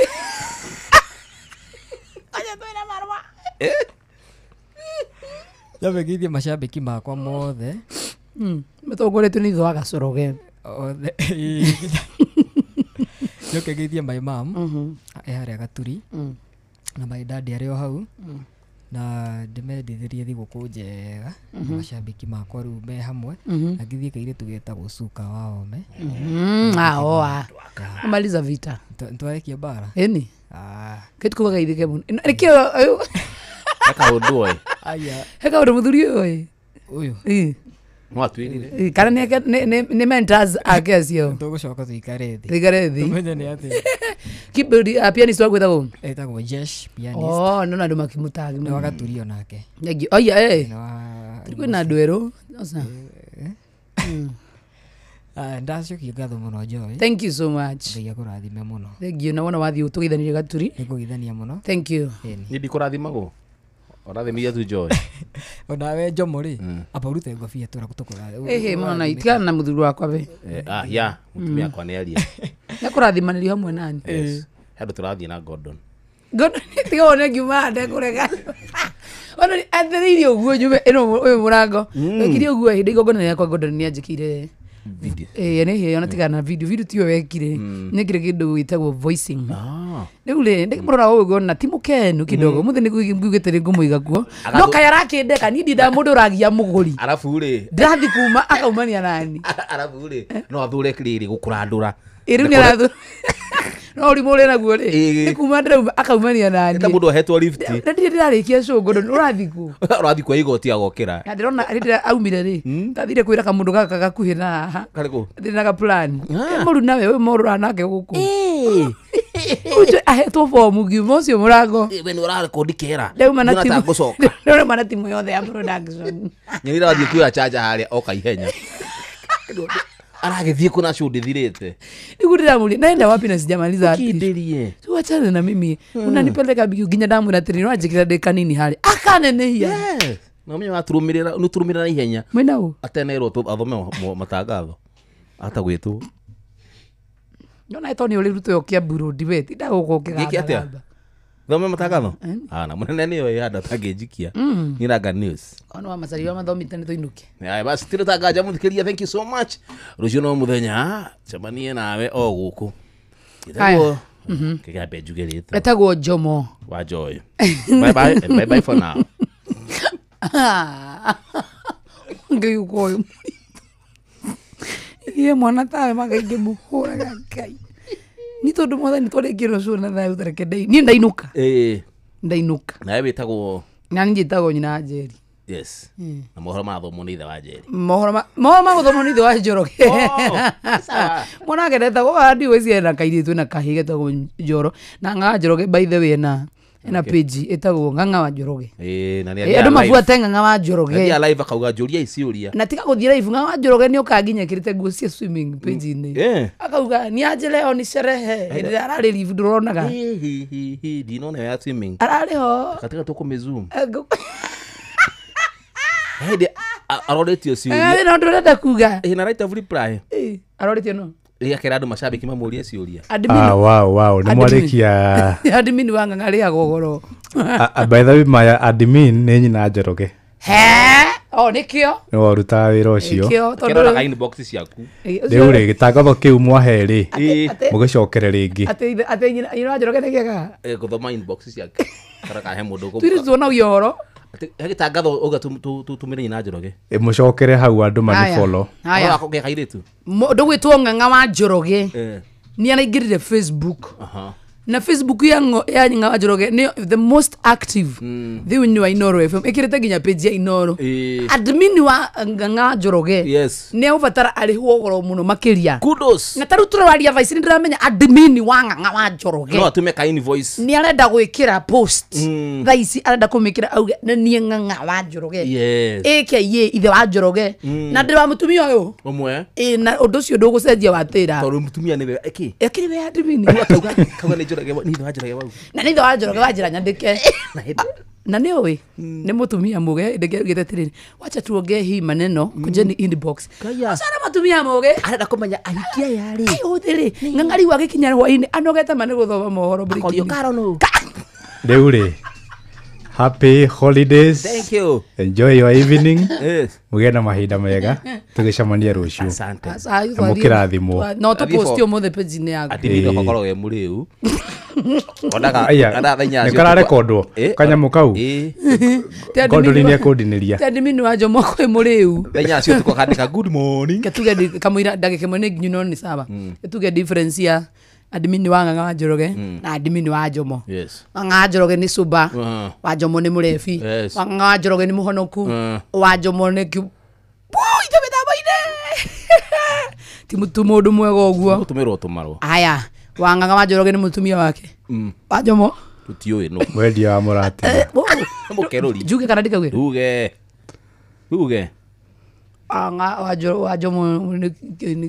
[SPEAKER 5] Nyambe ngeithie macambĩki makwa mothe.
[SPEAKER 9] Matongoretio nĩ ithe wa Gacoroge.
[SPEAKER 5] Othe. Njoke ngeithie my mom e harĩa Gaturi na my dad arĩ o hau na ndĩmendithĩrie thigũkũ njega na macambĩki makwa rĩu me hamwe na ngĩthiĩ kairĩtu getagwo Suka wa Ome.
[SPEAKER 9] Aoa. Maliza vita.
[SPEAKER 5] Ntwarekia mbara.
[SPEAKER 9] Ĩni.
[SPEAKER 5] Ah.
[SPEAKER 9] Kĩtu kuga geithĩke mũno. Nĩkĩo ũyũ.
[SPEAKER 10] He kaũndũ oĩ.
[SPEAKER 5] Aya.
[SPEAKER 9] He kaũndũ mũthuri ũyũ oĩ.
[SPEAKER 5] Ũyũ.
[SPEAKER 9] Ĩ.
[SPEAKER 10] No atwĩrire.
[SPEAKER 9] Ĩ, kana nĩ mentors ake acio.
[SPEAKER 5] Tũgũcoka tũikare thĩ.
[SPEAKER 9] Tũikare thĩ.
[SPEAKER 5] Tũmenye nĩ atĩa.
[SPEAKER 9] Keyboard pianist waku etagwo?
[SPEAKER 5] Etagwo Jesh pianist.
[SPEAKER 9] Oh, no na andũ makĩmũtagi.
[SPEAKER 5] Nĩ wa Gaturi onake.
[SPEAKER 9] Thank you. Oya, eh.
[SPEAKER 5] Nĩ wa
[SPEAKER 9] Kwĩna andũ erũ. Oca.
[SPEAKER 5] Ndacokia ngatho mũno Joy.
[SPEAKER 9] Thank you so much.
[SPEAKER 5] Ngai akũrathime mũno.
[SPEAKER 9] Thank you. Na wona wathiĩ ũtũgeithanirie Gaturi.
[SPEAKER 5] Nĩngũgeithania mũno.
[SPEAKER 9] Thank you.
[SPEAKER 10] Niĩ ndikũrathimagwo. Ũrathimithia tu Joy.
[SPEAKER 5] Onawe Jomo rĩ, amba ũrute ngobia tũra tũkũrathime.
[SPEAKER 9] Ĩhĩ mwana itigana na mũthuri wakwa we.
[SPEAKER 10] Ah, ya, mũtumia wakwa nĩ aria.
[SPEAKER 9] Nĩakũrathimanĩrio hamwe nani.
[SPEAKER 10] Yes. He handũ tũrathiĩ na Gordon.
[SPEAKER 9] Gordon tiga wone ngiuma ndekũrega. Ona athĩrĩirie ũguo nyume ĩno ũyũ mũrango. Wekire ũguo hĩndĩ igongona rĩakwa Gordon nĩanjĩkĩire
[SPEAKER 10] Video.
[SPEAKER 9] Ĩĩ nĩ hĩo ona tigana na video, video tiyo wekire. Nĩekire kĩndũ gĩtagwo voicing. Rĩu rĩ ndĩkĩmũrora ũguo na ti mũkenu kidogo. Mũthĩ nĩngugĩte nĩngũmũiga kuo. No kaĩ arakĩndeka niĩ ndindaga mũndũ ũragia mũgũri.
[SPEAKER 10] Arabu rĩ.
[SPEAKER 9] Ndĩrathiĩ kuma akaumania nani.
[SPEAKER 10] Arabu rĩ, no athure rĩrĩ gũkũrandũra.
[SPEAKER 9] Ĩ rĩu nĩarathura. No ũrimũ ũrĩ naguo rĩ. Nĩ kuma ndĩrauma akaumania nani.
[SPEAKER 10] Ta mũndũ ahetwo lift.
[SPEAKER 9] Na ndirĩ ndĩrarĩkia show Gordon ũrathiĩ kũ?
[SPEAKER 10] Ũrathiĩ kwa igoti agokĩra.
[SPEAKER 9] Na ndĩrona rĩrĩa aumire rĩ ndathire kwĩra kamũndũ gaka gakuhĩ na haha.
[SPEAKER 10] Karĩkũ?
[SPEAKER 9] Ndĩ na ga plan. Mũru nawe ũyũ morũra nake gũkũ. Ũcio ahetwo bomu ngiuma ũcio mũrango.
[SPEAKER 10] We nĩ ũrarekondi kĩera.
[SPEAKER 9] Ndauma na
[SPEAKER 10] Ndĩrona ta
[SPEAKER 9] timu.
[SPEAKER 10] ngũcoka.
[SPEAKER 9] Ndauma na timu yothe ya production.
[SPEAKER 10] Nyonire wathiĩ kuoya charger harĩa oka ihenya. Aragĩthiĩ kũ na show ndĩthirĩte.
[SPEAKER 9] Nĩguo ndĩramũria naenda wapi na sijamaliza ati.
[SPEAKER 10] Ũkindĩrie.
[SPEAKER 9] Tu achane na mimi. Unanipeleka biu nginya ndamwĩra atĩrĩ no anjĩkĩra ndĩ kanini harĩa. Akanenehia.
[SPEAKER 10] Yes. Na ũmenye watũrũmĩrĩra nĩ ũtũrũmĩrĩra na ihenya.
[SPEAKER 9] Mwĩna ũ?
[SPEAKER 10] Atenerwo athome matangatho. Atagwĩtwo.
[SPEAKER 9] Nona ĩto nĩ ũrĩ rutwo Kiambu Road we tinda gũkũ
[SPEAKER 10] Gĩkĩ atĩa?
[SPEAKER 9] ũkĩgamba.
[SPEAKER 10] Thome matangatho? Ana mũnene nĩyo ĩ handũ atangĩnjikia. Nĩ ranga news.
[SPEAKER 9] Ona wa macari wa mathomite nĩ tũinũke.
[SPEAKER 10] Haya basi tiro tanganja mũthikĩrĩria, thank you so much. Rũciũ no mũthenya cemanie nawe o gũkũ.
[SPEAKER 9] Haya.
[SPEAKER 10] Gĩtagwo kĩgambe njuge rĩtwa.
[SPEAKER 9] Etagwo Jomo.
[SPEAKER 10] Wa Joy. Bye bye and bye bye for now.
[SPEAKER 9] Ngai ũyũ mũritũ. Iye mwana tawe magaingĩ mũhũraga Ngai. Nĩ tondũ mwathani twarĩkie rũciũ na thayũ tareke niĩ ndainũka.
[SPEAKER 10] Ĩĩ.
[SPEAKER 9] Ndainũka.
[SPEAKER 10] Nawe wĩtagwo
[SPEAKER 9] Na niĩ njĩtagwo nyina wa Njeri.
[SPEAKER 10] Yes. Na mohoro mathomwo nĩ ithe wa Njeri.
[SPEAKER 9] Mohoro magũthomwo nĩ ithe wa Njoroge. Mwana wake ndetagwo ndiũĩ ciena kairĩtu na kahĩĩ getagwo Njoro. Na ng'a Njoroge by the way na Ena page ĩtagwo Ng'ang'a wa Njoroge.
[SPEAKER 10] Na nĩ
[SPEAKER 9] Andũ mabuate Ng'ang'a wa Njoroge.
[SPEAKER 10] Nĩ live akauga njũria ici ũria.
[SPEAKER 9] Na tiga gũthiĩ live Ng'ang'a wa Njoroge nĩ ũkanginya ĩkĩrĩte nguo cia swimming page-inĩ. Akauga ni aje leo ni sherehe. Hĩndĩ ĩrĩa ararĩ live ndũronaga.
[SPEAKER 10] Hi ndinona ya swimming.
[SPEAKER 9] Ararĩ ho.
[SPEAKER 10] Katika tũkũmĩ zoom. Hĩndĩ aroretio ciũria.
[SPEAKER 9] No ndũrenda kuga.
[SPEAKER 10] Na right of reply.
[SPEAKER 9] Aroretio no.
[SPEAKER 10] Akera andũ macabiki mamũrie ciũria.
[SPEAKER 11] Wow wow nĩ mwarĩkia.
[SPEAKER 9] Admin wa Ng'ang'a arĩagwo goro.
[SPEAKER 11] By the way maya admin nĩ nyina Njoroge.
[SPEAKER 9] He o nĩkĩo.
[SPEAKER 11] Nĩ warutaga wĩra ũcio.
[SPEAKER 9] Nĩkĩo tondũ
[SPEAKER 10] Kĩroraga inbox ciaku.
[SPEAKER 11] Rĩu rĩ gĩtangatho kĩu mwahe rĩ mũgĩcokere rĩngĩ.
[SPEAKER 9] Atĩ nyina wa Njoroge nĩ kĩagaga.
[SPEAKER 10] Gũthoma inbox ciake. Karaka he mũndũ.
[SPEAKER 9] Twĩrĩ tuonagia ũhoro.
[SPEAKER 10] He gĩtangatho uga tũmĩre nyina Njoroge.
[SPEAKER 11] Mũcokere hau andũ mani follow.
[SPEAKER 9] Haya.
[SPEAKER 10] Ũgeka kairĩtu.
[SPEAKER 9] Mũndũ gwĩtwo Ng'ang'a wa Njoroge. Nĩ araingĩrire Facebook. Na Facebook ya Ng'ang'a wa Njoroge nĩ the most active thĩinĩ wa Inooro FM. Ĩkĩrĩte nginya page ya Inooro. Admin wa Ng'ang'a wa Njoroge nĩ egũbatara arĩhwo goro mũno makĩria.
[SPEAKER 10] Kudos.
[SPEAKER 9] Na tarĩu tũraria thaa ici nĩ ndĩramenya admin wa Ng'ang'a wa Njoroge
[SPEAKER 10] no atume ka invoice.
[SPEAKER 9] Nĩ arenda gwĩkĩra post thaa ici arenda kũmĩkĩra auge nĩ niĩ Ng'ang'a wa Njoroge. AKA ithe wa Njoroge. Na ndĩ wa mũtumia ũyũ
[SPEAKER 10] ũmwe.
[SPEAKER 9] Na ũndũ ũcio ndũgũcenjia watĩra.
[SPEAKER 10] Tondũ mũtumia nĩwe ĩkĩ.
[SPEAKER 9] Ĩkĩrĩ we admin.
[SPEAKER 10] Kauga nĩ Njoroge nĩ ithe wa Njoroge wau.
[SPEAKER 9] Na nĩ ithe wa Njoroge wa njĩra nyandĩke. Na nĩ ũĩ nĩ mũtumia mũge ndĩngĩaugĩte atĩrĩrĩ wacha tuongee hii maneno kujeni inbox. Acara mũtumia mũge
[SPEAKER 10] arenda kũmenya ahikia aya rĩ.
[SPEAKER 9] Ũthĩ rĩ Ng'ang'a rĩu agĩkinya hwainĩ anogete ma nĩ gũthoma mohoro
[SPEAKER 10] Akorio karo nũ.
[SPEAKER 11] Rĩu rĩ happy holidays.
[SPEAKER 10] Thank you.
[SPEAKER 11] Enjoy your evening.
[SPEAKER 10] Yes.
[SPEAKER 11] Mũgĩe na mahinda mega tũgĩcemania rũciũ.
[SPEAKER 10] Asante.
[SPEAKER 11] Mũkĩrathimwo.
[SPEAKER 9] No tũposti ũmũthĩ page-inĩ yaku.
[SPEAKER 10] Admin ũgakorwo wĩ mũrĩu. Onaga
[SPEAKER 11] nĩ kararekondwo kanyamũ kau. Kondũri nĩ ekũndinĩria.
[SPEAKER 9] Ti admin wa Jomo kwĩ mũrĩu.
[SPEAKER 10] Thaa inya cia ũtukũ akandĩka good morning.
[SPEAKER 9] Tuge kamũira ndagĩka ĩmwe nĩ nginyu no nĩ sawa. Tuge difference ya admin wa Ng'ang'a wa Njoroge na admin wa Jomo.
[SPEAKER 10] Yes.
[SPEAKER 9] Ng'ang'a wa Njoroge nĩ sober, wa Jomo nĩ mũrebi.
[SPEAKER 10] Yes.
[SPEAKER 9] Wa Ng'ang'a wa Njoroge nĩ mũhonoku, wa Jomo nĩ ite mĩtambo-inĩ. Ti mũndũ mwega ũguo.
[SPEAKER 10] Gũtũmĩrwo tũmarũa.
[SPEAKER 9] Aya, wa Ng'ang'a wa Njoroge nĩ mũtumia wake. Wa Jomo
[SPEAKER 10] tũtiũĩ nũ.
[SPEAKER 11] Mwendia wa mũratina.
[SPEAKER 10] Mũkerũri.
[SPEAKER 9] Njuge kana ndikauge?
[SPEAKER 10] Uge. Uge.
[SPEAKER 9] Wa Jomo nĩ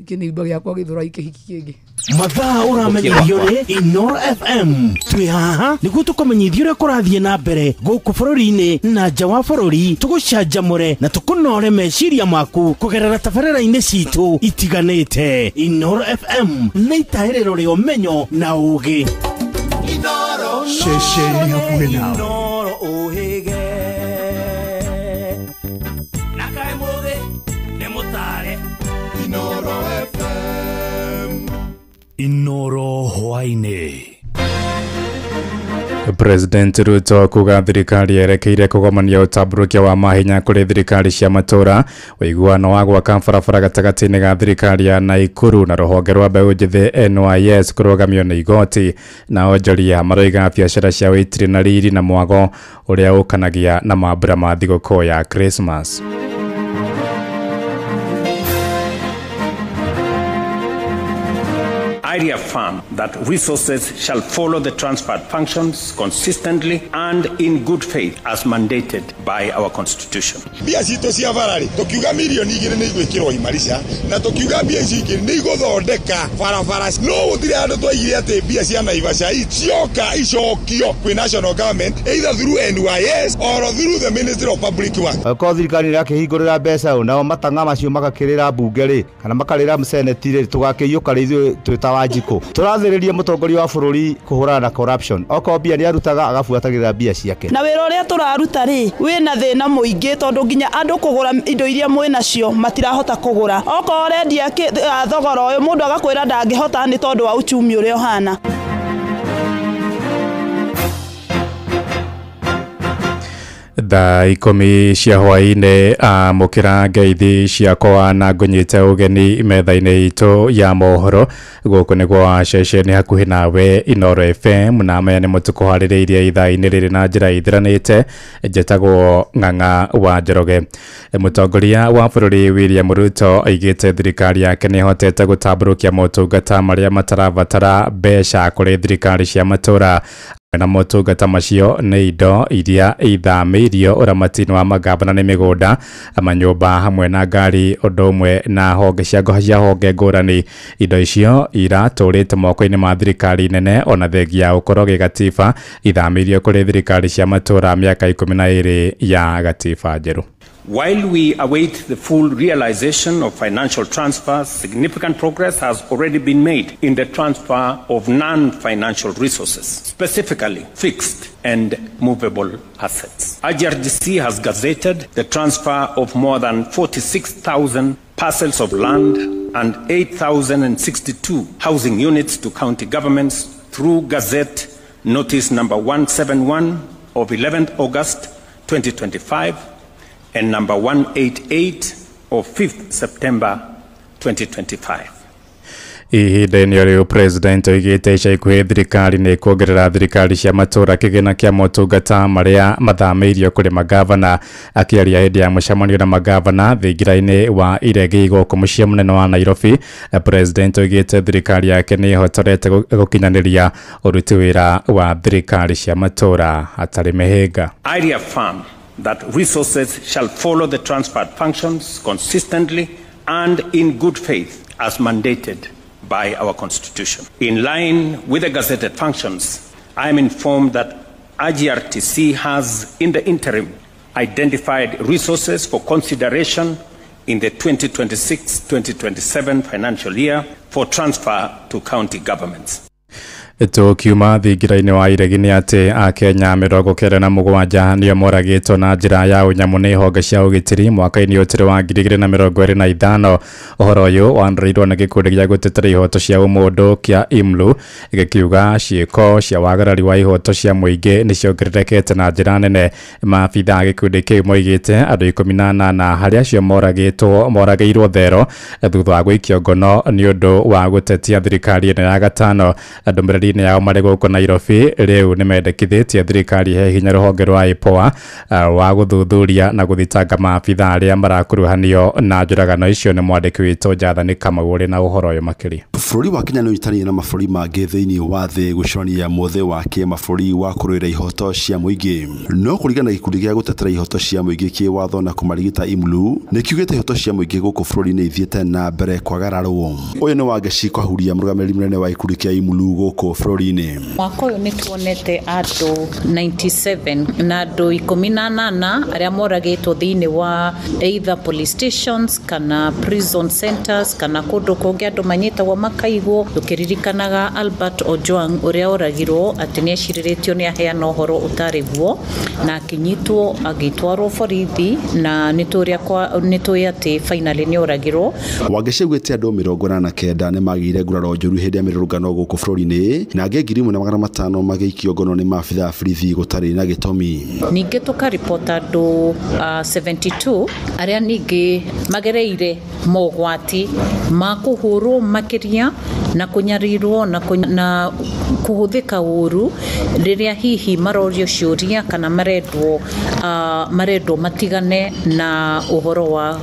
[SPEAKER 9] kĩnimba gĩakwa gĩthũrai kĩhiki kĩngĩ.
[SPEAKER 6] Mathaa ũramenyithio nĩ Inooro FM. Twĩ haha nĩguo tũkũmenyithie ũrĩa kũrathiĩ na mbere gũkũ bũrũri-inĩ na nja wa bũrũri, tũgũcanjamũre na tũkũnore meciria maku kũgerera tabarĩra-inĩ citũ itiganĩte. Inooro FM nĩ itahĩrĩro rĩa ũmenyo na ũũgĩ.
[SPEAKER 4] Ceceni hakuhĩ nawe.
[SPEAKER 6] Inooro ũhĩge. Na kaĩ mũthĩ nĩ mũtare.
[SPEAKER 8] Inooro FM.
[SPEAKER 7] Inooro hwainĩ.
[SPEAKER 11] President Ruto kuga thirikari yerekeire kũgomania ũtambũrũkia wa mahinya kũrĩ thirikari cia matũra. Ũiguano wa gwaka barabara gatagatĩ-inĩ ga thirikari ya Naikuru na rũhonge rwa mbeũ njĩthĩ NYS kũrũgamio nĩ igoti. Na onjoria maroiga biacara cia wĩitiri na riri na mwago ũrĩa ũkanagia na mambura ma thigũkũ ya Christmas.
[SPEAKER 12] I reaffirm that resources shall follow the transferred functions consistently and in good faith as mandated by our Constitution.
[SPEAKER 8] Mbia citũ cia barari tukiuga milioni igĩrĩ nĩ igwĩkĩrwo imarisha na tukiuga mbia ici igĩrĩ nĩ igũthondeka barabara no gũtirĩ handũ twaigire atĩ mbia cia Naivasha cioka icokio kwĩ national government either through NYS or through the Ministry of Public Works.
[SPEAKER 14] Ko thirikari ĩrakĩhingũrĩra mbeca ũ nao matang'a macio magakĩrĩra mbunge rĩ kana makarĩra seneti rĩ tũgakĩiyũka rĩ ithuĩ twĩ ta Wanjikũ. Tũrathĩrĩria mũtongoria wa bũrũri kũhũrana na corruption. Okorwo mbia nĩ arutaga agabuatagĩrĩra mbia ciake.
[SPEAKER 13] Na wĩra ũrĩa tũraruta rĩ wĩna thĩna mũingĩ tondũ nginya andũ kũgũra indo iria mwĩnacio matirahota kũgũra. Okorwo ũrendia thogora ũyũ mũndũ agakwĩra ndangĩhota nĩ tondũ wa uchumi ũrĩa ũhana.
[SPEAKER 11] Thaa 10 cia hwainĩ amũkĩra ngeithi ciakwa na ngũnyite ũgeni metha-inĩ itũ ya mohoro gũkũ nĩ gwa ceceni hakuhĩ nawe Inooro FM na maya nĩmo tũkũharĩrĩirie ithaa-inĩ rĩrĩ na njĩra ithiranĩte. Njĩtagwo Ng'ang'a wa Njoroge. Mũtongoria wa bũrũri William Ruto aigĩte thirikari yake nĩ ĩhotete gũtambũrũkia motungata marĩa matarabatara mbeca kũrĩ thirikari cia matũra. Na motungata macio nĩ indo iria ithamĩirio ũramati-inĩ wa magavana nĩ mĩgũnda, manyũmba hamwe na ngari, ũndũ ũmwe na honge cia honge ngũrani. Indo icio iratũrĩte moko-inĩ ma thirikari nene ona thengia ya gũkorwo gĩgatiba ithamĩirio kũrĩ thirikari cia matũra mĩaka 12 ya gatiba njerũ.
[SPEAKER 12] While we await the full realization of financial transfers, significant progress has already been made in the transfer of non-financial resources, specifically fixed and movable assets. IGRDC has gazetted the transfer of more than 46,000 parcels of land and 8,062 housing units to county governments through Gazette Notice number 171 of 11th August 2025 and number 188 of 5th September 2025.
[SPEAKER 11] Ihinda-inĩ rĩu President oigĩte ica ikuhĩ thirikari nĩ ĩkuongerera thirikari cia matũra kĩgĩna kĩa motungata marĩa mathamĩirio kũrĩ magavana. Akĩaria hĩndĩ ya mũcemanio na magavana thingira-inĩ wa Iregi gũkũ mũciĩ mũnene wa Nairobi, President oigĩte thirikari yake nĩ ĩhotorete gũkinyanĩria ũruti wĩra wa thirikari cia matũra hatarĩ mĩhĩnga.
[SPEAKER 12] I reaffirm that resources shall follow the transferred functions consistently and in good faith as mandated by our Constitution. In line with the gazetted functions, I am informed that IGRTC has, in the interim, identified resources for consideration in the 2026-2027 financial year for transfer to county governments.
[SPEAKER 11] Tukiuma thingira-inĩ wa Iregi nĩ atĩ Akenya 97 nĩo moragĩtwo na njĩra ya ũnyamũ nĩ honge cia ũgitĩri mwaka-inĩ ũtĩrĩ wa 2025. Ũhoro ũyũ wanĩrĩirwo nĩ gĩkundi gĩa gũtetera ihoto cia ũmũndũ kĩa IMLU gĩkiuga ciĩko cia wagarari wa ihoto cia mũingĩ nĩ ciongererekete na njĩra nene. Maabitha a gĩkundi kĩu moigĩte andũ 18 harĩ acio moragĩirwo thero thutha wa gũikio ngono nĩ ũndũ wa gũtetia thirikari ĩno ya gatano. Ndũmĩrĩri yao marĩ gũkũ Nairobi rĩu nĩ mendekithĩtie thirikari he hinya rũhonge rwa IPOA wa gũthuthuria na gũthitanga maabitha arĩa marakuruhanio na njũragano icio. Nĩ mwandĩki witũ Jathani Kamau ũrĩ na ũhoro ũyũ makĩria.
[SPEAKER 2] Bũrũri wa Kenya nĩ ũnyitanĩire na mabũrũri mangĩ thĩinĩ wa thĩ gũcemania mũthĩ wa kĩmabũrũri wa kũrũĩra ihoto cia mũingĩ. No kũringana na gĩkundi gĩa gũtetera ihoto cia mũingĩ kĩwatho na kũmarigita IMLU nĩ kiugĩte ihoto cia mũingĩ gũkũ bũrũri-inĩ ithiĩte na mbere kwagararwo. Ũyũ nĩ Wangeci Kwahuria, mũrũgamĩrĩri mũnene wa gĩkundi kĩa IMLU gũkũ bũrũri-inĩ.
[SPEAKER 15] Mwaka ũyũ nĩ tuonete andũ 97 na andũ 18 arĩa moragĩtwo thĩinĩ wa either police stations kana prison centers kana kũndũ kũngĩ andũ manyitagwo makaigwo. Tũkĩririkanaga Albert Ojwang ũrĩa oragirwo atĩ nĩ ecirĩrĩtio nĩ aheana ũhoro ũtarĩ guo na akĩnyitwo agĩtwarwo borithi na nĩ tũĩ atĩ finally nĩ oragirwo.
[SPEAKER 2] Wangeci augĩte andũ 89 nĩ magĩire nguraro njũru hĩndĩ ya mĩrũrũngano gũkũ bũrũri-inĩ na angĩ 1500 magĩikio ngono nĩ maabitha a borithi gũtarĩ na gĩtũmi.
[SPEAKER 15] Ningĩ tũkaripota andũ 72 arĩa ningĩ magereire mogwati ma kũhũrwo makĩria na kũnyarirwo na kũhũthĩka ũru rĩrĩa hihi marorio ciũria kana marendwo matigane na ũhoro wa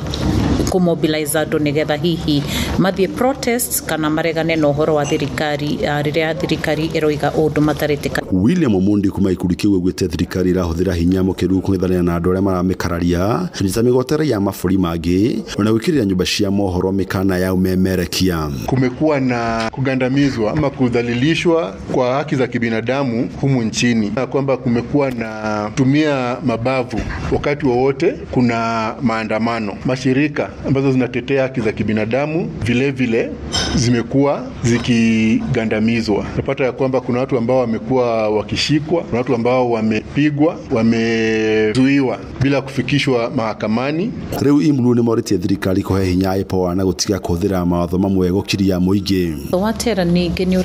[SPEAKER 15] kũmobilize andũ nĩgetha hihi mathiĩ protests kana maregane na ũhoro wa thirikari rĩrĩa thirikari ĩroiga ũndũ mataretĩka.
[SPEAKER 2] William Omondi kuma gĩkundi kĩu augĩte thirikari ĩrahũthĩra hinya mũkĩru kũng'ethanĩra na andũ arĩa maramĩkararia kũnyita mĩgwate ya mabũrũri mangĩ ona gwĩkĩrĩra nyũmba cia mohoro mĩkana ya umemerekia.
[SPEAKER 16] Kumekuwa na kugandamizwa ama kudhalilishwa kwa haki za kibinadamu humu nchini, na kwamba kumekuwa na tumia mabavu wakati wowote kuna maandamano. Mashirika ambazo zinatetea haki za kibinadamu vile vile zimekuwa zikigandamizwa. Tunapata ya kwamba kuna watu ambao wamekuwa wakishikwa, kuna watu ambao wamepigwa, wamezuiwa bila kufikishwa mahakamani.
[SPEAKER 2] Rĩu IMLU nĩ morĩtie thirikari kũhe hinya IPOA na gũtiga kũhũthĩra mawatho mamwe gũkiria mũingĩ.
[SPEAKER 15] Watera ningĩ nĩ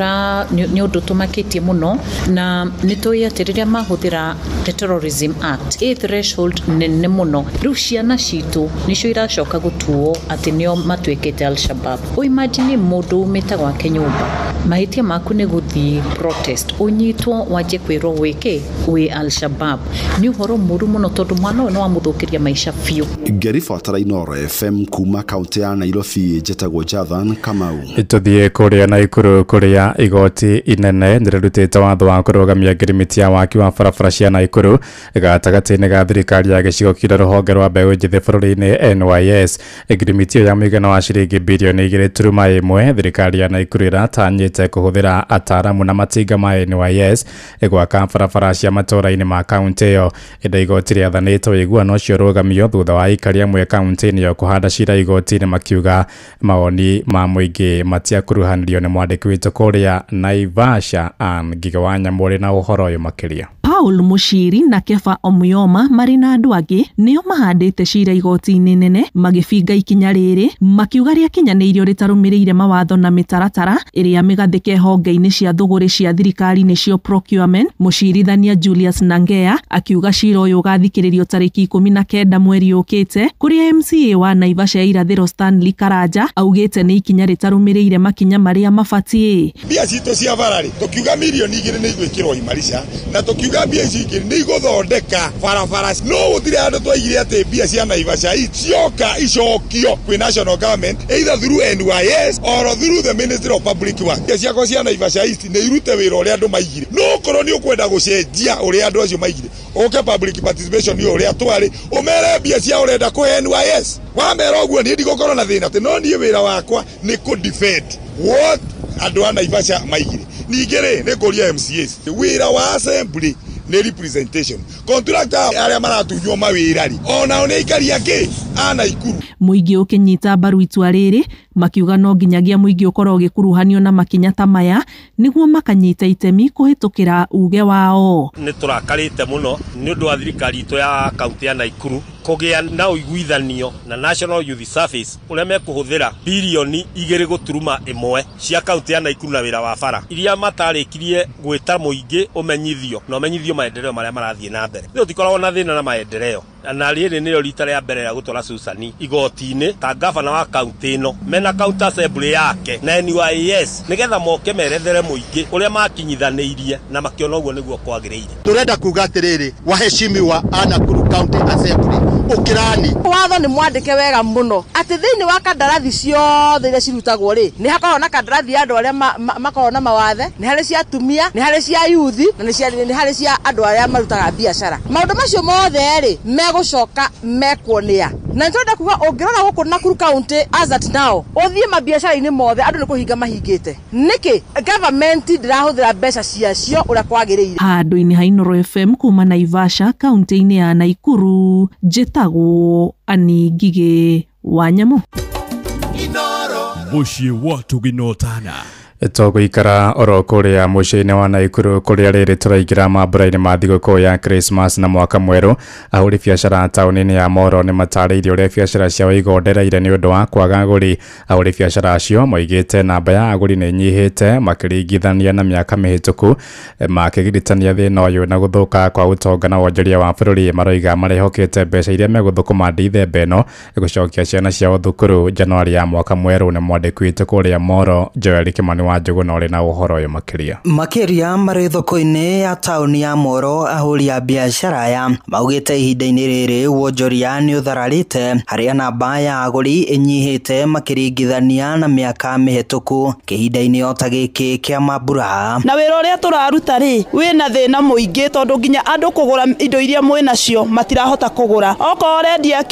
[SPEAKER 15] ũndũ tũmakĩtie mũno na nĩ tũĩ atĩ rĩrĩa mahũthĩra the Terrorism Act ĩ threshold nene mũno. Rĩu ciana citũ nĩcio iracoka gũtuo atĩ nĩo matuĩkĩte Al-Shabaab. Ũimagine mũndũ umĩte gwake nyũmba, mahĩtia maku nĩ gũthiĩ protest, ũnyitwo wanjie kwĩrwo wĩkĩ wĩ Al-Shabaab. Nĩ ũhoro mũru mũno tondũ mwana ũyũ nĩ wamũthũkĩria maica biũ.
[SPEAKER 2] Ngĩribotera Inooro FM kuma kaunti ya Nairobi, njĩtagwo Jathan Kamau.
[SPEAKER 11] Tũthiĩ kũrĩa Naikuru kũrĩa igoti inene nĩrĩrutĩte watho wa kũrũgamia ngirimiti ya waki wa barabara cia Naikuru gatagatĩ-inĩ ga thirikari ya gĩcigo kĩrĩa rũhonge rwa mbeũ njĩthĩ bũrũri-inĩ NYS. Ngirimiti ĩyo ya mũigana wa ciringi birioni 2.1 thirikari ya Naikuru ĩratanyĩte kũhũthĩra ataaramu na matinga ma NYS gwaka barabara cia matũũra-inĩ ma kaunti ĩyo. Ĩndĩ igoti rĩathanĩte ũiguano ũcio ũrũgamio thutha wa aikari amwe kaunti-inĩ ĩyo kũhanda cira igoti-inĩ makiuga mawoni ma mũingĩ matiakuruhanirio nĩ mwandĩki witũ kũrĩa Naivasha Ann Ngigĩ wa Nyamũrĩ na ũhoro ũyũ makĩria.
[SPEAKER 3] Paul Mushiri na Kefa Omuyoma marĩ na andũ angĩ nĩo mahandĩte cira igoti-inĩ nene magĩbinga ikinya rĩrĩ makiuga rĩakinyanĩirio rĩtarũmĩrĩire mawatho na mĩtaratara ĩrĩa mĩgathĩke honge-inĩ cia thũgũrĩ cia thirikari nĩcio procurement. Mũcirithania Julius Nangea akiuga cira ũyũ ũgathikĩrĩrio tarĩki 19 mweri ũkĩte kũrĩa MCA wa Naivasha ya irathĩro Stanley Karanja augĩte nĩ ikinya rĩtarũmĩrĩire makinya marĩa mabatiĩ.
[SPEAKER 8] Mbia citũ cia bararĩ tũkiuga mirioni 2 nĩ igwĩkĩrwo Imarisha na tũkiuga mbia ici ingĩ nĩ igũthondeka barabara, no gũtirĩ handũ twaigire atĩ mbia cia Naivasha cioka icokio kwĩ national government either through NYS or through the Ministry of Public Works. Mbia ciakwa cia Naivasha East nĩ irute wĩra ũrĩa andũ maigire, no korwo nĩ ũkwenda gũcenjia ũrĩa andũ acio maigire ũke public participation nĩ ũrĩa twarĩ ũmere mbia cia ũrenda kũhe NYS wamera ũguo niĩ ndigũkorwo na thĩna atĩ no niĩ wĩra wakwa nĩ kũ defend what andũ a Naivasha maigire. Ningĩ rĩ nĩ kũria MCAs wĩra wa assembly nĩ representation contractor arĩa maratunywo mawĩra rĩ onao nĩ aikari angĩ a Naikuru.
[SPEAKER 3] Mũingĩ ũkĩnyita mbaru itua rĩrĩ makiuga no nginyagia mũingĩ ũkorwo ũgĩkuruhanio na makinya ta maya nĩguo makanyita itemi kũhĩtũkĩra uge wao.
[SPEAKER 17] Nĩ tũrakarĩte mũno nĩ ũndũ wa thirikari itũ ya kaunti ya Naikuru kũgĩa na ũiguithanio na National Youth Service ũrĩa mekũhũthĩra birioni 2.1 cia kaunti ya Naikuru na wĩra wa bara iria matarĩkirie gwĩta mũingĩ ũmenyithio na ũmenyithio maendeleo marĩa marathiĩ na mbere. Rĩu tũtikoragwo na thĩna na maendeleo na rĩrĩ nĩrĩo rita rĩa mbere rĩa gũtwara Susan igoti-inĩ ta gavana wa kaunti ĩno mena county assembly yake na NYS nĩgetha moke merethere mũingĩ ũrĩa makinyithanĩirie na makĩona ũguo nĩguo kwagĩrĩire.
[SPEAKER 19] Tũrenda kuga atĩrĩrĩ, waheshimiwa a Nakuru County Assembly ũkĩrani
[SPEAKER 25] watho nĩ mwandĩke wega mũno atĩ thĩinĩ wa kandarathi ciothe iria cirutagwo rĩ nĩ hakoragwo na kandarathi ya andũ arĩa makoragwo na mawathe, nĩ harĩ cia atumia, nĩ harĩ cia yuthi na nĩ harĩ cia andũ arĩa marutaga biacara. Maũndũ macio mothe rĩ megũcoka mekuonĩa na nĩtũrenda kuga ũngĩrora gũkũ Nakuru County as at now ũthiĩ mabiacara-inĩ mothe andũ nĩ kũhinga mahingĩte. Nĩkĩ government ndĩrahũthĩra mbeca ciacio ũrĩa kwagĩrĩire?
[SPEAKER 3] Handũ-inĩ ha Inooro FM kuma Naivasha kaunti-inĩ ya Naikuru njĩtagwo Annie Ngigĩ wa Nyamũ.
[SPEAKER 7] Mũciĩ wa Tũginotana.
[SPEAKER 11] Tũgũikara oro kũrĩa mũciĩ-inĩ wa Naikuru kũrĩa rĩrĩ tũraingĩra mambura-inĩ ma thigũkũ ya Christmas na mwaka mwerũ. Ahũri biacara taũni-inĩ ya Moro nĩ matarĩirie ũrĩa biacara ciao igondereire nĩ ũndũ wa kwaga agũri. Ahũri biacara acio moigĩte namba ya agũri nĩ ĩnyihĩte makĩringithania na mĩaka mĩhĩtũku, makĩgiritania thĩna ũyũ na gũthũka kwa ũtonga na wonjoria wa bũrũri. Maroiga marehokete mbeca iria megũthũkũma Dithemba ĩno gũcokia ciana ciao thukuru Januari ya mwaka mwerũ. Nĩ mwandĩki witũ kũrĩa Moro Joel Kimani wa Njũgũna ũrĩ na ũhoro ũyũ makĩria.
[SPEAKER 20] Makĩria marĩ thoko-inĩ ya taũni ya Moro, ahũri a biacara aya maugĩte ihinda-inĩ rĩrĩ wonjoria nĩ ũthararĩte harĩa namba ya agũri ĩnyihĩte makĩringithania na mĩaka mĩhĩtũku kĩhinda-inĩ o ta gĩkĩ kĩa mambura.
[SPEAKER 21] Na wĩra ũrĩa tũraruta rĩ wĩna thĩna mũingĩ tondũ nginya andũ kũgũra indo iria mwĩnacio matirahota kũgũra. Okorwo ũrendia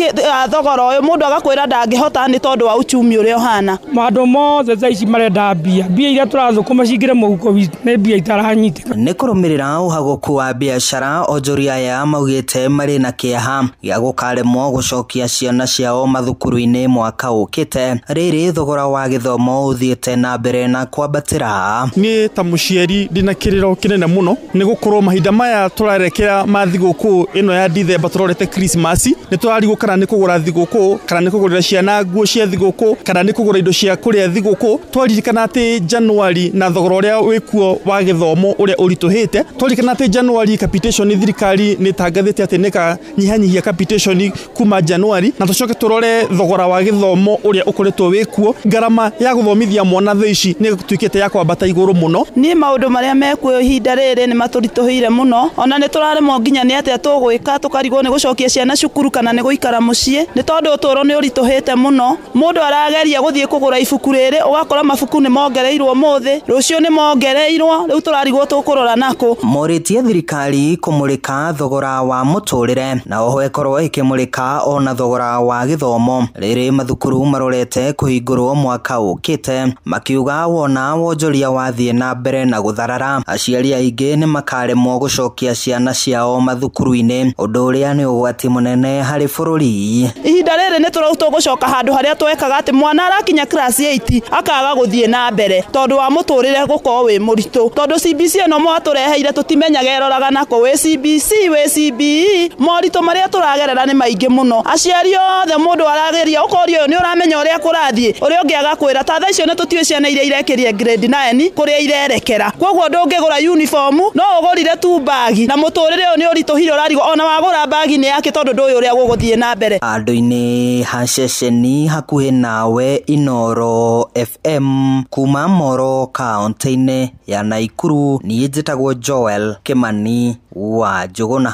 [SPEAKER 21] thogora ũyũ mũndũ agakwĩra ndangĩhota nĩ tondũ wa uchumi ũrĩa ũhana.
[SPEAKER 22] Maũndũ mothe thaa ici marenda mbia mbia iria tũrathũkũma cingĩre mũhuko witũ nĩ mbia itaranyitĩka.
[SPEAKER 20] Nĩ kũrũmĩrĩra ũhagũku wa biacara, onjoria aya maugĩte marĩ na kĩeha gĩa gũkaremwo gũcokia ciana ciao mathukuru-inĩ mwaka ũkĩte rĩrĩ thogora wa gĩthomo ũthiĩte na mbere na kwambatĩra.
[SPEAKER 23] Niĩ ta mũciari ndĩna kĩrĩro kĩnene mũno nĩ gũkorwo mahinda maya tũrarekera ma thigũkũ ĩno ya Dithemba tũrorete Christmas nĩ tũrarigwo kana nĩ kũgũra thigũkũ kana nĩ kũgũrĩra ciana nguo cia thigũkũ kana nĩ kũgũra indo cia kũrĩa thigũkũ. Twaririkana atĩ Januari na thogora ũrĩa wĩkuo wa gĩthomo ũrĩa ũritũhĩte. Twaririkana atĩ Januari capitation thirikari nĩ ĩtangathĩte atĩ nĩkanyihanyihia capitation kuma Januari, na tũcoke tũrore thogora wa gĩthomo ũrĩa ũkoretwo wĩkuo. Ngarama ya gũthomithia mwana thaa ici nĩ ĩtuĩkĩte ya kwambata igũrũ mũno.
[SPEAKER 21] Niĩ maũndũ marĩa mekuo ihinda rĩrĩ nĩ matũritũhĩire mũno, ona nĩ tũraremwo nginya nĩ atĩa tũgwĩka, tũkarigwo nĩ gũcokia ciana cukuru kana nĩ gũikara mũciĩ, nĩ tondũ ũtũũro nĩ ũritũhĩte mũno. Mũndũ arageria gũthiĩ kũgũra ibuku rĩrĩ, ũgakora mabuku nĩ mongereirwo mũthĩ, rũciũ nĩ mongereirwo, rĩu tũrarigwo tũkũrora nakũ.
[SPEAKER 20] Morĩtie thirikari kũmũrĩka thogora wa mũtũrĩre na oho ĩkorwo ĩkĩmũrĩka ona thogora wa gĩthomo. Rĩrĩ mathukuru marorete kũhingũrwo mwaka ũkĩte, makiuga wona wonjoria wathiĩ na mbere na gũtharara, aciari aingĩ nĩ makaremwo gũcokia ciana ciao mathukuru-inĩ, ũndũ ũrĩa nĩ ũgwati mũnene harĩ bũrũri.
[SPEAKER 21] Ihinda rĩrĩ nĩ tũgũcoka handũ harĩa twekaga atĩ mwana arakinya class 8 akaga gũthiĩ na mbere tondũ wa mũtũrĩre gũkorwo wĩ mũritũ, tondũ CBC ĩno mwatũreheire tũtimenyaga ĩroraga nako, wĩ CBC wĩ CBE, moritũ marĩa tũragerera nĩ maingĩ mũno. Aciari othe mũndũ arageria ũkoria ũyũ nĩ ũramenya ũrĩa kũrathiĩ, ũrĩa ũngĩ agakwĩra ta thaa icio nĩ tũtiũĩ ciana iria irekĩrie grade 9 kũrĩa irerekera, kwoguo ndũngĩgũra uniform no ũgũrire tu bagi, na mũtũrĩre ũyũ nĩ ũritũhire ũrarigwo ona wagũra bagi nĩ yake tondũ ndũĩ ũrĩa gũgũthiĩ na mbere.
[SPEAKER 20] Andũ-inĩ ha ceceni hakuhĩ nawe Inoro FM kuma Moro kaunti-inĩ ya Naikuru, niĩ njĩtagwo Joel Kimani wa Njũgũna.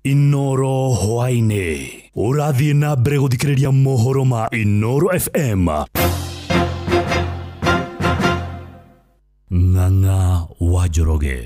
[SPEAKER 7] Inoro hwaĩ-inĩ ũrathiĩ na mbere gũthikĩrĩria mohoro ma Inoro FM. Ng'ang'a wa Njoroge.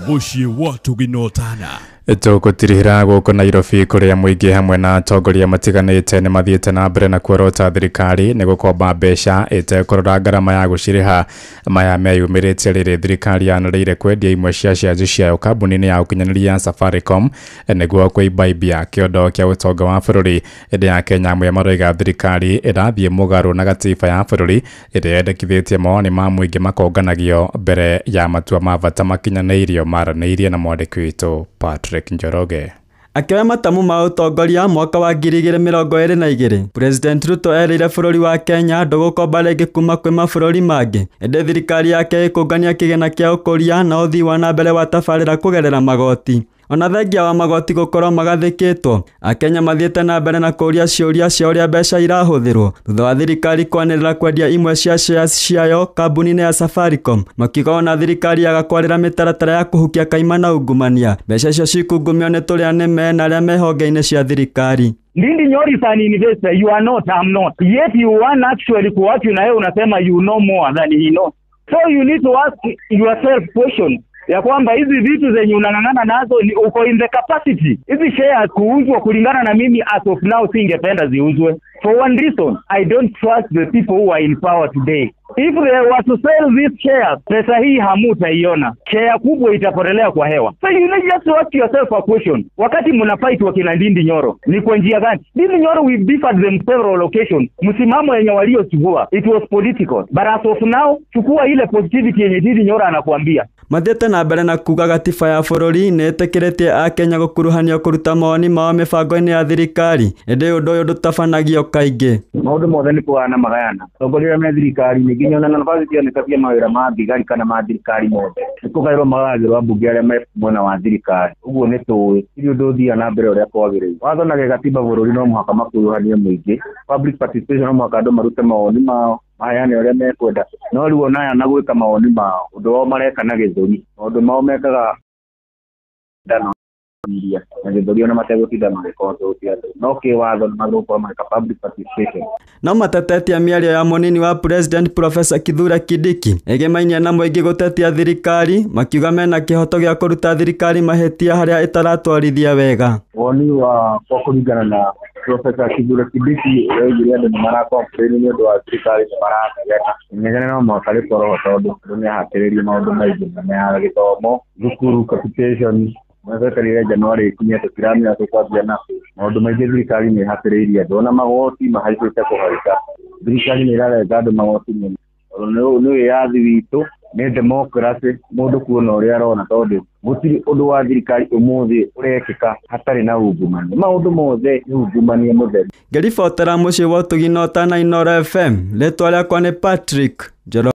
[SPEAKER 4] Mũciĩ wa tũginotana.
[SPEAKER 11] Tũgũtirihĩra gũkũ Nairobi kũrĩa mũingĩ hamwe na atongoria matiganĩte nĩ mathiĩte na mbere na kuorota thirikari nĩ gũkomba mbeca ĩtekũrora ngarama ya gũcirĩha. Maya meyumĩrĩtie rĩrĩ thirikari yanĩrĩire kwendia imwe cia cianjũ ciayo kambuni-inĩ ya ũkinyanĩria ya Safaricom nĩguo kwĩimbaibia kĩondo kĩa ũtonga wa bũrũri. Ĩndĩ ya Kenya amwe maroiga thirikari ĩrathiĩ mũgarũ na gatiba ya bũrũri ĩrĩa yendekithĩtie mawoni ma mũingĩ makonganagio mbere ya matua ma bata makinyanĩirio. Maranĩirie na mwandĩki witũ Patrick Njoroge.
[SPEAKER 1] Akĩoya matamu ma ũtongoria mwaka wa 2022, President Ruto erĩire bũrũri wa Kenya ndũgũkomba rĩngĩ kuma kwĩ mabũrũri mangĩ, ĩndĩ thirikari yake ĩkũngania kĩgĩna kĩa ũkũria na ũthii wa na mbere wa tabarĩra kũgerera magoti. Ona thengia wa magoti gũkorwo magathĩkĩtwo, Akenya mathiĩte na mbere na kũũria ciũria cia ũrĩa mbeca irahũthĩrwo thutha wa thirikari kwanĩrĩra kwendia imwe cia shares ciayo kambuni-inĩ ya Safaricom, makiuga ona thirikari yaga kwarĩra mĩtaratara ya kũhukia kaimana na ungumania, mbeca icio cikungumio nĩ tũrĩa nĩme na arĩa me honge-inĩ cia thirikari.
[SPEAKER 25] Ndindi Nyoro is an investor, you are not, I'm not. Yet you want actually kuwatu na wewe unasema you know more than he knows. So you need to ask yourself question ya kwamba hizi vitu zenye unang'ang'ana nazo ni uko in the capacity. Hizi shares kuuzwa kulingana na mimi as of now singependa ziuzwe. For one reason, I don't trust the people who are in power today. If they were to sell these shares, pesa hii hamutaiona. Share kubwa itapotelea kwa hewa. So you need just to ask yourself a question. Wakati mnafight wakina Ndindi Nyoro, ni kwa njia gani? Ndindi Nyoro, we differed them several locations. Msimamo yenye waliochukua, it was political. But as of now, chukua ile positivity yenye Ndindi Nyoro anakuambia.
[SPEAKER 1] Mathiĩte na mbere na kuga gatiba ya bũrũri nĩ ĩtĩkĩrĩtie Akenya gũkuruhanio kũruta mawoni mao mĩbango-inĩ ya thirikari, ĩndĩ ũndũ ũyũ ndũtabanagio kaingĩ.
[SPEAKER 25] Maũndũ mothe nĩ kũgayana magayana. Atongoria me thirikari-inĩ nginya ona nabathi cioneka cia mawĩra ma thigari kana ma thirikari mothe nĩ kũgaĩrwo magayagĩrwo ambunge arĩa me mwena wa thirikari. Ũguo nĩ tũĩ ti ũndũ ũthiaga na mbere ũrĩa kwagĩrĩire. Watho na gĩgatiba bũrũri no mũhaka makuruhanie mũingĩ. Public participation no mũhaka andũ marute mawoni mao maheane ũrĩa mekwenda, no rĩu ona aya na gwĩka mawoni mao ũndũ wao mareka na gĩthũri, maũndũ mao mekaga iria na gĩthũri ona mategũtinda magĩconsulti andũ, no kĩwatho nĩ magũkorwo magĩka public participation.
[SPEAKER 1] No matetetie mĩario ya mũnini wa President Professor Kithure Kindiki ĩgĩmainie na mũingĩ gũtetia thirikari, makiuga mena kĩhoto gĩa kũruta thirikari mahĩtia harĩa ĩtaratwarithia wega.
[SPEAKER 25] Woni wa kũringana na Professor Kithure Kindiki oigire andũ nĩ mara-complain nĩ ũndũ wa thirikari nĩ mararegana. Inegene no mũhaka rĩkorwo tondũ andũ nĩ ahatĩrĩrie maũndũ maingĩ na ya gĩthomo, thukuru, capitation Mwetereire Januari ikinye tũtiramenya tũkwambia na maũndũ maingĩ. Thirikari nĩ ĩhatĩrĩirie andũ ona magoti mahaicĩte kũhaica. Thirikari nĩ ĩrarenga andũ magoti mũno. Nĩ wĩyathi witũ, nĩ democracy, mũndũ kuona ũrĩa arona, tondũ gũtirĩ ũndũ wa thirikari ũmũthĩ ũrekĩka hatarĩ na ungumania. Maũndũ mothe nĩ ungumania mũtheru.
[SPEAKER 1] Ngĩribotera mũciĩ wa Ũtugi na Ũtana Inooro FM, rĩtwa rĩakwa nĩ Patrick Njoroge.